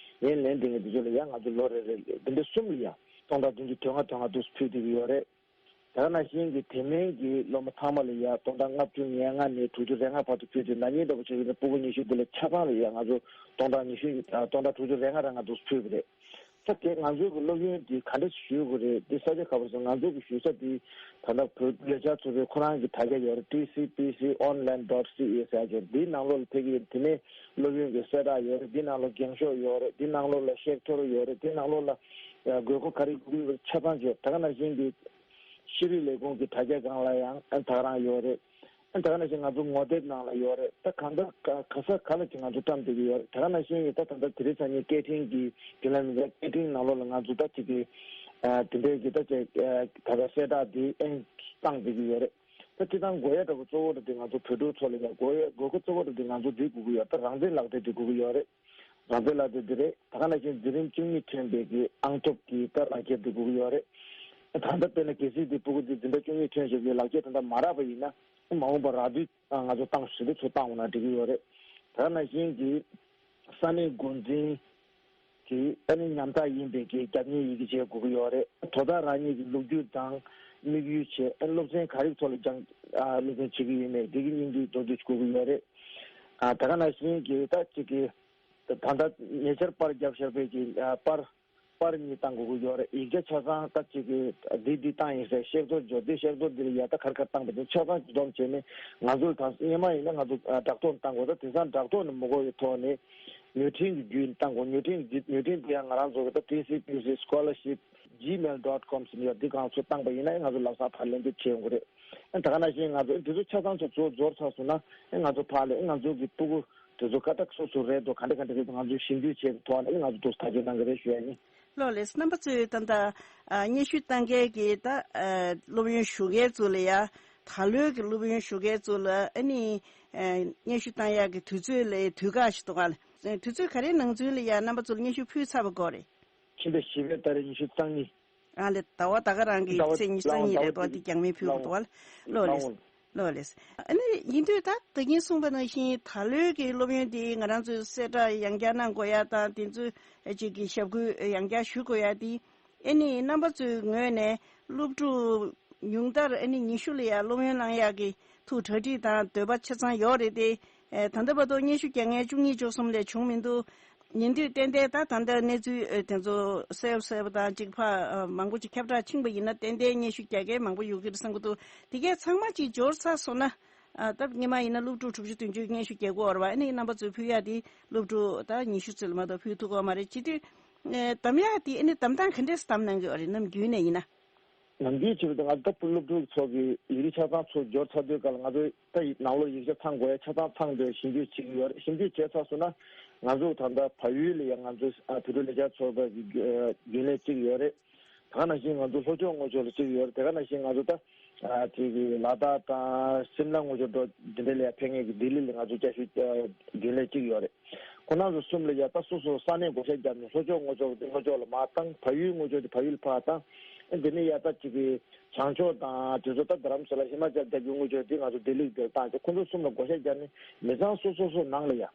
ཡན་ལེན་བསྡད་མཁན་འདི་ཚོ་ལ་ཡ་ང་ཚོ་ལོ་རེ་རེ་འདི་འདྲ་གསུམ་ལ་ཡ་སྟོང་ཕྲག་བདུན་ཅུ་དོན་ལྔ་དོན་ལྔ་འདུག་ཕུལ་བསྡད་ཀྱི་ཡོད་རེད། དེ་ག་ནང་བཞིན་གྱི་དེ་མིན་གྱི་སློབ་མ་ཚང་མ་ལ་ཡ་སྟོང་ཕྲག་ལྔ་བཅུ་ང་ལྔ་ནས་དྲུག་ཅུ་རེ་ལྔ་བར་དུ་ཕུལ་ཏེ་ན་ནིང་འདྲ་པོ་བྱས་ཡོད་ན་ཕྲུ་གུ་ཉི་ཤུ་འདི་ལ་ཆ་ཚང་ལ་ཡ་ང་ཚོ་སྟོང་ཕྲག་ཉི་ཤུ་ཨ་སྟོང་ཕྲག་དྲུག་ཅུ་རེ་ལྔ་རེ་ལྔ་འདུག་ཕུལ་བ་རེད། ད་དེ་ང་ཚོའི་གི་སློབ་ཡོན་འདི་ག་འདྲ་ཞུ་དགོས་རེད། འདི་ས་ཆ་ག་པར་སོང་། ང་ཚོ་གི་ཞུ་ས་འདི་ད་ལྟ་བོད་ལས་འཆར་ཚོགས་པའི་ཁོ་རང་གི་དྲ་རྒྱ་ཡོད་རེད། ཊི་སི་པི་སི་ཨོན་ལན་ཌོཊ་སི་ཨེ་ཟེར་ཡ་ཅིག་ཡོད་རེད། འདིའི་ནང་ལོགས་ལ་ཕ་གི་དེ་ནས་སློབ་ཡོན་གྱི་གསལ་བསྒྲགས་ཡོད་རེད། འདིའི་ནང་ལོགས་འགེངས་ཤོག་ཡོད་རེད། འདིའི་ནང་ལོགས་ལ་བཤད་ཐོ་རུ་ཡོད་རེད། འདིའི་ནང་ལོགས་ལ་དགོས་མཁོ་ག་རེ་དགོས་ཀྱི་ཡོད་རེད་ཆ་ཚང་བརྗོད། ད་ག་ནང་བཞིན་གྱི་ཤེས་རིག་ལས་ཁུངས་ཀྱི་དྲ་རྒྱ་སྒང་ལ་ཡང་ད་ག་རང་ཡོད་རེད། ད་ག་ནང་བཞིན་ང་ཚོ་ངོ་དེབ་ནང་ལ་ཡོད་རེད། ད་གང་ལྟར་ག་ག་ས་ག་ལ་ཅིག་ང་ཚོ་བཀྲམ་བསྡད་ཀྱི་ཡོད་རེད། ད་ག་ནང་བཞིན་ཡིན་ད་ད་ལྟ་དེ་རིང་སང་ཉིན་སྐད་འཕྲིན་གྱི་བརྒྱུད་ལམ་ཡིན་ཙང་སྐད་འཕྲིན་ནང་ལོགས་ལ་ང་ཚོ་ད་ཅིག་གི་ཨ་དེ་འདྲའི་གི་ད་ཅིག་ཨ་ད་ལྟ་གསལ་བསྒྲགས་འདི་ཨེ་བཏང་བསྡད་ཀྱི་ཡོད་རེད། ད་སྤྱིར་བཏང་དགོས་ཡ་འདྲ་པོ་གཙོ་བོ་འདྲ་འདི་ང་ཚོ་བོད་ཕྲུག་ཚོ་ལ་ཡང་དགོས་ཡ་དགོས་མཁོ་གཙོ་བོ་འདྲ་འདི་ང་ཚོ་འདི་དགོས་ཀྱི་ཡོད། ད་རང་བཙན་ལག་དེབ་འདི་དགོས་ཀྱི་ཡོད་རེད། རང་བཙན་ལག་དེབ་འདི་རེད། ད་ག་ནང་བཞིན་འཛིན་རིམ་བཅུ་གཉིས་ཐོན་པའི་གི་ཨང་ཐོབ་ཀྱི་ད་ལག་ཁྱེར་འདི་དགོས་ཀྱི་ཡོད་རེད། ད་ལྟ་དཔེར་ན་གལ་སྲིད་འདི་ཕྲུ་གུ་འདི་འཛིན་གྲྭ་བཅུ་གཉིས་ཐོན་བཞག་པའི་ལག་ཁྱེར་ད་ལྟ་མ་རག་པ་ཡིན་ན་མ་འོངས་པར་རག་དུས་ང་ཚོ་ཏང་ཞི་བདེ་ཚོ་བཏང་འོང་ན་འགྲིག་གི་ཡོད་རེད། ད་ག་ནང་བཞིན་གྱི་ས་གནས་འགོ་འཛིན་གྱི་ཨ་ནི་ཉམ་ཐག་ཡིན་པའི་གི་རྒྱབ་གཉེར་ཡི་གེ་བྱེད་དགོས་ཀྱི་ཡོད་རེད། དོ་བདག་རང་ཉིད་ཀྱི་ལོ་རྒྱུས་དང་དམིགས་ཡུལ་བྱས་ཨ་ནི་སློབ་ཚན་ག་རེ་ཐོག་ལ་སྦྱང་ཨ་སློབ་ཚན་བྱེད་ཀྱི་ཡོད་མེད་འདི་གི་སྙིང་བསྡུས་མདོར་བསྡུས་དགོས་ཀྱི་ཡོད་རེད། ཨ་ད་ག་ནང་བཞིན་གྱི་ད་ཅིག་གི་ད་ལྟ་ཉེ་ཆར་པར་བརྒྱབ་བཞག་པའི་གི་ཨ་པར་པར་གཉིས་བཏང་དགོས་ཀྱི་ཡོད་རེད། ཡིག་ཆ་ཆ་ཚང་ད་ཅིག་གི་འདི་འདི་བཏང་ཡིན་ཟེར་ཤེར་ཚོར་འབྱོར་འདི་ཤེར་ཚོར་འདི་ལ་ཡ་ད་གར་གར་བཏང་པ་དེ་ཆ་ཚང་སྒྲིག་སྡོམ་བྱས་ནས་ང་ཚོ་ད་སྔོན་མ་ཡིན་ན་ང་ཚོ་ཨ་བསྒྲགས་གཏོང་བཏང་དགོས། ད་དེང་སང་བསྒྲགས་གཏོང་ནི་མི་དགོས་པའི་ཐོག་ནས་མོས་མཐུན་གྱི་བརྒྱུད་ནས་བཏང་དགོས། མོས་མཐུན་གྱི་བརྒྱུད་མོས་མཐུན་དེ་ཡང་ང་རང་ཚོ་གི་ད་ཊི་སི་པི་སི་སི་ཀོ་ལར་ཤིབ་ཇི་མེལ་ཌོཊ་ཀོམ་ཟེར་ནས་ཡོད། འདི་གང་ཚོ་བཏང་པ་ཡིན་ན་ང་ཚོ་ལམ་སང་ཕར་ལན་འདེབས་བྱེད་ཡོང་གི་རེད། ད་ག་ནང་བཞིན་ང་ཚོ་འདི་ཚོ་ཆ་ཚང་ཚོ་ཚོ་འབྱོར་ཚར་སོང་ན་ང་ཚོ་ཕར་ལ་ང་ཚོ་གི་ཕྲུ་གུ་དེ་ཚོ་ག་འདྲ་སོ་སོ་རེད་འདུག་ག་འདྲ་ག་འདྲ་རེད་འདུག་ང་ཚོ་ཞིབ་འཇུག་བྱས་ཐོག་ནས་ང་ཚོ་འདུག་ཐག་གཅོད་གནང་གི་རེད་ཞུ་ཡ་ཡིན། ལགས་ལགས། རྣམ་པ་ཚོས་ད་ལྟ་ཨ་སྙན་ཞུ་བཏང་མཁན་གྱི་ད་ཨ་སློབ་ཡོན་ཞུ་མཁན་ཚོ་ལ་ཡ་ད་ལོའི་གི་སློབ་ཡོན་ཞུ་མཁན་ཚོ་ལ་ཨ་ནི་ཨ་སྙན་ཞུ་བཏང་ཡག་གི་དུས་ཚོད་ལ་དུས་བཀག་ཞིག་འདུག་ག་ལ། དུས་ཚོད་ག་རེ་ནང་ཚུན་ལ་ཡ་རྣམ་པ་ཚོ་ལ་སྙན་ཞུ་ཕུལ་ཚར་བ་དགོས་རེད། ཕྱི་ཟླ་བཞི་པའི་ཏ་རིག་ཉི་ཤུ་རྩ་གཉིས། ཨ་ལས་ཟླ་བ་ད་ག་རང་གི་ཟླ་བ་ཚེས་ཉི་ཤུ་རྩ་གཉིས་རེད་དོ། ཟླ་བ་འདི་རྒྱང་མིན་ཕུལ་དགོས་འདུག་བ། ལོ་ལེས། ལོ་ལེས། ཨ་ནི་ཡིན་དུས་ད་ད་གིན་གསུངས་པ་ནང་བཞིན་ད་ལོའི་གི་སློབ་ཡོན་འདི་ང་རང་ཚོས་གསལ་བསྒྲགས་ཡང་བསྐྱར་གནང་དགོས་ཡ་དང་དེ་ཚོའི་ཅིག་གི་ཞབས་སྐུལ་ཡང་བསྐྱར་ཞུ་དགོས་ཡ་འདི་ཨ་ནི་རྣམ་པ་ཚོའི་ངོས་ནས་སློབ་ཕྲུག་ཉུང་མཐར་ཨ་ནི་ཉི་ཤུ་ལ་ཡ་སློབ་ཡོན་བླང་ཡག་གི་ཐུགས་གྲ་སྒྲིག་དང་འདོད་པ་ཆ་ཚང་ཡོད་རེད་དེ། ཨེ་ད་ལྟ་བར་དུ་སྙན་ཞུ་རྒྱག་མཁན་བཅུ་གཉིས་བཅུ་གསུམ་ལས་བྱུང་མི་འདུག་ཉེ་དུས་ཏན་ཏན་ད་ད་ལྟ་གནས་ཚུལ་ཨེ་དེ་ཚོ་གསལ་པོ་གསལ་པོ་དང་གཅིག་ཕ་ཨ་མང་པོ་ཅིག་ཁྱབ་བསྒྲགས་ཕྱིན་པ་ཡིན་ན་ཏན་ཏན་སྙན་ཞུ་རྒྱག་མཁན་མང་པོ་ཡོད་ཀྱི་རེད་བསམ་གྱི་འདུག་དེ་གས་ཚང་མ་ཅིག་འབྱོར་ཚར་སོང་ན་ཨ་ད་སྔོན་མ་ཡིན་ན་སློབ་ཕྲུག་དྲུག་ཅུ་བདུན་ཅུ་སྙན་ཞུ་རྒྱག་གི་ཡོད་རེད་བ། ཨ་ནི་རྣམ་པ་ཚོས་ཕུལ་ཡག་དེ་སློབ་ཕྲུག་ད་ཉི་ཤུ་ཙམ་ལ་མ་གཏོགས་ཕུལ་ཐུབ་ཀྱི་ཡོད་མ་རེད། བྱེད་དུས་ཨེ་གདམ་ཡག་དེ་ཨ་ནི་གདམ་སྟངས་ག་འདྲས་གདམ་གནང་གི་ཡོད་རེད་ནམ་རྒྱུན་ནས་ཡིན་ན། ནམ་རྒྱུན་བྱེད་པ་དང་ང་ཚོ་ད་སློབ་ཕྲུག་ཚོ་གི་ཡིག་རིགས་ཆ་ཚང་ཚུར་འབྱོར་ཚར་དུས་ག་ལ་ང་ཚོ་ད་ནང་ལོགས་ཡིག་ཆ་ཚང་དགོས་ཡ་ཆ་ཚང་ཚང་དུས་ཞིབ་འཇུག་བྱེད་ཀྱི་ཡོད་རེད། ཞིབ་འཇུག་བྱས་ཚར་སོང་ན་ང་ཚོ་ད་ལྟ་བལ་ཡུལ་ལ་ཡང་ང་ཚོ་བོད་ཕྲུག་ལས་འཆར་ཚོགས་པ་གི་རྒྱུན་ལས་བརྩི་གི་ཡོད་རེད། ད་ག་ནང་བཞིན་ང་ཚོ་ལྷོ་ཕྱོགས་དངོས་ཕྱོགས་ལ་བརྩི་གི་ཡོད་རེད། དེ་ག་ནང་བཞིན་ང་ཚོ་ད་ཅིག་གི་ལ་དྭགས་དང་སིམ་ལ་དངོས་ཕྱོགས་འགྲོ་འདི་འདྲ་ལ་ཡང་ཕེབས་མཁན་གི་ལྡི་ལི་ལ་ང་ཚོ་བསྐྱར་ཞུ་རྒྱུན་ལས་བརྩི་གི་ཡོད་རེད། ཁོང་རྣམ་ཚོ་གསུམ་ལ་ཡ་ད་སོ་སོ་ས་གནས་བགོ་བཤའ་བརྒྱབ་ནས་ལྷོ་ཕྱོགས་དངོས་ཕྱོགས་དེ་ལྷོ་ཕྱོགས་ལ་མར་བཏང་། བལ་ཡུལ་དངོས་ཕྱོགས་དེ་བལ་ཡུལ་ཕར་བཏང་། ཨེ་འདི་ནས་ཡ་ད་ཅིག་གི་བྱང་ཕྱོགས་དང་དེ་ཚོ་ད་རྡ་རམ་ས་ལ་ཧི་མ་ཅལ་རྒྱབ་ཀྱི་དངོས་ཕྱོགས་དེ་ང་ཚོ་ལྡི་ལི་དེར་བཏང་བྱས་ཁོང་ཚོ་གསུམ་ལ་བགོ་བཤའ་བརྒྱབ་ནས་མི་ཚང་སོ་སོ་སོ་ནང་ལ་ཡ།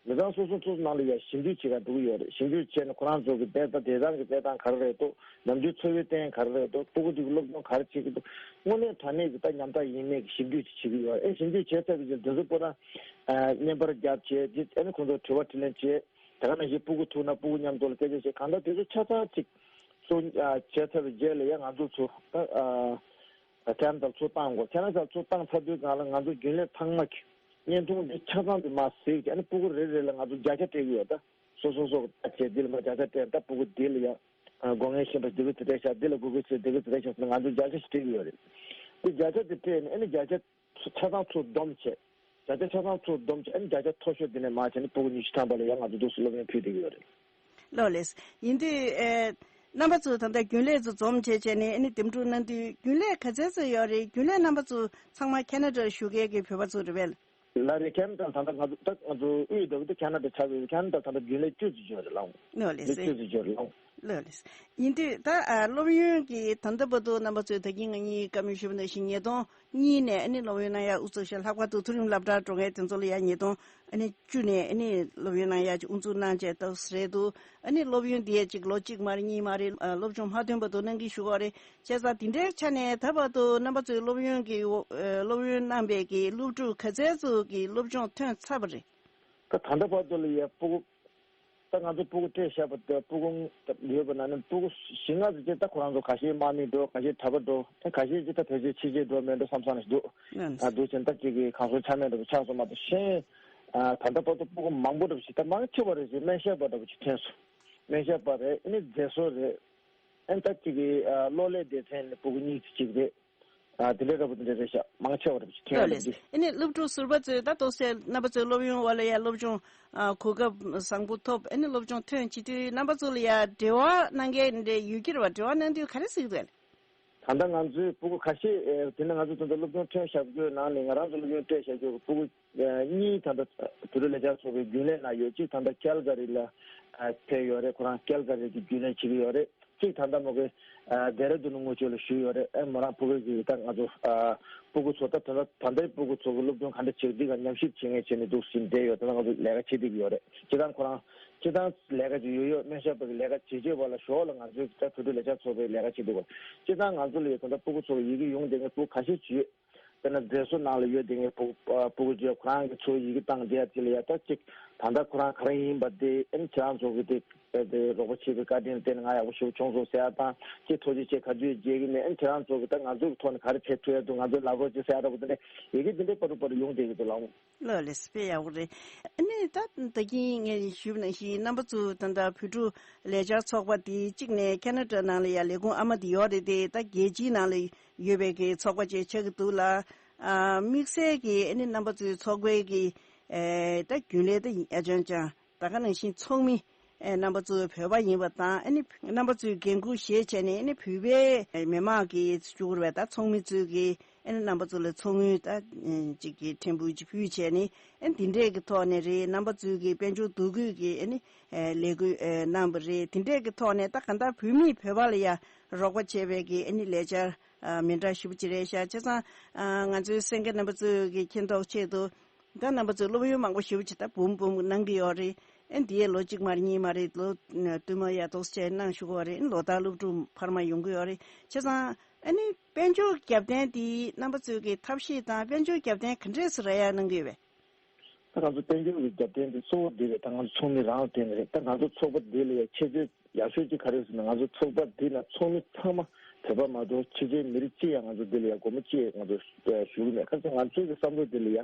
མི་ཚང་སོ་སོ་སོ་སོ་ནང་ལ་ཡ་ཞིབ་འཇུག་བྱེད་ག་འགྲོ་གི་ཡོད་རེད། ཞིབ་འཇུག་བྱས་ནས་ཁོ་རང་ཚོ་གི་དཔེ་ད་དེ་ཚང་གི་དཔེ་སྟངས་ག་རེ་རེད་འདུག་ནམ་རྒྱུན་འཚོ་བའི་སྟེང་ག་རེ་རེད་འདུག་ཕྲུ་གུ་དེ་གི་སློབ་སྦྱོང་ག་རེ་བྱེད་ཀྱི་འདུག་དངོས་གནས་དྲང་གནས་ཀྱི་ད་ཉམ་ཐག་ཡིན་མེད་ཀྱི་ཞིབ་འཇུག་ཅིག་བྱེད་ཀྱི་ཡོད་རེད། ཨེ་ཞིབ་འཇུག་བྱས་ཚར་བའི་རྗེས་འདི་ཚོ་པོ་ན་བརྙན་པར་བརྒྱབ་བྱས་རྗེས་ཨ་ནི་ཁོང་ཚོར་དྲི་བ་དྲིས་ལན་བྱས། དེ་ག་ནང་བཞིན་སྤུ་གུ་ཐུག་ན་སྤུ་གུ་མཉམ་དུ་ལ་སྐད་ཆ་བཤད་གང་ལྟར་དེ་ཚོ་ཆ་ཚང་གཅིག་གཙོ་བྱས་ཚར་བའི་རྗེས་ལ་ཡང་ང་ཚོ་ཚོ་ཨ་ཁྱེད་རང་ཚོར་ཚུར་བཏང་དགོས། ཁྱེད་རང་ཚོར་ཚུར་བཏང་ཚར་དུས་གང་ལ་ང་ཚོ་རྒྱུན་ལས་ཚང་མ་གི་བརྙན་ཐུང་འདི་ཆ་ཚང་དུ་མར་གཟིགས་ཀྱི་ཨ་ནི་སྤུ་གུ་རེ་རེ་ལ་ང་ཚོ་བརྒྱ་ཆ་སྤྲད་ཀྱི་ཡོད། ད་ སོ་སོ་སོ་ད་བྱས་འདི་ལ་མ་བརྒྱ་ཆ་སྤྲད་ད་ཕྲུ་གུ་འདི་ལ་ཡ་སྒོ་ངའི་ཤེས་པ་འདི་གི་ཚེ་བྲེལ་ཤག་འདི་ལ་སྒུག་གི་ཚེ་འདི་གི་ཚེ་བྲེལ་ཤག་ཟེར་ན་ང་ཚོ་བརྒྱ་ཆ་ཞིག་སྤྲད་ཀྱི་ཡོད་རེད། འདི་བརྒྱ་ཆ་དེ་སྤྲད་ནས་ཨ་ནི་བརྒྱ་ཆ་ཆ་ཚང་ཚུར་བསྡོམས་བྱས། བརྒྱ་ཆ་ཆ་ཚང་ཚུར་བསྡོམས་བྱས་ཨ་ནི་བརྒྱ་ཆ་མཐོ་ཤོས་དེ་ནས་མར་བྱས་ནས་ཕྲུ་གུ་ཉི་ཤུ་ཐམ་པ་ལ་ཡང་ང་ཚོ་འདུག་སེ་སློབ་ཡོན་ཕུལ་བསྡད་ཀྱི་ཡོད་རེད། ལགས་ལགས། ཡིན་དུས་ཨེ། རྣམ་པ་ཚོ་ད་ལྟ་རྒྱུན་ལས་ཚོ་འཛོམས་བྱས་བྱས་ནས་ཨ་ནི་འདེམས་སྒྲུག་གནང་དུས་རྒྱུན་ལས་ག་ཚད་ཚོད་ཡོད་རེད། རྒྱུན་ལས་རྣམ་པ་ཚོ་ཚང་མ་ཁེ་ན་ཌར་བཞུགས་མཁན་གྱི་བོད་པ་ཚོ་རེད་པས། ལགས་རེད། ཁེ་ན་ཌར་ད་ལྟ་ང་ཚོ་ད་ང་ཚོ་དབུས་འདྲ་བོ་དེ་ཁེ་ན་ཌར་ཆགས་ཡོད། ཁེ་ན་ཌར་ད་ལྟ་རྒྱུན་ལས་བཅུ་ཙམ་ཡོད་རེད་ལགས། ལགས་ལགས་སེ། བཅུ་ཙམ་ཡོད་རེད་ལགས། ལགས་ལགས་སེ། ཡིན་དུས་ད་ཨ་སློབ་ཡོན་གྱི་ད་ལྟ་བར་དུ་རྣམ་པ་ཚོས་ད་གིན་ང་གཉིས་བཀའ་མོལ་ཞུས་པ་ནང་བཞིན་ཉིས་སྟོང་གཉིས་ནས་ཨ་ནི་སློབ་ཡོན་གནང་ཡག་དབུ་ཚུགས་ཤག་ལྷག་པར་དུ་མཐོ་རིམ་སློབ་གྲྭར་འགྲོ་མཁན་དེ་ཚོ་ལ་ཡང་ཉིས་སྟོང་ཨ་ནི་བཅུ་ནས་ཨ་ནི་སློབ་ཡོན་གནང་ཡག་ཅིག་དབུ་འཛུགས་གནང་བྱས་ཏོག་ཙམ་རེད་འདུག་ཨ་ནི་སློབ་ཡོན་འདི་ཡས་ཅིག་ལོ་གཅིག་མ་རེད་གཉིས་མ་རེད། ཨ་སློབ་སྦྱོང་མ་ཐོན་བར་དུ་གནང་གི་ཞུ་གི་ཡོད་རེད། བྱས་ཙང་དེ་འདྲའི་ཆ་ནས་ད་བར་དུ་རྣམ་པ་ཚོས་སློབ་ཡོན་གྱི་ཨ་སློབ་ཡོན་གནང་བའི་གི་སློབ་ཕྲུག་ག་ཚད་ཚོ་གི་སློབ་སྦྱོང་ཐོན་ཚར་བ་རེད། ད་ད་ལྟ་བར་དུ་ལ་ཡ་ཕྲུ་གུ། ད་ང་ཚོ་ཕྲུ་གུ་སྤྲད་བཞག་པ་དེ་ཕྲུ་གུ་ཡོད་པ་ན་ནི་ཕྲུ་གུ་བཞི་ལྔ་ཙམ་ཅིག་ད་ཁོ་རང་ཚོ་ཁ་ཤས་དམག་མི་འགྲོ། ཁ་ཤས་གྲྭ་པ་འགྲོ། ཁ་ཤས་ཅིག་ད་ཕལ་ཆེར་ཕྱི་རྒྱལ་འགྲོ་མེད་འགྲོ་བསམ་བསམ་ཞིག་འདུག་ཨ་འདུག་ཅན་ད་ཅིག་གི་གང་སོང་ཆ་མེད་འགྲོ་ཆགས་སོང་མ་གཏོགས་གཞན་ད་ལྟ་བར་དུ་ཕྲུ་གུ་མང་པོ་འགྲོ་ཞིག་ད་མང་ཆེ་བ་རེ་ཞིག་སྨན་ཞབས་པ་འདྲ་པོ་ཅིག་ཐོན་སོང་། སྨན་ཞབས་པ་རེད། ཨ་ནི་མཛེས་བཟོ་རེད། ཨ་ནི་ད་ཅིག་གི་གློག་ཀླད་སྡེ་ཚན་ནས་ཕྲུ་གུ་གཉིས་ཙམ་ཅིག་རེད། ཨ་དེ་འདྲའི་འདྲ་པོ་དེ་འདྲ་རེད་ཤག་མང་ཆེ་བ་རེད་ཤག་ལགས་ལགས། ཨ་ནི་སློབ་ཕྲུག་ཟུར་པ་ཚོས་ད་ཏོག་ཙམ་རྣམ་པ་ཚོའི་སློབ་ཡོན་འོག་ལ་ཡ་སློབ་སྦྱོང་གོ་སྐབས་བཟང་པོ་ཐོབ། ཨ་ནི་སློབ་སྦྱོང་ཐོན་བྱེད་དུས་རྣམ་པ་ཚོ་ལ་ཡ་འབྲེལ་བ་གནང་མཁན་འདྲ་ཡོད་ཀྱི་རེད་པ། འབྲེལ་བ་གནང་དུས་ག་རེ་གཟིགས་འདུག་ད་ལྟ་ང་ཚོའི་ཕྲུ་གུ་ཁ་ཤས་དེ་ནི་ང་ཚོ་ད་ལྟ་སློབ་སྦྱོང་ཐོན་བཞག་པའི་ནང་ནས་ང་རང་ཚོ་སློབ་སྦྱོང་སྤྲད་བཞག་རྒྱུ་ཕྲུ་གུ་གཉིས་ད་ལྟ་བོད་རིགས་ལས་འཆར་ཚོགས་པའི་རྒྱུན་ལས་ནང་ཡོད། གཅིག་ད་ལྟ་ཀལ་ག་རི་ལ་ཕེབས་ཡོད་རེད། ཁོ་རང་ཀལ་ག་རི་གི་རྒྱུན་ལས་བྱེད་ཀྱི་ཡོད་རེད། གཅིག་ད་ལྟ་མོ་གི་ལྡེ་ར་ལྡུན་དངུལ་ཆུ་ལ་ཞུགས་ཡོད་རེད། ཨེ་མོ་རང་ཕྲུ་གུ་གི་ད་ང་ཚོ་ཕྲུ་གུ་ཚོ་ད་ད་ལྟ་ད་ལྟའི་ཕྲུ་གུ་ཚོ་གི་སློབ་སྦྱོང་ག་འདྲ་བྱེད་འདི་ག་ཉམས་ཞིབ་བྱེད་མཁན་བྱས་ནས་འདུག་ཟིན་བསྡད་ཡོད། ད་ལྟ་ང་ཚོ་ལས་ཀ་བྱེད་བསྡད་ཀྱི་ཡོད་རེད། སྤྱིར་བཏང་ཁོ་རང་སྤྱིར་བཏང་ལས་ཀ་ཅིག་ཡོད་ཡོད་སྨན་ཞབས་པ་གི་ལས་ཀ་བྱེད་བྱེད་པ་ལ་ཞོར་ལ་ང་ཚོའི་ད་བོད་ཕྲུག་ལས་འཆར་ཚོགས་པའི་ལས་ཀ་བྱེད་འདུག་ག་སྤྱིར་བཏང་ང་ཚོ་ལ་ཡོད་ད་ལྟ་ཕྲུ་གུ་ཚོ་ལ་ཡི་གེ་ཡོང་བསྡད་མཁན་ཕྲུ་གུ་ཁ་ཤས་ཅིག་ཡོད། དཔེར་ན་མཛེས་བཟོ་ནང་ལ་ཡོད་དེ་ངའི་ཕྲུ་ཕྲུ་གུ་ཅིག་ཁོ་རང་གི་ཚོ་ཡི་གེ་བཏང་བསྡད་ཡ་དེ་ལ་ཡ་ད་ཅིག་ད་ལྟ་ཁོ་རང་ག་རེ་ཡིན་པ་དེ་ཨེམ་ཁྱེད་རང་ཚོ་གི་དེ་དེ་རོགས་པ་བྱེད་པའི་བཀའ་དྲིན་བརྟེན་ནས་ང་ཡག་པོ་ཞིག་བྱུང་སོང་ཟེར་ཡ་དང་ཅིག་ཐུགས་རྗེ་ཆེ་ག་ཚོད་བྱེད་ཀྱི་མེད། ཨེམ་ཁྱེད་རང་ཚོ་གི་ད་ང་ཚོ་གི་ཐོག་ནས་ག་རེ་བྱེད་ཐུབ་ཡ་འདུག་ང་ཚོ་ལབ་རོགས་བྱེད་ཟེར་ཡ་འདྲ་པོ་དེ་འདྲ་ཡི་གེ་དེ་འདྲའི་པར་རུ་པར་རུ་ཡོང་བསྡད་ཀྱི་འདུག་ལགས། ལགས་ལགས་དཔེ་ཡག་པོ་རེད། ཨ་ནི་ད་ད་གིན་ངས་ཞུས་པ་ནང་བཞིན་རྣམ་པ་ཚོ་ད་ལྟ་བོད་ཕྲུག་ལས་འཆར་ཚོགས་པ་དེ་གཅིག་ནས་ཁེ་ན་ཌ་ནང་ལ་ཡ་ལས་ཁུངས་ཨ་མ་དེ་ཡོད་རེད་དེ་ད་རྒྱལ་སྤྱིའི་ནང་ལ་ཡོད་པའི་གི་ཚོགས་པ་ཅིག་ཆགས་ཀྱི་འདུག་ལ། ཨ་དམིགས་བསལ་གྱི་ཨ་ནི་རྣམ་པ་ཚོའི་ཚོགས་པའི་གི་ཨེ་ད་རྒྱུན་ལས་ད་ཡིན་ཨ་ཅང་ཅང་ད་ག་ནང་བཞིན་ཚོགས་མི་ཨེ་རྣམ་པ་ཚོ་བོད་པ་ཡིན་པ་དང་ཨ་ནི་རྣམ་པ་ཚོའི་འགན་ཁུར་བཞེས་བྱས་ནས་ཨ་ནི་བོད་པའི་ཨེ་མི་མང་གི་བཅུག་རེད་པ། ད་ཚོགས་མི་ཚོའི་གི་ཨ་ནི་རྣམ་པ་ཚོ་ལ་ཚོགས་དངུལ་ད་ཨེ་གཅིག་གི་ཕྲན་བུ་ཅིག་ཕུལ་བྱས་ནས་ཨ་ནི་འདི་འདྲས་ཀྱི་ཐོག་ནས་རེད། རྣམ་པ་ཚོའི་གི་དཔལ་འབྱོར་འདུ་འགོད་ཀྱི་ཨ་ནི་ཨེ་ལས་འགུལ་ཨེ་གནང་བ་རེད། དེ་འདྲས་ཀྱི་ཐོག་ནས་ད་གང་ལྟར་བོད་མིས་བོད་པ་ལ་ཡ་རོགས་པ་བྱས་པའི་གི་ཨ་ནི་ལས་འཆར་ཨ་མི་འདྲ་ཞེ་པོ་ཅིག་རེད་ཤག་བྱས་ཙང་ཨ་ང་ཚོའི་གསན་མཁན་རྣམ་པ་ཚོས་གི་མཁྱེན་རྟོགས་ཆེད་དུ་ད་རྣམ་པ་ཚོས་སློབ་ཡོན་མང་པོ་ཞེ་པོ་ཅིག་ད་འབུམ་འབུམ་གནང་གི་ཡོད་རེད། ཨེ་འདི་ཡས་ལོ་གཅིག་མ་རེད་གཉིས་མ་རེད་ལོ་བསྟུད་མར་ཡ་ཏོག་ཙམ་གནང་ཞུ་གི་ཡོད་རེད། ལོ་ལྟར་སློབ་ཕྲུག་འཕར་མ་ཡོང་གི་ཡོད་རེད། བྱས་ཙང་ཨ་ནི་དཔལ་འབྱོར་རྒྱབ་རྟེན་འདི་རྣམ་པ་ཚོས་གི་ཐབས་ཤེས་དང་དཔལ་འབྱོར་རྒྱབ་རྟེན་ག་འདྲས་སེ་རག་ཡ་གནང་གི་ཡོད་པས། ད་ང་ཚོ་དཔལ་འབྱོར་གྱི་རྒྱབ་རྟེན་འདི་གཙོ་བོ་འདི་རེད། ད་ང་ཚོ་ཚོགས་མི་རང་ལ་བརྟེན་ནས་རེད། ད་ང་ཚོ་ཚོགས་པ་འདི་ལ་ཡ་ཁྱད་ཆོས་ཡག་ཤོས་ཅིག་ག་རེ་ཟེར་ན་ང་ཚོ་ཚོགས་པ་འདི་ན་ཚོགས་མི་ཚང་མ་བོད་པ་མ་གཏོགས་ཕྱི་རྒྱལ་མི་རིགས་གཅིག་ཡང་ང་ཚོ་འདི་ལ་ཡ་སྒོར་མོ་གཅིག་ང་ཚོ་ཞུ་གི་མེད། ཁ་སང་ང་ཚོའི་གི་བསམ་བློ་འདི་ལ་ཡ་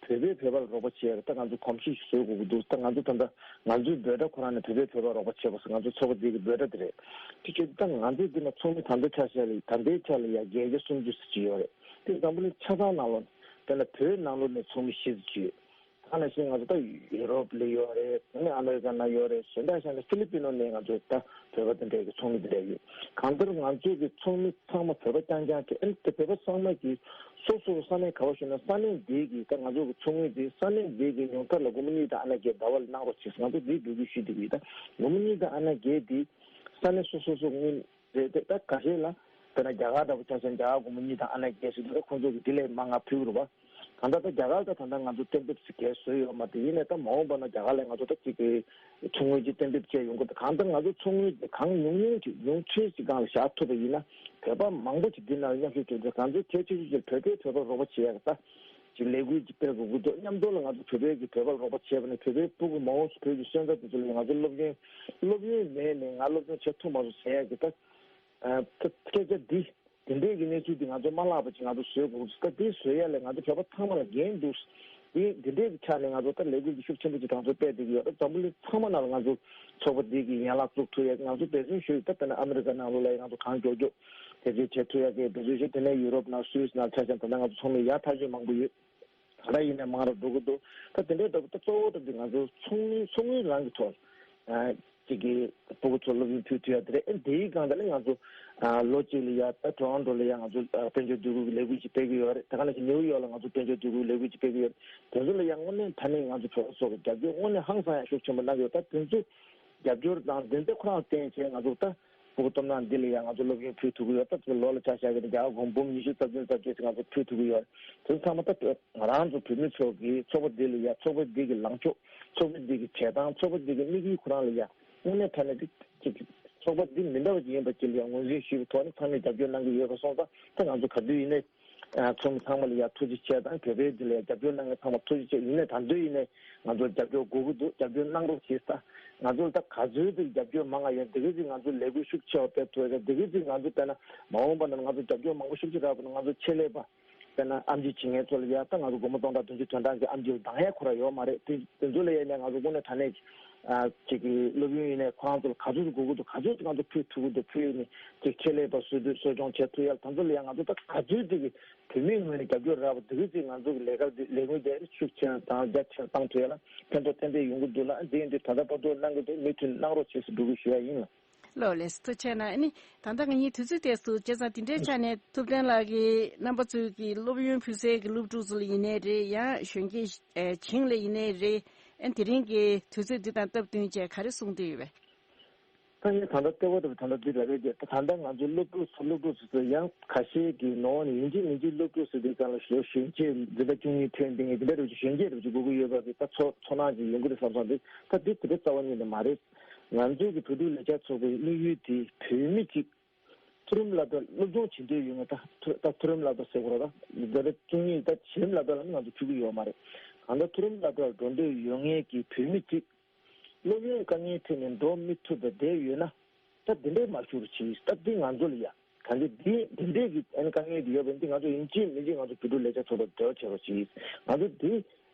བོད་པས་བོད་པ་ལ་རོགས་པ་བྱེད་ཡ་ད་ང་ཚོ་གོམས་གཤིས་ཤིག་བཟོ་དགོས་ཀྱི་འདུག་ད་ང་ཚོ་ད་ལྟ་ང་ཚོའི་འབོད་སྒྲ་ཁོ་རང་ནས་བོད་པས་བོད་པར་རོགས་པ་བྱེད་པ་ཟེར་ང་ཚོ་ཚོགས་པ་འདི་གི་འབོད་སྒྲ་འདི་རེད། དེ་བྱས་ད་ང་ཚོ་འདི་ན་ཚོགས་མི་ད་ལྟའི་ཆ་བཞག་ལ་ད་ལྟའི་ཆ་ལ་ཡ་བརྒྱད་བརྒྱ་སུམ་ཅུ་ཙམ་ཅིག་ཡོད་རེད། དེ་འཛམ་བུ་གླིང་ཆ་ཚང་ནང་ལོགས་ད་ལྟ་བོད་ནང་ལོགས་ནས་ཚོགས་མི་བཞི་ཙམ་ཅིག་ཡོད། ད་ནང་བཞིན་ང་ཚོ་ད་ཡུ་རོབ་ལ་ཡོད་རེད། ཨ་ནི་ཨ་མེ་རི་ཀ་ནང་ཡོད་རེད། གཞན་དག་གཞན་ལ་ཧྥི་ལི་པི་ནོ་ནས་ང་ཚོ་ད་བོད་པ་དེ་འདྲའི་གི་ཚོགས་མི་དེ་འདྲ་ཡོད། གང་ལྟར་ང་ཚོ་གི་ཚོགས་མི་ཚང་མ་བོད་པ་རྐྱང་རྐྱང་གི་ཨ་ནི་དེ་བོད་པ་ཚང་མ་གི་སོ་སོ་ས་གནས་ག་བ་བཞུགས་ན་ས་གནས་དེ་གི་ད་ང་ཚོ་གི་ཚོགས་མི་དེ་ས་གནས་དེ་གི་ཉུང་མཐར་ལ་སྒོར་མོ་གཉིས་དང་ཨ་ན་བརྒྱད་ཟླ་བ་ལ་གནང་རོགས་བྱེད་ཟེར་ང་ཚོ་དེ་འབོད་སྐུལ་ཞུས་བསྡད་ཀྱི་ཡོད། ད་སྒོར་མོ་གཉིས་དང་ཨ་ན་བརྒྱད་དེ་ས་གནས་སོ་སོ་སོ་དངུལ་རེད་དེ་ད་ག་རེ་ལ་དཔེར་ན་རྒྱ་གར་འདྲ་པོ་ཆ་བཞག་ན་རྒྱ་གར་སྒོར་མོ་གཉིས་དང་ཨ་ན་བརྒྱད་ཟེར་དུས་ད་ཁོང་ཚོ་གི་དེ་ལས་མང་ང་ཕུལ་གི་རེད་པ། གང་ལྟར་ད་རྒྱ་གར་ད་ད་ལྟ་ང་ཚོ་གཏན་འབེབས་ཟེར་གས་བཟོས་ཡོད་མ་རེད། ཡིན་ནའི་ད་མ་འོངས་པ་ན་རྒྱ་གར་ལ་ང་ཚོ་ད་ཅིག་གི་ཚོགས་དངུལ་ཅིག་གཏན་འབེབས་བྱས་ཡོང་གི་འདུག་གང་ལྟར་ང་ཚོ་ཚོགས་དངུལ་དེ་གང་ཉུང་ཉུང་ཅིག་ཉུང་ཤོས་ཅིག་སྒང་ལ་བཞག་ཐུབ་པ་ཡིན་ན་བོད་པ་མང་པོ་ཅིག་འདི་ནང་ལ་མཉམ་ཞུགས་བྱེད་འདུག་གང་ཚོ་གལ་ཆེ་ཤོས་ཅིག་བོད་པས་བོད་པར་རོགས་པ་བྱེད་ཡག་ད་ཅིག་ལས་འགུལ་ཅིག་སྤེལ་དགོས་ཀྱི་འདུག་མཉམ་དུ་ལ་ང་ཚོ་བོད་པའི་གི་བོད་པར་རོགས་པ་བྱས་པ་ནས་བོད་པའི་ཕྲུ་གུ་མ་འོངས་སུ་བོད་ཀྱི་སོན་རྩ་དེ་ཚོ་ལ་ང་ཚོ་སློབ་ཡོན་སློབ་ཡོན་མེད་ནས་ང་སློབ་སྦྱོང་བྱེད་ཐུབ་མ་སོང་ཟེར་ཡག་གི་ད་སྐད་ཆ་འདི། དེ་འདྲའི་གི་གནས་ཚུལ་འདི་ང་ཚོ་མ་བརླག་པ་ཅིག་ང་ཚོ་བཟོ་དགོས་ཀྱི་འདུག་ད་དེ་བཟོ་ཡ་ལ་ང་ཚོ་བོད་པ་ཚང་མ་ལ་འགན་འདུག་དེ་འདི་འདྲའི་ཆ་ནས་ང་ཚོ་ད་ལས་འགུལ་གྱི་ཤུགས་ཆེན་པོ་ཅིག་གྲངས་ཚོད་སྤེལ་བསྡད་ཀྱི་ཡོད་རེད། འཛམ་བུ་གླིང་ཚང་མ་ནང་ལ་ང་ཚོ་ཚོགས་པ་འདི་གི་ཡན་ལག་བཙུགས་ཐུབ་ཡ་ང་ཚོ་འབད་བརྩོན་ཞུས་ཡོད། ད་ལྟ་ཨ་མི་རི་ཀ་ནང་ལོགས་ལ་ཡང་ང་ཚོ་གང་མགྱོགས་མགྱོགས་དེ་འདྲའི་བྱེད་ཐུབ་ཡ་གི་འབད་བརྩོན་ཞུས། དེ་ནས་ཡུ་རོབ་ནང་སུད་སི་ནང་ཆ་བཞག་ད་ལྟ་ང་ཚོ་ཚོགས་མི་ཡར་ཐག་ཆོད་མང་པོ་ཡོད། ད་ལྟ་ཡིན་ནའི་མང་རུ་འགྲོ་གི་འདུག་ད་དེ་འདྲའི་འདྲ་པོ་ད་གཙོ་བོ་འདྲ་འདི་ང་ཚོ་ཚོགས་མི་ཚོགས་མི་རང་གི་ཐོག་ཨ་གཅིག་གི་སྤུ་གུ་ཚོ་སློབ་ཡོན་ཕུལ་ཐུབ་ཡ་དེ་རེད། ཨེ་དེའི་སྒང་དེ་ལ་ང་ཚོ་ཨ་ལོ་གཅིག་ལ་ཡ་ད་ཊོ་རོན་ཊོ་ལ་ཡ་ང་ཚོ་ཨ་དཔལ་འབྱོར་འདུས་སྒོ་གི་ལས་འགུལ་ཅིག་སྤེལ་གི་ཡོད་རེད། ད་ག་ནང་བཞིན་ནེའུ་ཡོག་ལ་ང་ཚོ་དཔལ་འབྱོར་འདུས་སྒོ་གི་ལས་འགུལ་ཅིག་སྤེལ་གི་ཡོད་རེད། དེ་ཚོ་ལ་ཡ་དངོས་གནས་དྲང་གནས་ང་ཚོ་བོད་པ་ཚོ་གི་རྒྱབ་སྐྱོར་དངོས་གནས་ཧང་སང་ཡ་ཤུགས་ཆེན་པོ་གནང་གི་ཡོད། ད་དེ་ཚོ་རྒྱབ་སྐྱོར་དང་དེ་ཚོ་ཁོ་རང་བརྟེན་བྱས་ང་ཚོ་ད་སྤུ་གུ་སྟོབས་ན་འདི་ལ་ཡང་ང་ཚོ་སློབ་ཡོན་ཕུལ་ཐུབ་ཀྱི་ཡོད། ད་ལོ་ལ་ཆ་བཞག་གི་ནི་རྒྱ་གར་སྒོར་འབུམ་ཉི་ཤུ་རྩ་བདུན་རྩ་བརྒྱད་ཅིག་ང་ཚོ་ཕུལ་ཐུབ་ཀྱི་ཡོད། དེ་ཚོ་ཚང་མ་ད་ང་རང་ཚོ་བོད་མི་ཚོ་གི་ཚོགས་པ་འདི་ལ་ཡ་ཚོགས་པ་འདི་གི་ལངས་ཕྱོགས་ཚོགས་པ་འདི་གི་བྱེད་སྟངས་ཚོགས་པ་འདི་གི་དམིགས་ཡུལ་ཁོ་རང་ལ་ཡ་དངོས་གནས་དྲང་གནས་འདི་ཅིག་ཚོགས་པ་འདི་མི་འདྲ་བ་ཅིག་ཡིན་པ་ཅིག་ལ་ཡ་ངོས་འཛིན་ཞུས་པའི་ཐོག་ནས་ཚང་མས་རྒྱབ་སྐྱོར་གནང་གི་ཡོད་པ་སོང་ཙང་ད་ང་ཚོ་ག་དུས་ཡིན་ནའི་ཚོགས་མི་ཚང་མ་ལ་ཡ་ཐུགས་རྗེ་ཆེ་དང་བོད་པའི་འདི་ལ་ཡ་རྒྱབ་སྐྱོར་གནང་མཁན་ཚང་མ་ཐུགས་རྗེ་ཆེ། ཡིན་ནའི་ད་དུས་ཡིན་ནའི་ང་ཚོར་རྒྱབ་སྐྱོར་དགོས་ཀྱི་འདུག་རྒྱབ་སྐྱོར་གནང་རོགས་བྱེད་ས། ང་ཚོར་ད་ག་ཚོད་ཅིག་རྒྱབ་སྐྱོར་མང་ང་ཡོད་དེ་གི་ཅིག་ང་ཚོ་ལས་འགུལ་ཤུགས་ཆེ་བ་སྤེལ་ཐུབ་ཡོད། དེ་གི་ཅིག་ང་ཚོ་དཔེར་ན་མ་འོངས་པ་ན་ང་ཚོ་རྒྱབ་སྐྱོར་མང་པོ་ཤུགས་ཆེ་རག་པ་ན་ང་ཚོ་ཆེད་ལས་པ་དཔེར་ན་ཨེམ་ཆི་བྱེད་མཁན་ཚོ་ལ་ཡ་ད་ང་ཚོ་སྒོར་མོ་སྟོང་ཕྲག་བདུན་ཅུ་དོན་གྲངས་ཀྱི་ཨེམ་ཆི་འདང་ཡ་ཁོ་ར་ཡོད་མ་རེད། དེ་དེ་ཚོ་ལ་ཡ་ནས་ང་ཚོ་དངོས་གནས་དྲང་གནས་ཀྱི་ཨ་ཅིག་གི་སློབ་ཡོན་ཡིན་ནའི་ཁོ་རང་ཚོ་ལ་ག་ཚོད་ཅིག་དགོས་ཀྱི་འདུག་ག་ཚོད་ཅིག་ང་ཚོ་ཕུལ་ཐུབ་ཀྱི་འདུག་ཕུལ་ཡོད་ནས་ཅིག་ཆེད་ལས་པ་གསོ་སྐྱོང་བྱེད་ཐུབ་ཡ་ད་ཚོ་ལ་ཡ་ང་ཚོ་ད་ག་ཚོད་ཅིག་གི་བོད་མིའི་ངོས་ནས་རྒྱབ་སྐྱོར་རག་པ་དེ་གི་ཅིག་ང་ཚོ་གི་ལས་ཀ་འདི་ལས་འགུལ་འདི་ཤུགས་ཆེ་དང་རྒྱ་ཆེར་བཏང་ཐུབ་ཡ་ལ་ཕན་ཐོགས་ཏན་ཏན་ཡོང་གི་འདུག་ལ། འདི་ཡིན་དུས་ད་ལྟ་བར་དུ་གནང་གི་འདུག་མུ་མཐུད་གནང་རོགས་བྱེད་ཟེར་འབོད་སྐུལ་ཞུ་ཡ་ཡིན་ལ། ལགས་ལགས་སོ། ཐུགས་རྗེ་ཆེ་གནང་། ཨ་ནི་ད་ལྟ་ང་གཉིས་དུས་ཚོད་དེ་སུ་བྱས་ཙང་དེ་འདྲའི་ཆ་ནས་ཐུབ་བསྟན་ལགས་ཀྱིས་རྣམ་པ་ཚོས་ཀྱི་སློབ་ཡོན་ཕུལ་སའི་གི་སློབ་ཕྲུག་ཚོ་ལ་ཡིན་ནའི་རེད། ཡང་གཞོན་སྐྱེས་ཨེ་བྱིངས་ལ་ཡིན་ནའི་རེད། ཨ་ནི་དེ་རིང་གི་དུས་ཚོད་འདི་དང་སྟབས་བསྟུན་བྱས་ག་རེ་གསུང་འདོད་ཡོད་པས། ད་ངས་ད་ལྟ་ལྟེ་བ་དང་ད་ལྟ་འདི་རེ་རེ་བརྒྱབ། ད་ད་ལྟ་ང་ཚོའི་སློབ་ཕྲུག་ཚོ་སློབ་ཕྲུག་ཚོ་ཚོ་ཡང་ཁ་ཤས་ཀྱིས་ནོར་བ་ནི་ཡིན་གཅིག་མིན་གཅིག་སློབ་ཕྲུག་ཟེར་དུས་ཙམ་ལ་ཞོ་གཞོན་སྐྱེས་འཛིན་གྲྭ་བཅུ་གཉིས་ཐོན་ཏེ་ངས་འདི་འདྲ་རེ་ཅིག་གཞོན་སྐྱེས་རེ་ཅིག་དགོས་ཀྱི་ཡོད་པ་གི་ད་ཚོ་ཚོར་སྣང་ཅིག་ཡོང་གི་རེད་བསམ་སོང་། འདི་ད་འདི་དེ་འདྲ་རྩ་བ་ཉིད་ནས་མ་རེད། ང་ཚོའི་གི་བོད་ཕྲུག་ལས་འཆར་ཚོགས་པའི་དམིགས་ཡུལ་དེ་བོད་མི་གཅིག་མཐོ་རིམ་སློབ་གྲྭ་སློབ་སྦྱོང་བྱེད་འདོད་ཡོད་ངེས་ད་མཐོ་ད་མཐོ་རིམ་སློབ་གྲྭ་ཟེར་དགོས་རེད། ད་འཛིན་གྲྭ་བཅུ་གཉིས་ད་གཞི་རིམ་སློབ་གྲྭ་ལ་ནི་ང་ཚོ་ཕུལ་གི་ཡོད་མ་རེད། གང་ལྟར་མཐོ་རིམ་སློབ་གྲྭར་འགྲོ་འདོད་ཡོད་མཁན་གྱི་བོད་མི་གཅིག་སློབ་ཡོན་དཀའ་ངལ་འཕྲད་ནས་འགྲོ་མི་ཐུབ་པ་བསྡད་ཡོད་ན། ད་འདི་འདྲའི་མ་ཞུ་རུ་ཆིས། ད་འདི་ང་ཚོ་ལ་ཡ་གང་གི་འདི་འདི་འདྲའི་གི་ཨན་དཀའ་ངལ་འདི་ཡོད་པ་འདི་ང་ཚོ་ཡིན་གཅིག་མིན་གཅིག་ང་ཚོ་བོད་ཕྲུག་ལས་འཆར་ཚོགས་པ་འབྲེལ་བ་བྱེད་རོགས་གྱིས། ང་ཚོ་འདི་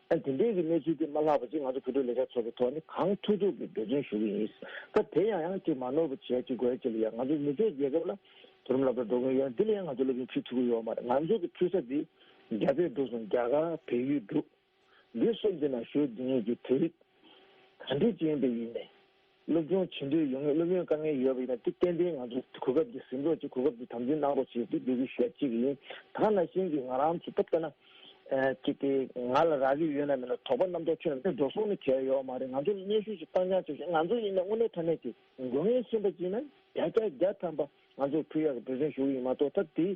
ཨན་འདི་འདྲའི་གི་གནས་ཚུལ་འདི་མ་ལྷག་པ་ཅིག་ང་ཚོ་བོད་ཕྲུག་ལས་འཆར་ཚོགས་པའི་ཐོག་ནས་གང་ཐུབ་ཐུབ་ཀྱི་འབད་བརྩོན་ཞུ་གི་ཡིན། ད་དེ་ཡང་ཡང་ཅིག་མ་ནོར་བ་བྱས་ཅིག་དགོས་ཅིག་ལ་ཡ་ང་ཚོ་མི་ཚོགས་རྒྱལ་ཁབ་ལ་མཐོ་རིམ་སློབ་གྲྭ་འགྲོ་མཁན་ཡོད་འདི་ལ་ཡང་ང་ཚོ་སློབ་ཡོན་ཕུལ་ཐུབ་ཀྱི་ཡོད་མ་རེད། ང་ཚོ་གི་ཕུལ་ས་འདི་རྒྱ་བལ་འགྲོ་སོང་རྒྱ་གར་བལ་ཡུལ་འགྲོ། འདི་སོགས་འདི་ན་ཞུ་འདི་ངེད་ཀྱི་དེ་རིགས་ག་འདྲ་ཅིག་ཡིན་པ་ཡིན་ནས། སློབ་སྦྱོང་བྱེད་འདོད་ཡོད་ངེས་སློབ་ཡོན་དཀའ་ངལ་ཡོད་པ་ཡིན་ན་དེ་ཏན་ཏན་ང་ཚོ་གོ་སྐབས་འདི་ཟིན་རོགས་ཅིག་གོ་སྐབས་འདི་དམ་འཛིན་གནང་རོགས་ཅིག་འདི་འབོད་སྐུལ་ཞུ་ཡ་གཅིག་ཡིན། ད་ག་ནང་བཞིན་གྱི་ང་རང་ཚོ་སྟབས་བལྟས་ན། ཅིག་གི་ང་ལ་རག་གི་ཡོད་ན་མེད་ན་དོགས་པ་རྣམ་རྟོག་ཁྱོན་ནས་འགྲོ་སོང་ནི་བྱས་ཡོད་མ་རེད། ང་ཚོ་ལ་སྙན་ཞུ་ཞིག་བཏང་རྐྱང་བྱས་ཤིང་ང་ཚོ་ཡིན་ན་དངོས་གནས་དྲང་གནས་ཀྱི་དགོས་ངེས་ཤེས་པ་ཅིག་ན་བརྒྱ་ཆ་བརྒྱ་ཐམ་པ། ང་ཚོ་ཕུལ་ཡག་གི་འབད་བརྩོན་ཞུ་གི་ཡིན་མ་གཏོགས་ད་དེ་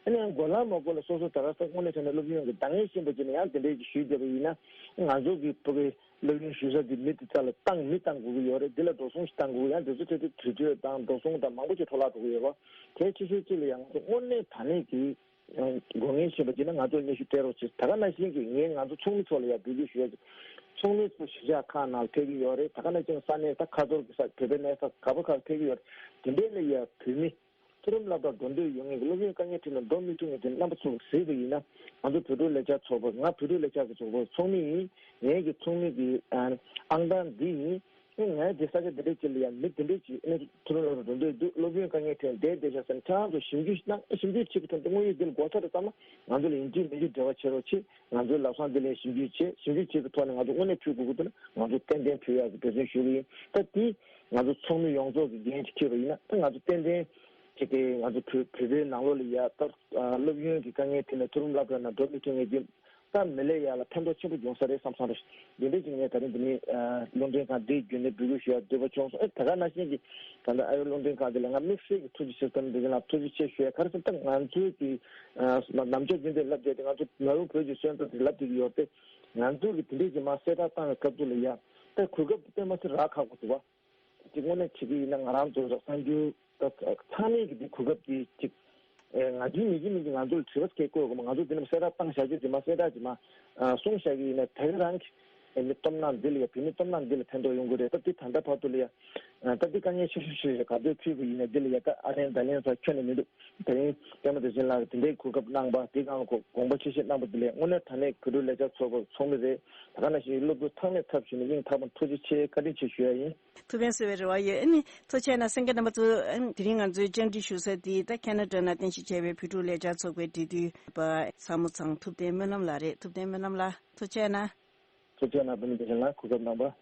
ཨ་ནི་ཡང་དགོས་ལ་མ་དགོས་ལ་སོ་སོ་ད་ག་ས་དངོས་གནས་དྲང་གནས་སློབ་ཡོན་གྱི་འདང་ངེས་ཤེས་པ་ཅིག་ན་ཡང་དེ་འདྲའི་ཅིག་ཞུས་བསྡད་པ་ཡིན་ན་ང་ཚོ་གི་ཕ་གི་སློབ་ཡོན་ཞུ་ས་དེ་མི་དེ་ཚ་ལ་བཏང་མི་བཏང་དགོས་ཀྱི་ཡོད་རེད། འདི་ལ་འགྲོ་སོང་ཞིག་བཏང་དགོས་ཀྱི་ཡང་དེ་ཚོ་ཐད་དེ་དུས་ཚོད་དང་འགྲོ་སོང་དང་མང་པོ་ཅིག་འཕྲོ་བརླག་འགྲོ་གི་ཡོད་རེད། གལ་ཆེ་ཤོས་གཅིག་ལ་ཡང་ང་ཚོ་དངོས་གནས་དྲང་གནས་ཀྱི་དགོས་ངེས་ཤེས་པ་ཅིག་ན་ང་ཚོ་སྙན་ཞུ་སྤྲད་རོགས་བྱེད། ད་ག་ནང་བཞིན་གྱི་ངས་ང་ཚོ་ཚོགས་མི་ཚོ་ལ་ཡང་འབོད་སྐུལ་ཞུ་ཡ་ཅིག་ཚོགས་མི་ཚོ་གཞིས་ཆགས་ཁག་ནང་ཕེབས་ཀྱི་ཡོད་རེད། ད་ག་ནང་བཞིན་ས་གནས་ད་ཁ་ཐོར་གྱི་ས་བོད་པའི་གནས་ས་ག་པ་ཁག་ཕེབས་ཀྱི་ཡོད་རེད། དེ་འདྲའི་ལ་ཡ་བོད་མི་མཐོ་རིམ་སློབ་གྲྭར་འགྲོ་འདོད་ཡོད་མཁན་གྱི་སློབ་ཡོན་དཀའ་ངལ་འཕྲད་ནས་འགྲོ་མི་ཐུབ་མཁན་གྱི་རྣམ་པ་ཚོ་གཟིགས་པ་ཡིན་ན་ང་ཚོ་བོད་ཕྲུག་ལས་འཆར་ཚོགས་པ་ང་བོད་ཕྲུག་ལས་འཆར་གྱི་ཚོགས་པའི་ཚོགས་མི་ཡིན། ངེད་ཀྱི་ཚོགས་མི་གི་ཨང་གྲངས་འདི་ཡིན། ངས་དེ་ས་ཆ་འདི་འདྲ་ཅིག་ལ་ཡང་མི་དེ་འདྲ་ཅིག་ཨ་ནི་མཐོ་རིམ་སློབ་གྲྭར་འགྲོ་འདོད་འདུག་སློབ་ཡོན་དཀའ་ངལ་འཕྲད་བསྡད་བསྡད་ཤག་ཟེར་ནས་ཁྱེད་རང་ཚོ་ཞིབ་འཇུག་གནང་། ཞིབ་འཇུག་བྱེད་པའི་དོན་དུ་དངོས་ཡོད་འདི་ལ་གོ་ས་རེ་བསམ་ན་ང་ཚོ་ལ་ཡིན་གཅིག་མིན་གཅིག་འབྲེལ་བ་བྱེད་རོགས་གྱིས། ང་ཚོའི་ལམ་སང་འདི་ལ་ཞིབ་འཇུག་བྱེད། ཞིབ་འཇུག་བྱེད་པའི་ཐོག་ནས་ང་ཚོ་དངོས་གནས་ཕུལ་དགོས་ཀྱི་འདུག་ན་ང་ཚོ་ཏན་ཏན་ཕུལ་ཡག་གི་འབད་བརྩོན་ཞུ་གི་ཡིན། ད་དེ་ང་ཚོ་ཚོགས་མི་ཡོངས་རྫོགས་ཀྱི་འགན་ཅིག་འཁྱེར་བ་ཡིན་ན་ད་ང་ཚོ་ཏན་ཏན་ཅིག་གི་ང་ཚོ་བོད་བོད་པའི་ནང་ལོགས་ལ་ཡ་ད་སློབ་ཡོན་གྱི་དཀའ་ངལ་འཕྲད་ནས་མཐོ་རིམ་སློབ་གྲྭ་ནང་འགྲོ་མི་ཐུབ་མཁན་གྱི། ད་མི་ལས་ཡག་ལ་ཕན་ཐོགས་ཆེན་པོ་འབྱུང་ས་རེད་བསམ་སོང་རེད། འདི་འདྲ་ཅིག་ངས་ད་རིང་འདི་ནས་རླུང་འཕྲིན་ཁང་འདིའི་བརྒྱུད་ནས་འབོད་སྐུལ་ཞུ་ཡ་འདོད་པ་བྱུང་སོང་། ཨེ་ད་ག་ནང་བཞིན་གྱི་ད་ལྟ་ཨ་ཡོ་རླུང་འཕྲིན་ཁང་འདི་ལ་ང་དམིགས་བསལ་གྱི་ཐུགས་རྗེ་ཆེ་བསམ་འདི་ལ་ཐུགས་རྗེ་ཆེ་ཞུ་ཡ་ག་རེ་ཟེར་ན་ད་ང་ཚོའི་གི་ནམ་ཞག་རྒྱུན་དུ་ལབ་བསྡད་དེ་ང་ཚོ་མ་འོངས་བོད་ཀྱི་སོན་རྩ་དེ་ལབ་བསྡད་ཀྱི་ཡོད་པས་ང་ཚོས་གི་དེ་འདྲའི་གི་མ་གསལ་བསྒྲགས་བཏང་བའི་སྐབས་དུ་ལ་ཡ་ད་གོ་སྐབས་དེ་དཔེ་མ་སྲིད་རག་ཁག་པོ་འདུག་བ། ཅིག་དངོས་གནས་བྱེད་ཀྱི་ཡིན་ན་ང་རང་ཚོ་གསར་འགྱུར་ད་ཚང་མས་ཀྱི་འདི་གོ་སྐབས་འདི་ཅིག་ཨེ་ང་ཚོའི་མི་གི་མི་གི་ང་ཚོ་ལ་དྲི་བ་སྐད་བཀོད་དགོས་མ་ང་ཚོ་འདི་ནས་གསལ་བསྒྲགས་བཏང་བཞག་རྒྱུ་འདི་མ་གསལ་བསྒྲགས་འདི་མ་གསུངས་བཞག་གི་ཡིན་ན་ད་ག་རང་གི་ བོད་མི་སྟོབས་ན་འདི་ལ་ཡ་བོད་མི་སྟོབས་ན་འདི་ལ་ཕན་ཐོགས་ཡོང་གི་རེད། ད་འདི་ད་ལྟ་བར་དུ་ལ་ཡ་ད་འདི་དཀའ་ངལ་ཆེ་ཤོས་ཤིག་རེད། ག་དུས་ཕུད་དགོས་ཡིན་ན་འདི་ལ་ཡ་ད་ཨ་ལན་ད་ལན་ས་ཁྱོན་ནས་མི་འདུག་དེ་རིང་པད་མ་བདེ་ཆེན་ལགས་དེ་འདྲའི་གོ་སྐབས་གནང་པ་དེ་གང་ལ་དགོངས་པ་ཆེ་བཞེས་གནང་པ་དེ་ལས་དངོས་གནས་དྲང་གནས་བོད་ཕྲུག་ལས་འཆར་ཚོགས་པ་ཚོགས་མི་རེད། ད་ག་ནང་བཞིན་སློབ་ཕྲུག་ཚང་མས་ཚབ་ཞུས་ནས་སྙིང་ཐག་པ་ནས་ཐུགས་རྗེ་ཆེ་བཀའ་དྲིན་ཆེ་ཞུ་ཡ་ཡིན། ཐུགས་ཕན་གསོས་པའི་རེ་བ་ཡོད། ཨ་ནི་ཐུགས་རྗེ་གནང་གསན་མཁན་རྣམ་པ་ཚོ། ཨ་ནི་དེ་རིང་ང་ཚོའི་བཅར་འདྲི་ཞུ་ས་དེ་ད་ཁེ་ན་ཌ་ནང་རྟེན་གཞི་བྱས་པའི་བོད་ཕྲུག་ལས་འཆར་ཚོགས་པའི་འབྲེལ་མཐུད་པ་ཚ་མོ་ཚང་ཐུབ་བསྟན་སྨོན་ལམ་ལགས་རེད། ཐུབ་བསྟན་སྨོན་ལམ་ལགས་ཐུགས་རྗེ་གནང་། ཐུགས་རྗེ་གནང་། བོད་མི་སྡེ་ཚན་ལ་གོ་སྐབས་གནང་བ།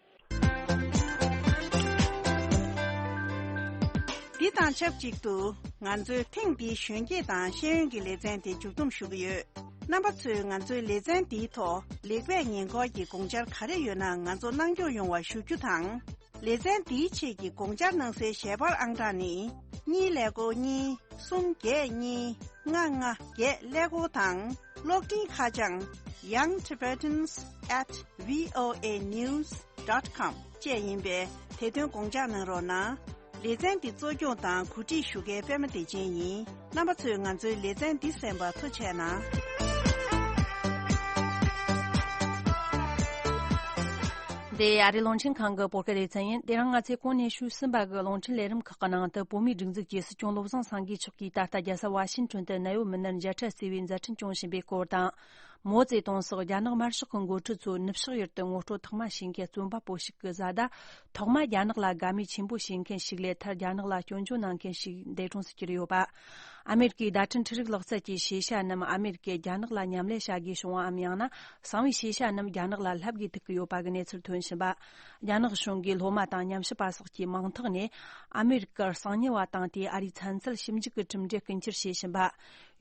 འདི་དང་ཆབས་ཅིག་ཏུ་ང་ཚོའི་ཐེངས་འདིའི་གཞོན་སྐྱེས་དང་ཤེས་ཡོན་གྱི་ལེ་ཚན་དེ་མཇུག་བསྡོམས་ཞུ་གི་ཡོད། རྣམ་པ་ཚོས་ང་ཚོའི་ལེ་ཚན་འདིའི་ཐོག་ལེགས་སྤེལ་ཉེས་འཁོར་གྱི་དགོངས་འཆར་ག་རེ་ཡོད་ན་ང་ཚོ་གནང་སྐྱོང་ཡོང་བ་ཞུ་རྒྱུ་དང་། ལེ་ཚན་འདིའི་ཆེད་ཀྱི་དགོངས་འཆར་གནང་སའི་ཞལ་པར་ཨང་གྲངས་ནི། གཉིས་ཀླད་ཀོར་གཉིས། གསུམ་བརྒྱད་གཉིས། ལྔ་ལྔ་བརྒྱད་ཀླད་ཀོར་དང་། གློག་འཕྲིན་ཁ་བྱང་young tibetans at voa news dot com བཅས་ཡིན་པས་དེ་དོན་དགོངས་འཇགས་གནང་རོགས་གནང་། ལེ་ཚན་འདི་གཙོ་སྐྱོང་དང་གོ་སྒྲིག་ཞུ་མཁན་པད་མ་བདེ་ཆེན་ཡིན། རྣམ་པ་ཚོས་ང་ཚོའི་ལེ་ཚན་འདི་གསན་པར་ཐུགས་རྗེ་གནང་། འདི་ཨ་རིའི་རླུང་འཕྲིན་ཁང་གི་བོད་སྐད་ལེ་ཚན་ཡིན། དེ་རིང་ང་ཚོས་གོང་ནས་ཞུས་ཟིན་པ་གི་རླུང་འཕྲིན་ལས་རིམ་ཁག་གི་ནང་དུ། བོད་མིའི་སྒྲིག་འཛུགས་ཀྱི་སྲིད་སྐྱོང་བློ་བཟང་སེང་གེ་མཆོག་གིས་ད་ལྟ་རྒྱལ་ས་ཝ་ཤིང་ཊོན་དུ་ནད་ཡོད་མི་སྣར་མཇལ་འཕྲད་བྱས་པའི་མཛད་འཕྲིན་སྐྱོང་བཞིན་པའི་སྐོར་དང་། མའོ་ཙེ་ཏུང་སོགས་རྒྱ་ནག་དམར་ཤོག་གི་འགོ་ཁྲིད་ཚོ་ནུབ་ཕྱོགས་ཡུལ་དུ་ངོ་སྤྲོད་ཐོག་མ་བྱེད་མཁན་རྩོམ་པ་པོ་ཞིག་གི་བཟའ་ཟླ་ཐོག་མ་རྒྱ་ནག་ལ་དགའ་མོས་ཆེན་པོ་བྱེད་མཁན་ཞིག་ལས་མཐར་རྒྱ་ནག་ལ་སྐྱོན་བརྗོད་གནང་མཁན་ཞིག་འདས་གྲོངས་སུ་གྱུར་ཡོད་པ། ཨ་མེ་རི་ཀའི་བརྡ་འཕྲིན་འཕྲུལ་རིག་ལག་རྩལ་གྱི་ཤེས་བྱ་རྣམས་ཨ་མེ་རི་ཀས་རྒྱ་ནག་ལ་མཉམ་ལས་བྱ་དགོས་བྱུང་བའམ། ཡང་ན་གསང་བའི་ཤེས་བྱ་རྣམས་རྒྱ་ནག་ལ་ལྷབ་དགོས་ཐུག་གི་ཡོད་པ་གི་གནས་ཚུལ་ཐོན་བཞིན་པ། རྒྱ་ནག་གཞུང་གིས་སློབ་མ་དང་ཉམས་ཞིབ་པ་སོགས་ཀྱི་མིང་ཐོག་ནས་ཨ་མེ་རི་ཀར་གསང་ཉུལ་བ་བཏང་སྟེ། ཨ་རིའི་ཚན་རྩལ་ཞིབ་འཇུག་གི་གྲུབ་འབྲས་རྐུ་འཁྱེར་བྱེད་བཞིན་པ།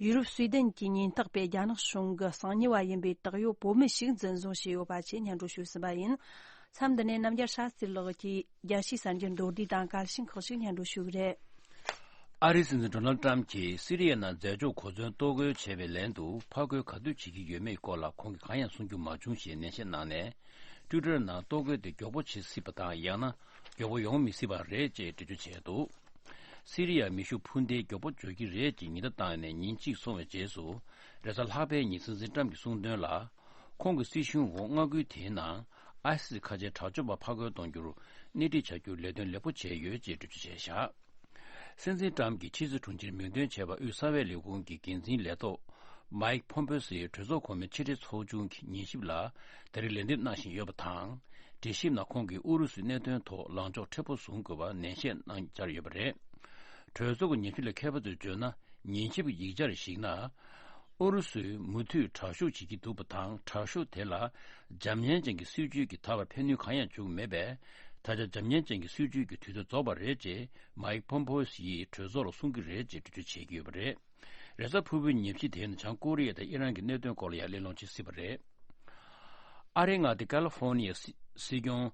ཡུ་རོབ་སུའེ་ཏེན་གྱི་ཉེན་རྟོག་པས་རྒྱ་ནག་གཞུང་གི་གསང་ཉུལ་བ་ཡིན་པའི་བཏགས་ཡོད་བོད་མི་ཞིག་འཛིན་བཟུང་བྱས་ཡོད་པ་བཅས་སྙན་སྒྲོན་ཞུས་ཟིན་པ་ཡིན། མཚམས་འདི་ནས་རྣམ་རྒྱལ་ཤཱ་སྟྲི་ལགས་ཀྱིས་རྒྱལ་སྤྱིའི་གསར་འགྱུར་མདོར་བསྡུས་དང་གལ་ཆེན་ཁག་ཅིག་སྙན་སྒྲོན་ཞུ་གི་རེད། ཨ་རིའི་སྲིད་འཛིན་ཌོ་ནལ་ཏྲམ་གྱིས་སི་རི་ཡའི་ནང་རྫས་སྦྱོར་གོ་མཚོན་གཏོར་རྒོལ་བྱས་པའི་ལན་དུ་ཕར་རྒོལ་ག་དུས་བྱེད་ཀྱི་ཡོད་མེད་སྐོར་ལ་ཁོང་གིས་གང་ཡང་གསུང་རྒྱུ་མ་བྱུང་ཞེས་ནན་བཤད་གནང་ནས། ཊུའི་ཊར་ནང་གཏོར་རྒོལ་དེ་མགྱོགས་པོ་བྱེད་སྲིད་པ་དང་། ཡང་ན་མགྱོགས་པོ་ཡོང་མི་སྲིད་པ་རེད་ཅེས་འགྲེལ་བརྗོད་བྱས་འདུག་སི་རི་ཡ་མེ་ཤུགས་འཕུར་མདེལ་མགྱོགས་པོ་འབྱོར་གྱི་རེད་ཅེས་ཉེན་བརྡ་བཏང་ནས་ཉིན་གཅིག་སོང་བའི་རྗེས་སུ། རེས་གཟའ་ལྷག་པའི་ཉིན་སྲིད་འཛིན་ཏྲམ་གྱིས་གསུངས་དོན་ལ། ཁོང་གི་སྲིད་གཞུང་འོག་མངའ་ཁུལ་དེའི་ནང་ཨའི་སི་སི་ཁ་ཆེའི་དྲག་སྤྱོད་པ་ཕར་རྒོལ་གཏོང་རྒྱུར་སྣེ་ཁྲིད་བྱ་རྒྱུར་ལས་དོན་ལེགས་པོ་བྱས་ཡོད་ཅེས་འགྲེལ་བརྗོད་བྱས་བཞག་སྲིད་འཛིན་ཏྲམ་གྱིས་ཕྱི་སྲིད་དྲུང་ཆེར་མིང་འདོན་བྱས་པ་དབུས་གསང་བའི་ལས་ཁུངས་ཀྱི་འགན་འཛིན་ལས་ཐོག་མའིག་ཕོམ་པེ་སི་གྲོས་ཚོགས་གོང་མའི་ཕྱི་དྲིལ་ཚོགས་ཆུང་གི་ཉན་ཞིབ་ལ་ད་རེས་ལན་འདེབས་གནང་བཞིན་ཡོད་པ་དང་། དྲི་ཞིབ་ནང་ཁོང་གིས་ཨུ་རུ་སུའི་གནད་དོན་ཐོག་ལངས་ཕྱོགས་མཁྲེགས་པོ་བཟུང་དགོས་པ་ནན་བཤད་གནང་འཆར་ཡོད་པ་རེད། གྲོས་ཚོགས་ཀྱི་ཉན་ཞིབ་ལས་མཁས་པ་ཚོས་བརྗོད་ན། ཉན་ཞིབ་ཀྱི་ཡིག་ཆར་གཞིགས་ན། ཨུ་རུ་སུས་མུ་མཐུད་དྲག་ཤུགས་བྱེད་ཀྱི་འདུག་པ་དང་། དྲག་ཤུགས་དེ་ལ་འཇམ་མཉེན་ཅན་གྱི་སྲིད་ཇུས་ཀྱིས་ད་བར་ཕན་ནུས་གང་ཡང་བྱུང་མེད་པས། ད་ཆ་འཇམ་མཉེན་ཅན་གྱི་སྲིད་ཇུས་ཀྱི་དུས་ཚོད་རྫོགས་པ་རེད་ཅེས་མའིག་ཕོམ་པོ་སི་ཡིས་གྲོས་ཚོགས་ལ་གསུང་གི་རེད་ཅེས་འགྲེལ་བརྗོད་བྱེད་ཀྱི་ཡོད་པ་རེད། རེས་གཟའ་ཕུར་བུའི་ཉིན་ཕྱེད་དེའི་ནང་བྱང་ཀོ་རི་ཡ་དང་ཨི་རན་གྱི་གནད་དོན་སྐོར་ལ་ཡང་གླེང་སློང་བྱེད་སྲིད་པ་རེད། ཨ་རིའི་མངའ་སྡེ་ཀ་ལི་ཧྥོ་ནི་ཡའི་སྲིད་སྐྱོང་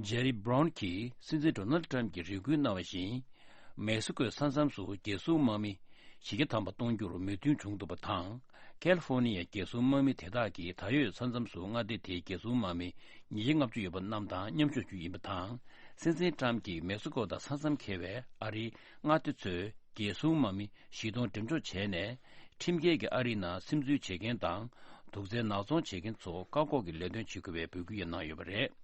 ཇེ་རི་བྷ་རོན་གྱིས་སྲིད་འཛིན་ཌོ་ནལ་ཏྲམ་གྱིས་རེ་སྐུལ་གནང་བ་བཞིན། མེག་སི་ཀོའི་ས་མཚམས་སུ་རྒྱལ་སྲུང་དམག་མི་བཞི་བརྒྱ་ཐམ་པ་གཏོང་རྒྱུར་མོས་མཐུན་བྱུང་འདུག་པ་དང་། ཀལ་ཧྥོ་ནི་ཡའི་རྒྱལ་སྲུང་དམག་མི་དེ་དག་གིས་ད་ཡོད་ས་མཚམས་སུ་མངའ་སྡེ་དེའི་རྒྱལ་སྲུང་དམག་མི་ཉིས་བརྒྱ་ལྔ་བཅུ་ཡོད་པ་རྣམས་དང་མཉམ་ཞུགས་རྒྱུ་ཡིན་པ་དང་། སྲིད་འཛིན་ཏྲམ་གྱིས་མེག་སི་ཀོ་དང་ས་མཚམས་འཁེལ་བའི་ཨ་རིའི་མངའ་སྡེ་ཚོའི་རྒྱལ་སྲུང་དམག་མི་བཞི་སྟོང་འགྲེམས་འཇོག་བྱས་ནས། ཁྲིམས་འགལ་གྱིས་ཨ་རིའི་ནང་སིམ་འཛུལ་བྱེད་མཁན་དང་། དུག་རྫས་ནག་ཚོང་བྱེད་མཁན་ཚོ་བཀག་འགོག་གི་ལས་དོན་བྱེད་དགོས་པའི་འབོད་སྐུལ་ཡང་གནང་ཡོད་པ་རེད།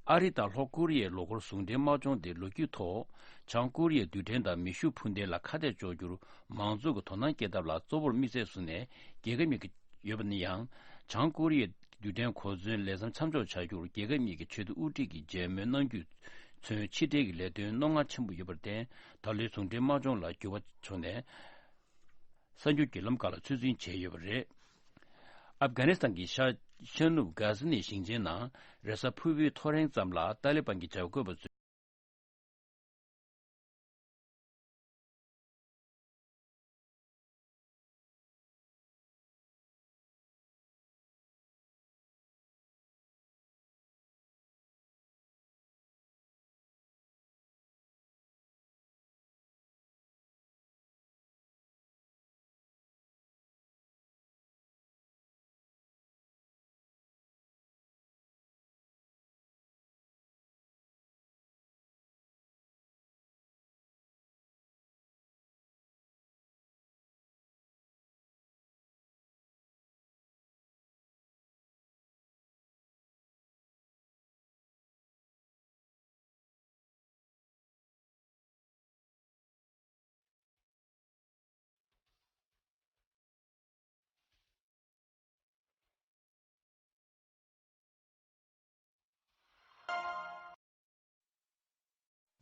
ཨ་རི་དང་ལྷོ་ཀོ་རི་ཡའི་ལོ་འཁོར་ཟུང་འབྲེལ་དམག་སྦྱོང་དེ་ལོ་རྒྱུས་ཐོག་བྱང་ཀོ་རི་ཡའི་རྡུལ་ཕྲན་དང་མེ་ཤུགས་འཕུར་མདེལ་ལ་ཁ་གཏད་གཅོག་རྒྱུར་མང་ཚོགས་ཀྱི་དོ་སྣང་སྐྱེད་ཐབས་ལ་གཙོ་བོར་དམིགས་བསལ་བཟུང་ནས་རྒྱལ་ཁ་རྙེད་ཀྱི་ཡོད་པ་ནི་ཡང་། བྱང་ཀོ་རི་ཡའི་རྡུལ་ཕྲན་གོ་མཚོན་ལས་མཚམས་མཚམས་འཇོག་བྱ་རྒྱུར་རྒྱལ་ཁ་རྙེད་ཀྱི་ཆེས་མཐོའི་དབུ་ཁྲིད་ཀྱིས་མཇལ་མོལ་གནང་རྒྱུས་མཚོན་ཕྱི་འབྲེལ་གྱི་ལས་དོན་རྣོ་ངར་ཆེན་པོ་ཡོད་པར་བརྟེན། ད་ལོའི་ཟུང་འབྲེལ་དམག་སྦྱོང་ལ་འགྱུར་བ་བྱུང་ནས། གསར་འགྱུར་བརྒྱུད་ལམ་ཁག་ལ་ཚོད་འཛིན་བྱས་ཡོད་པ་རེད། ཨབ་གྷ་ནི་སི་ཐན་གྱི་ཤར་ཤར་ནུབ་གྷ་ཟི་ནི་ཞིང་ཆེན་ནང་རེས་གཟའ་ཕུར་བུའི་ཐོ་རེངས་ཙམ་ལ་ཏཱ་ལི་བན་གྱི་འཇབ་རྒོལ་པ་ཚོས།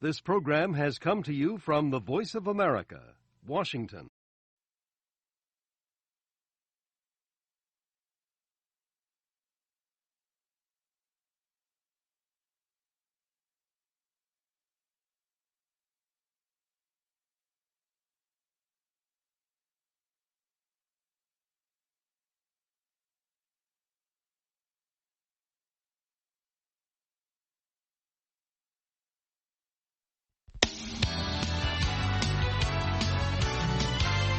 This program has come to you from the Voice of America, Washington.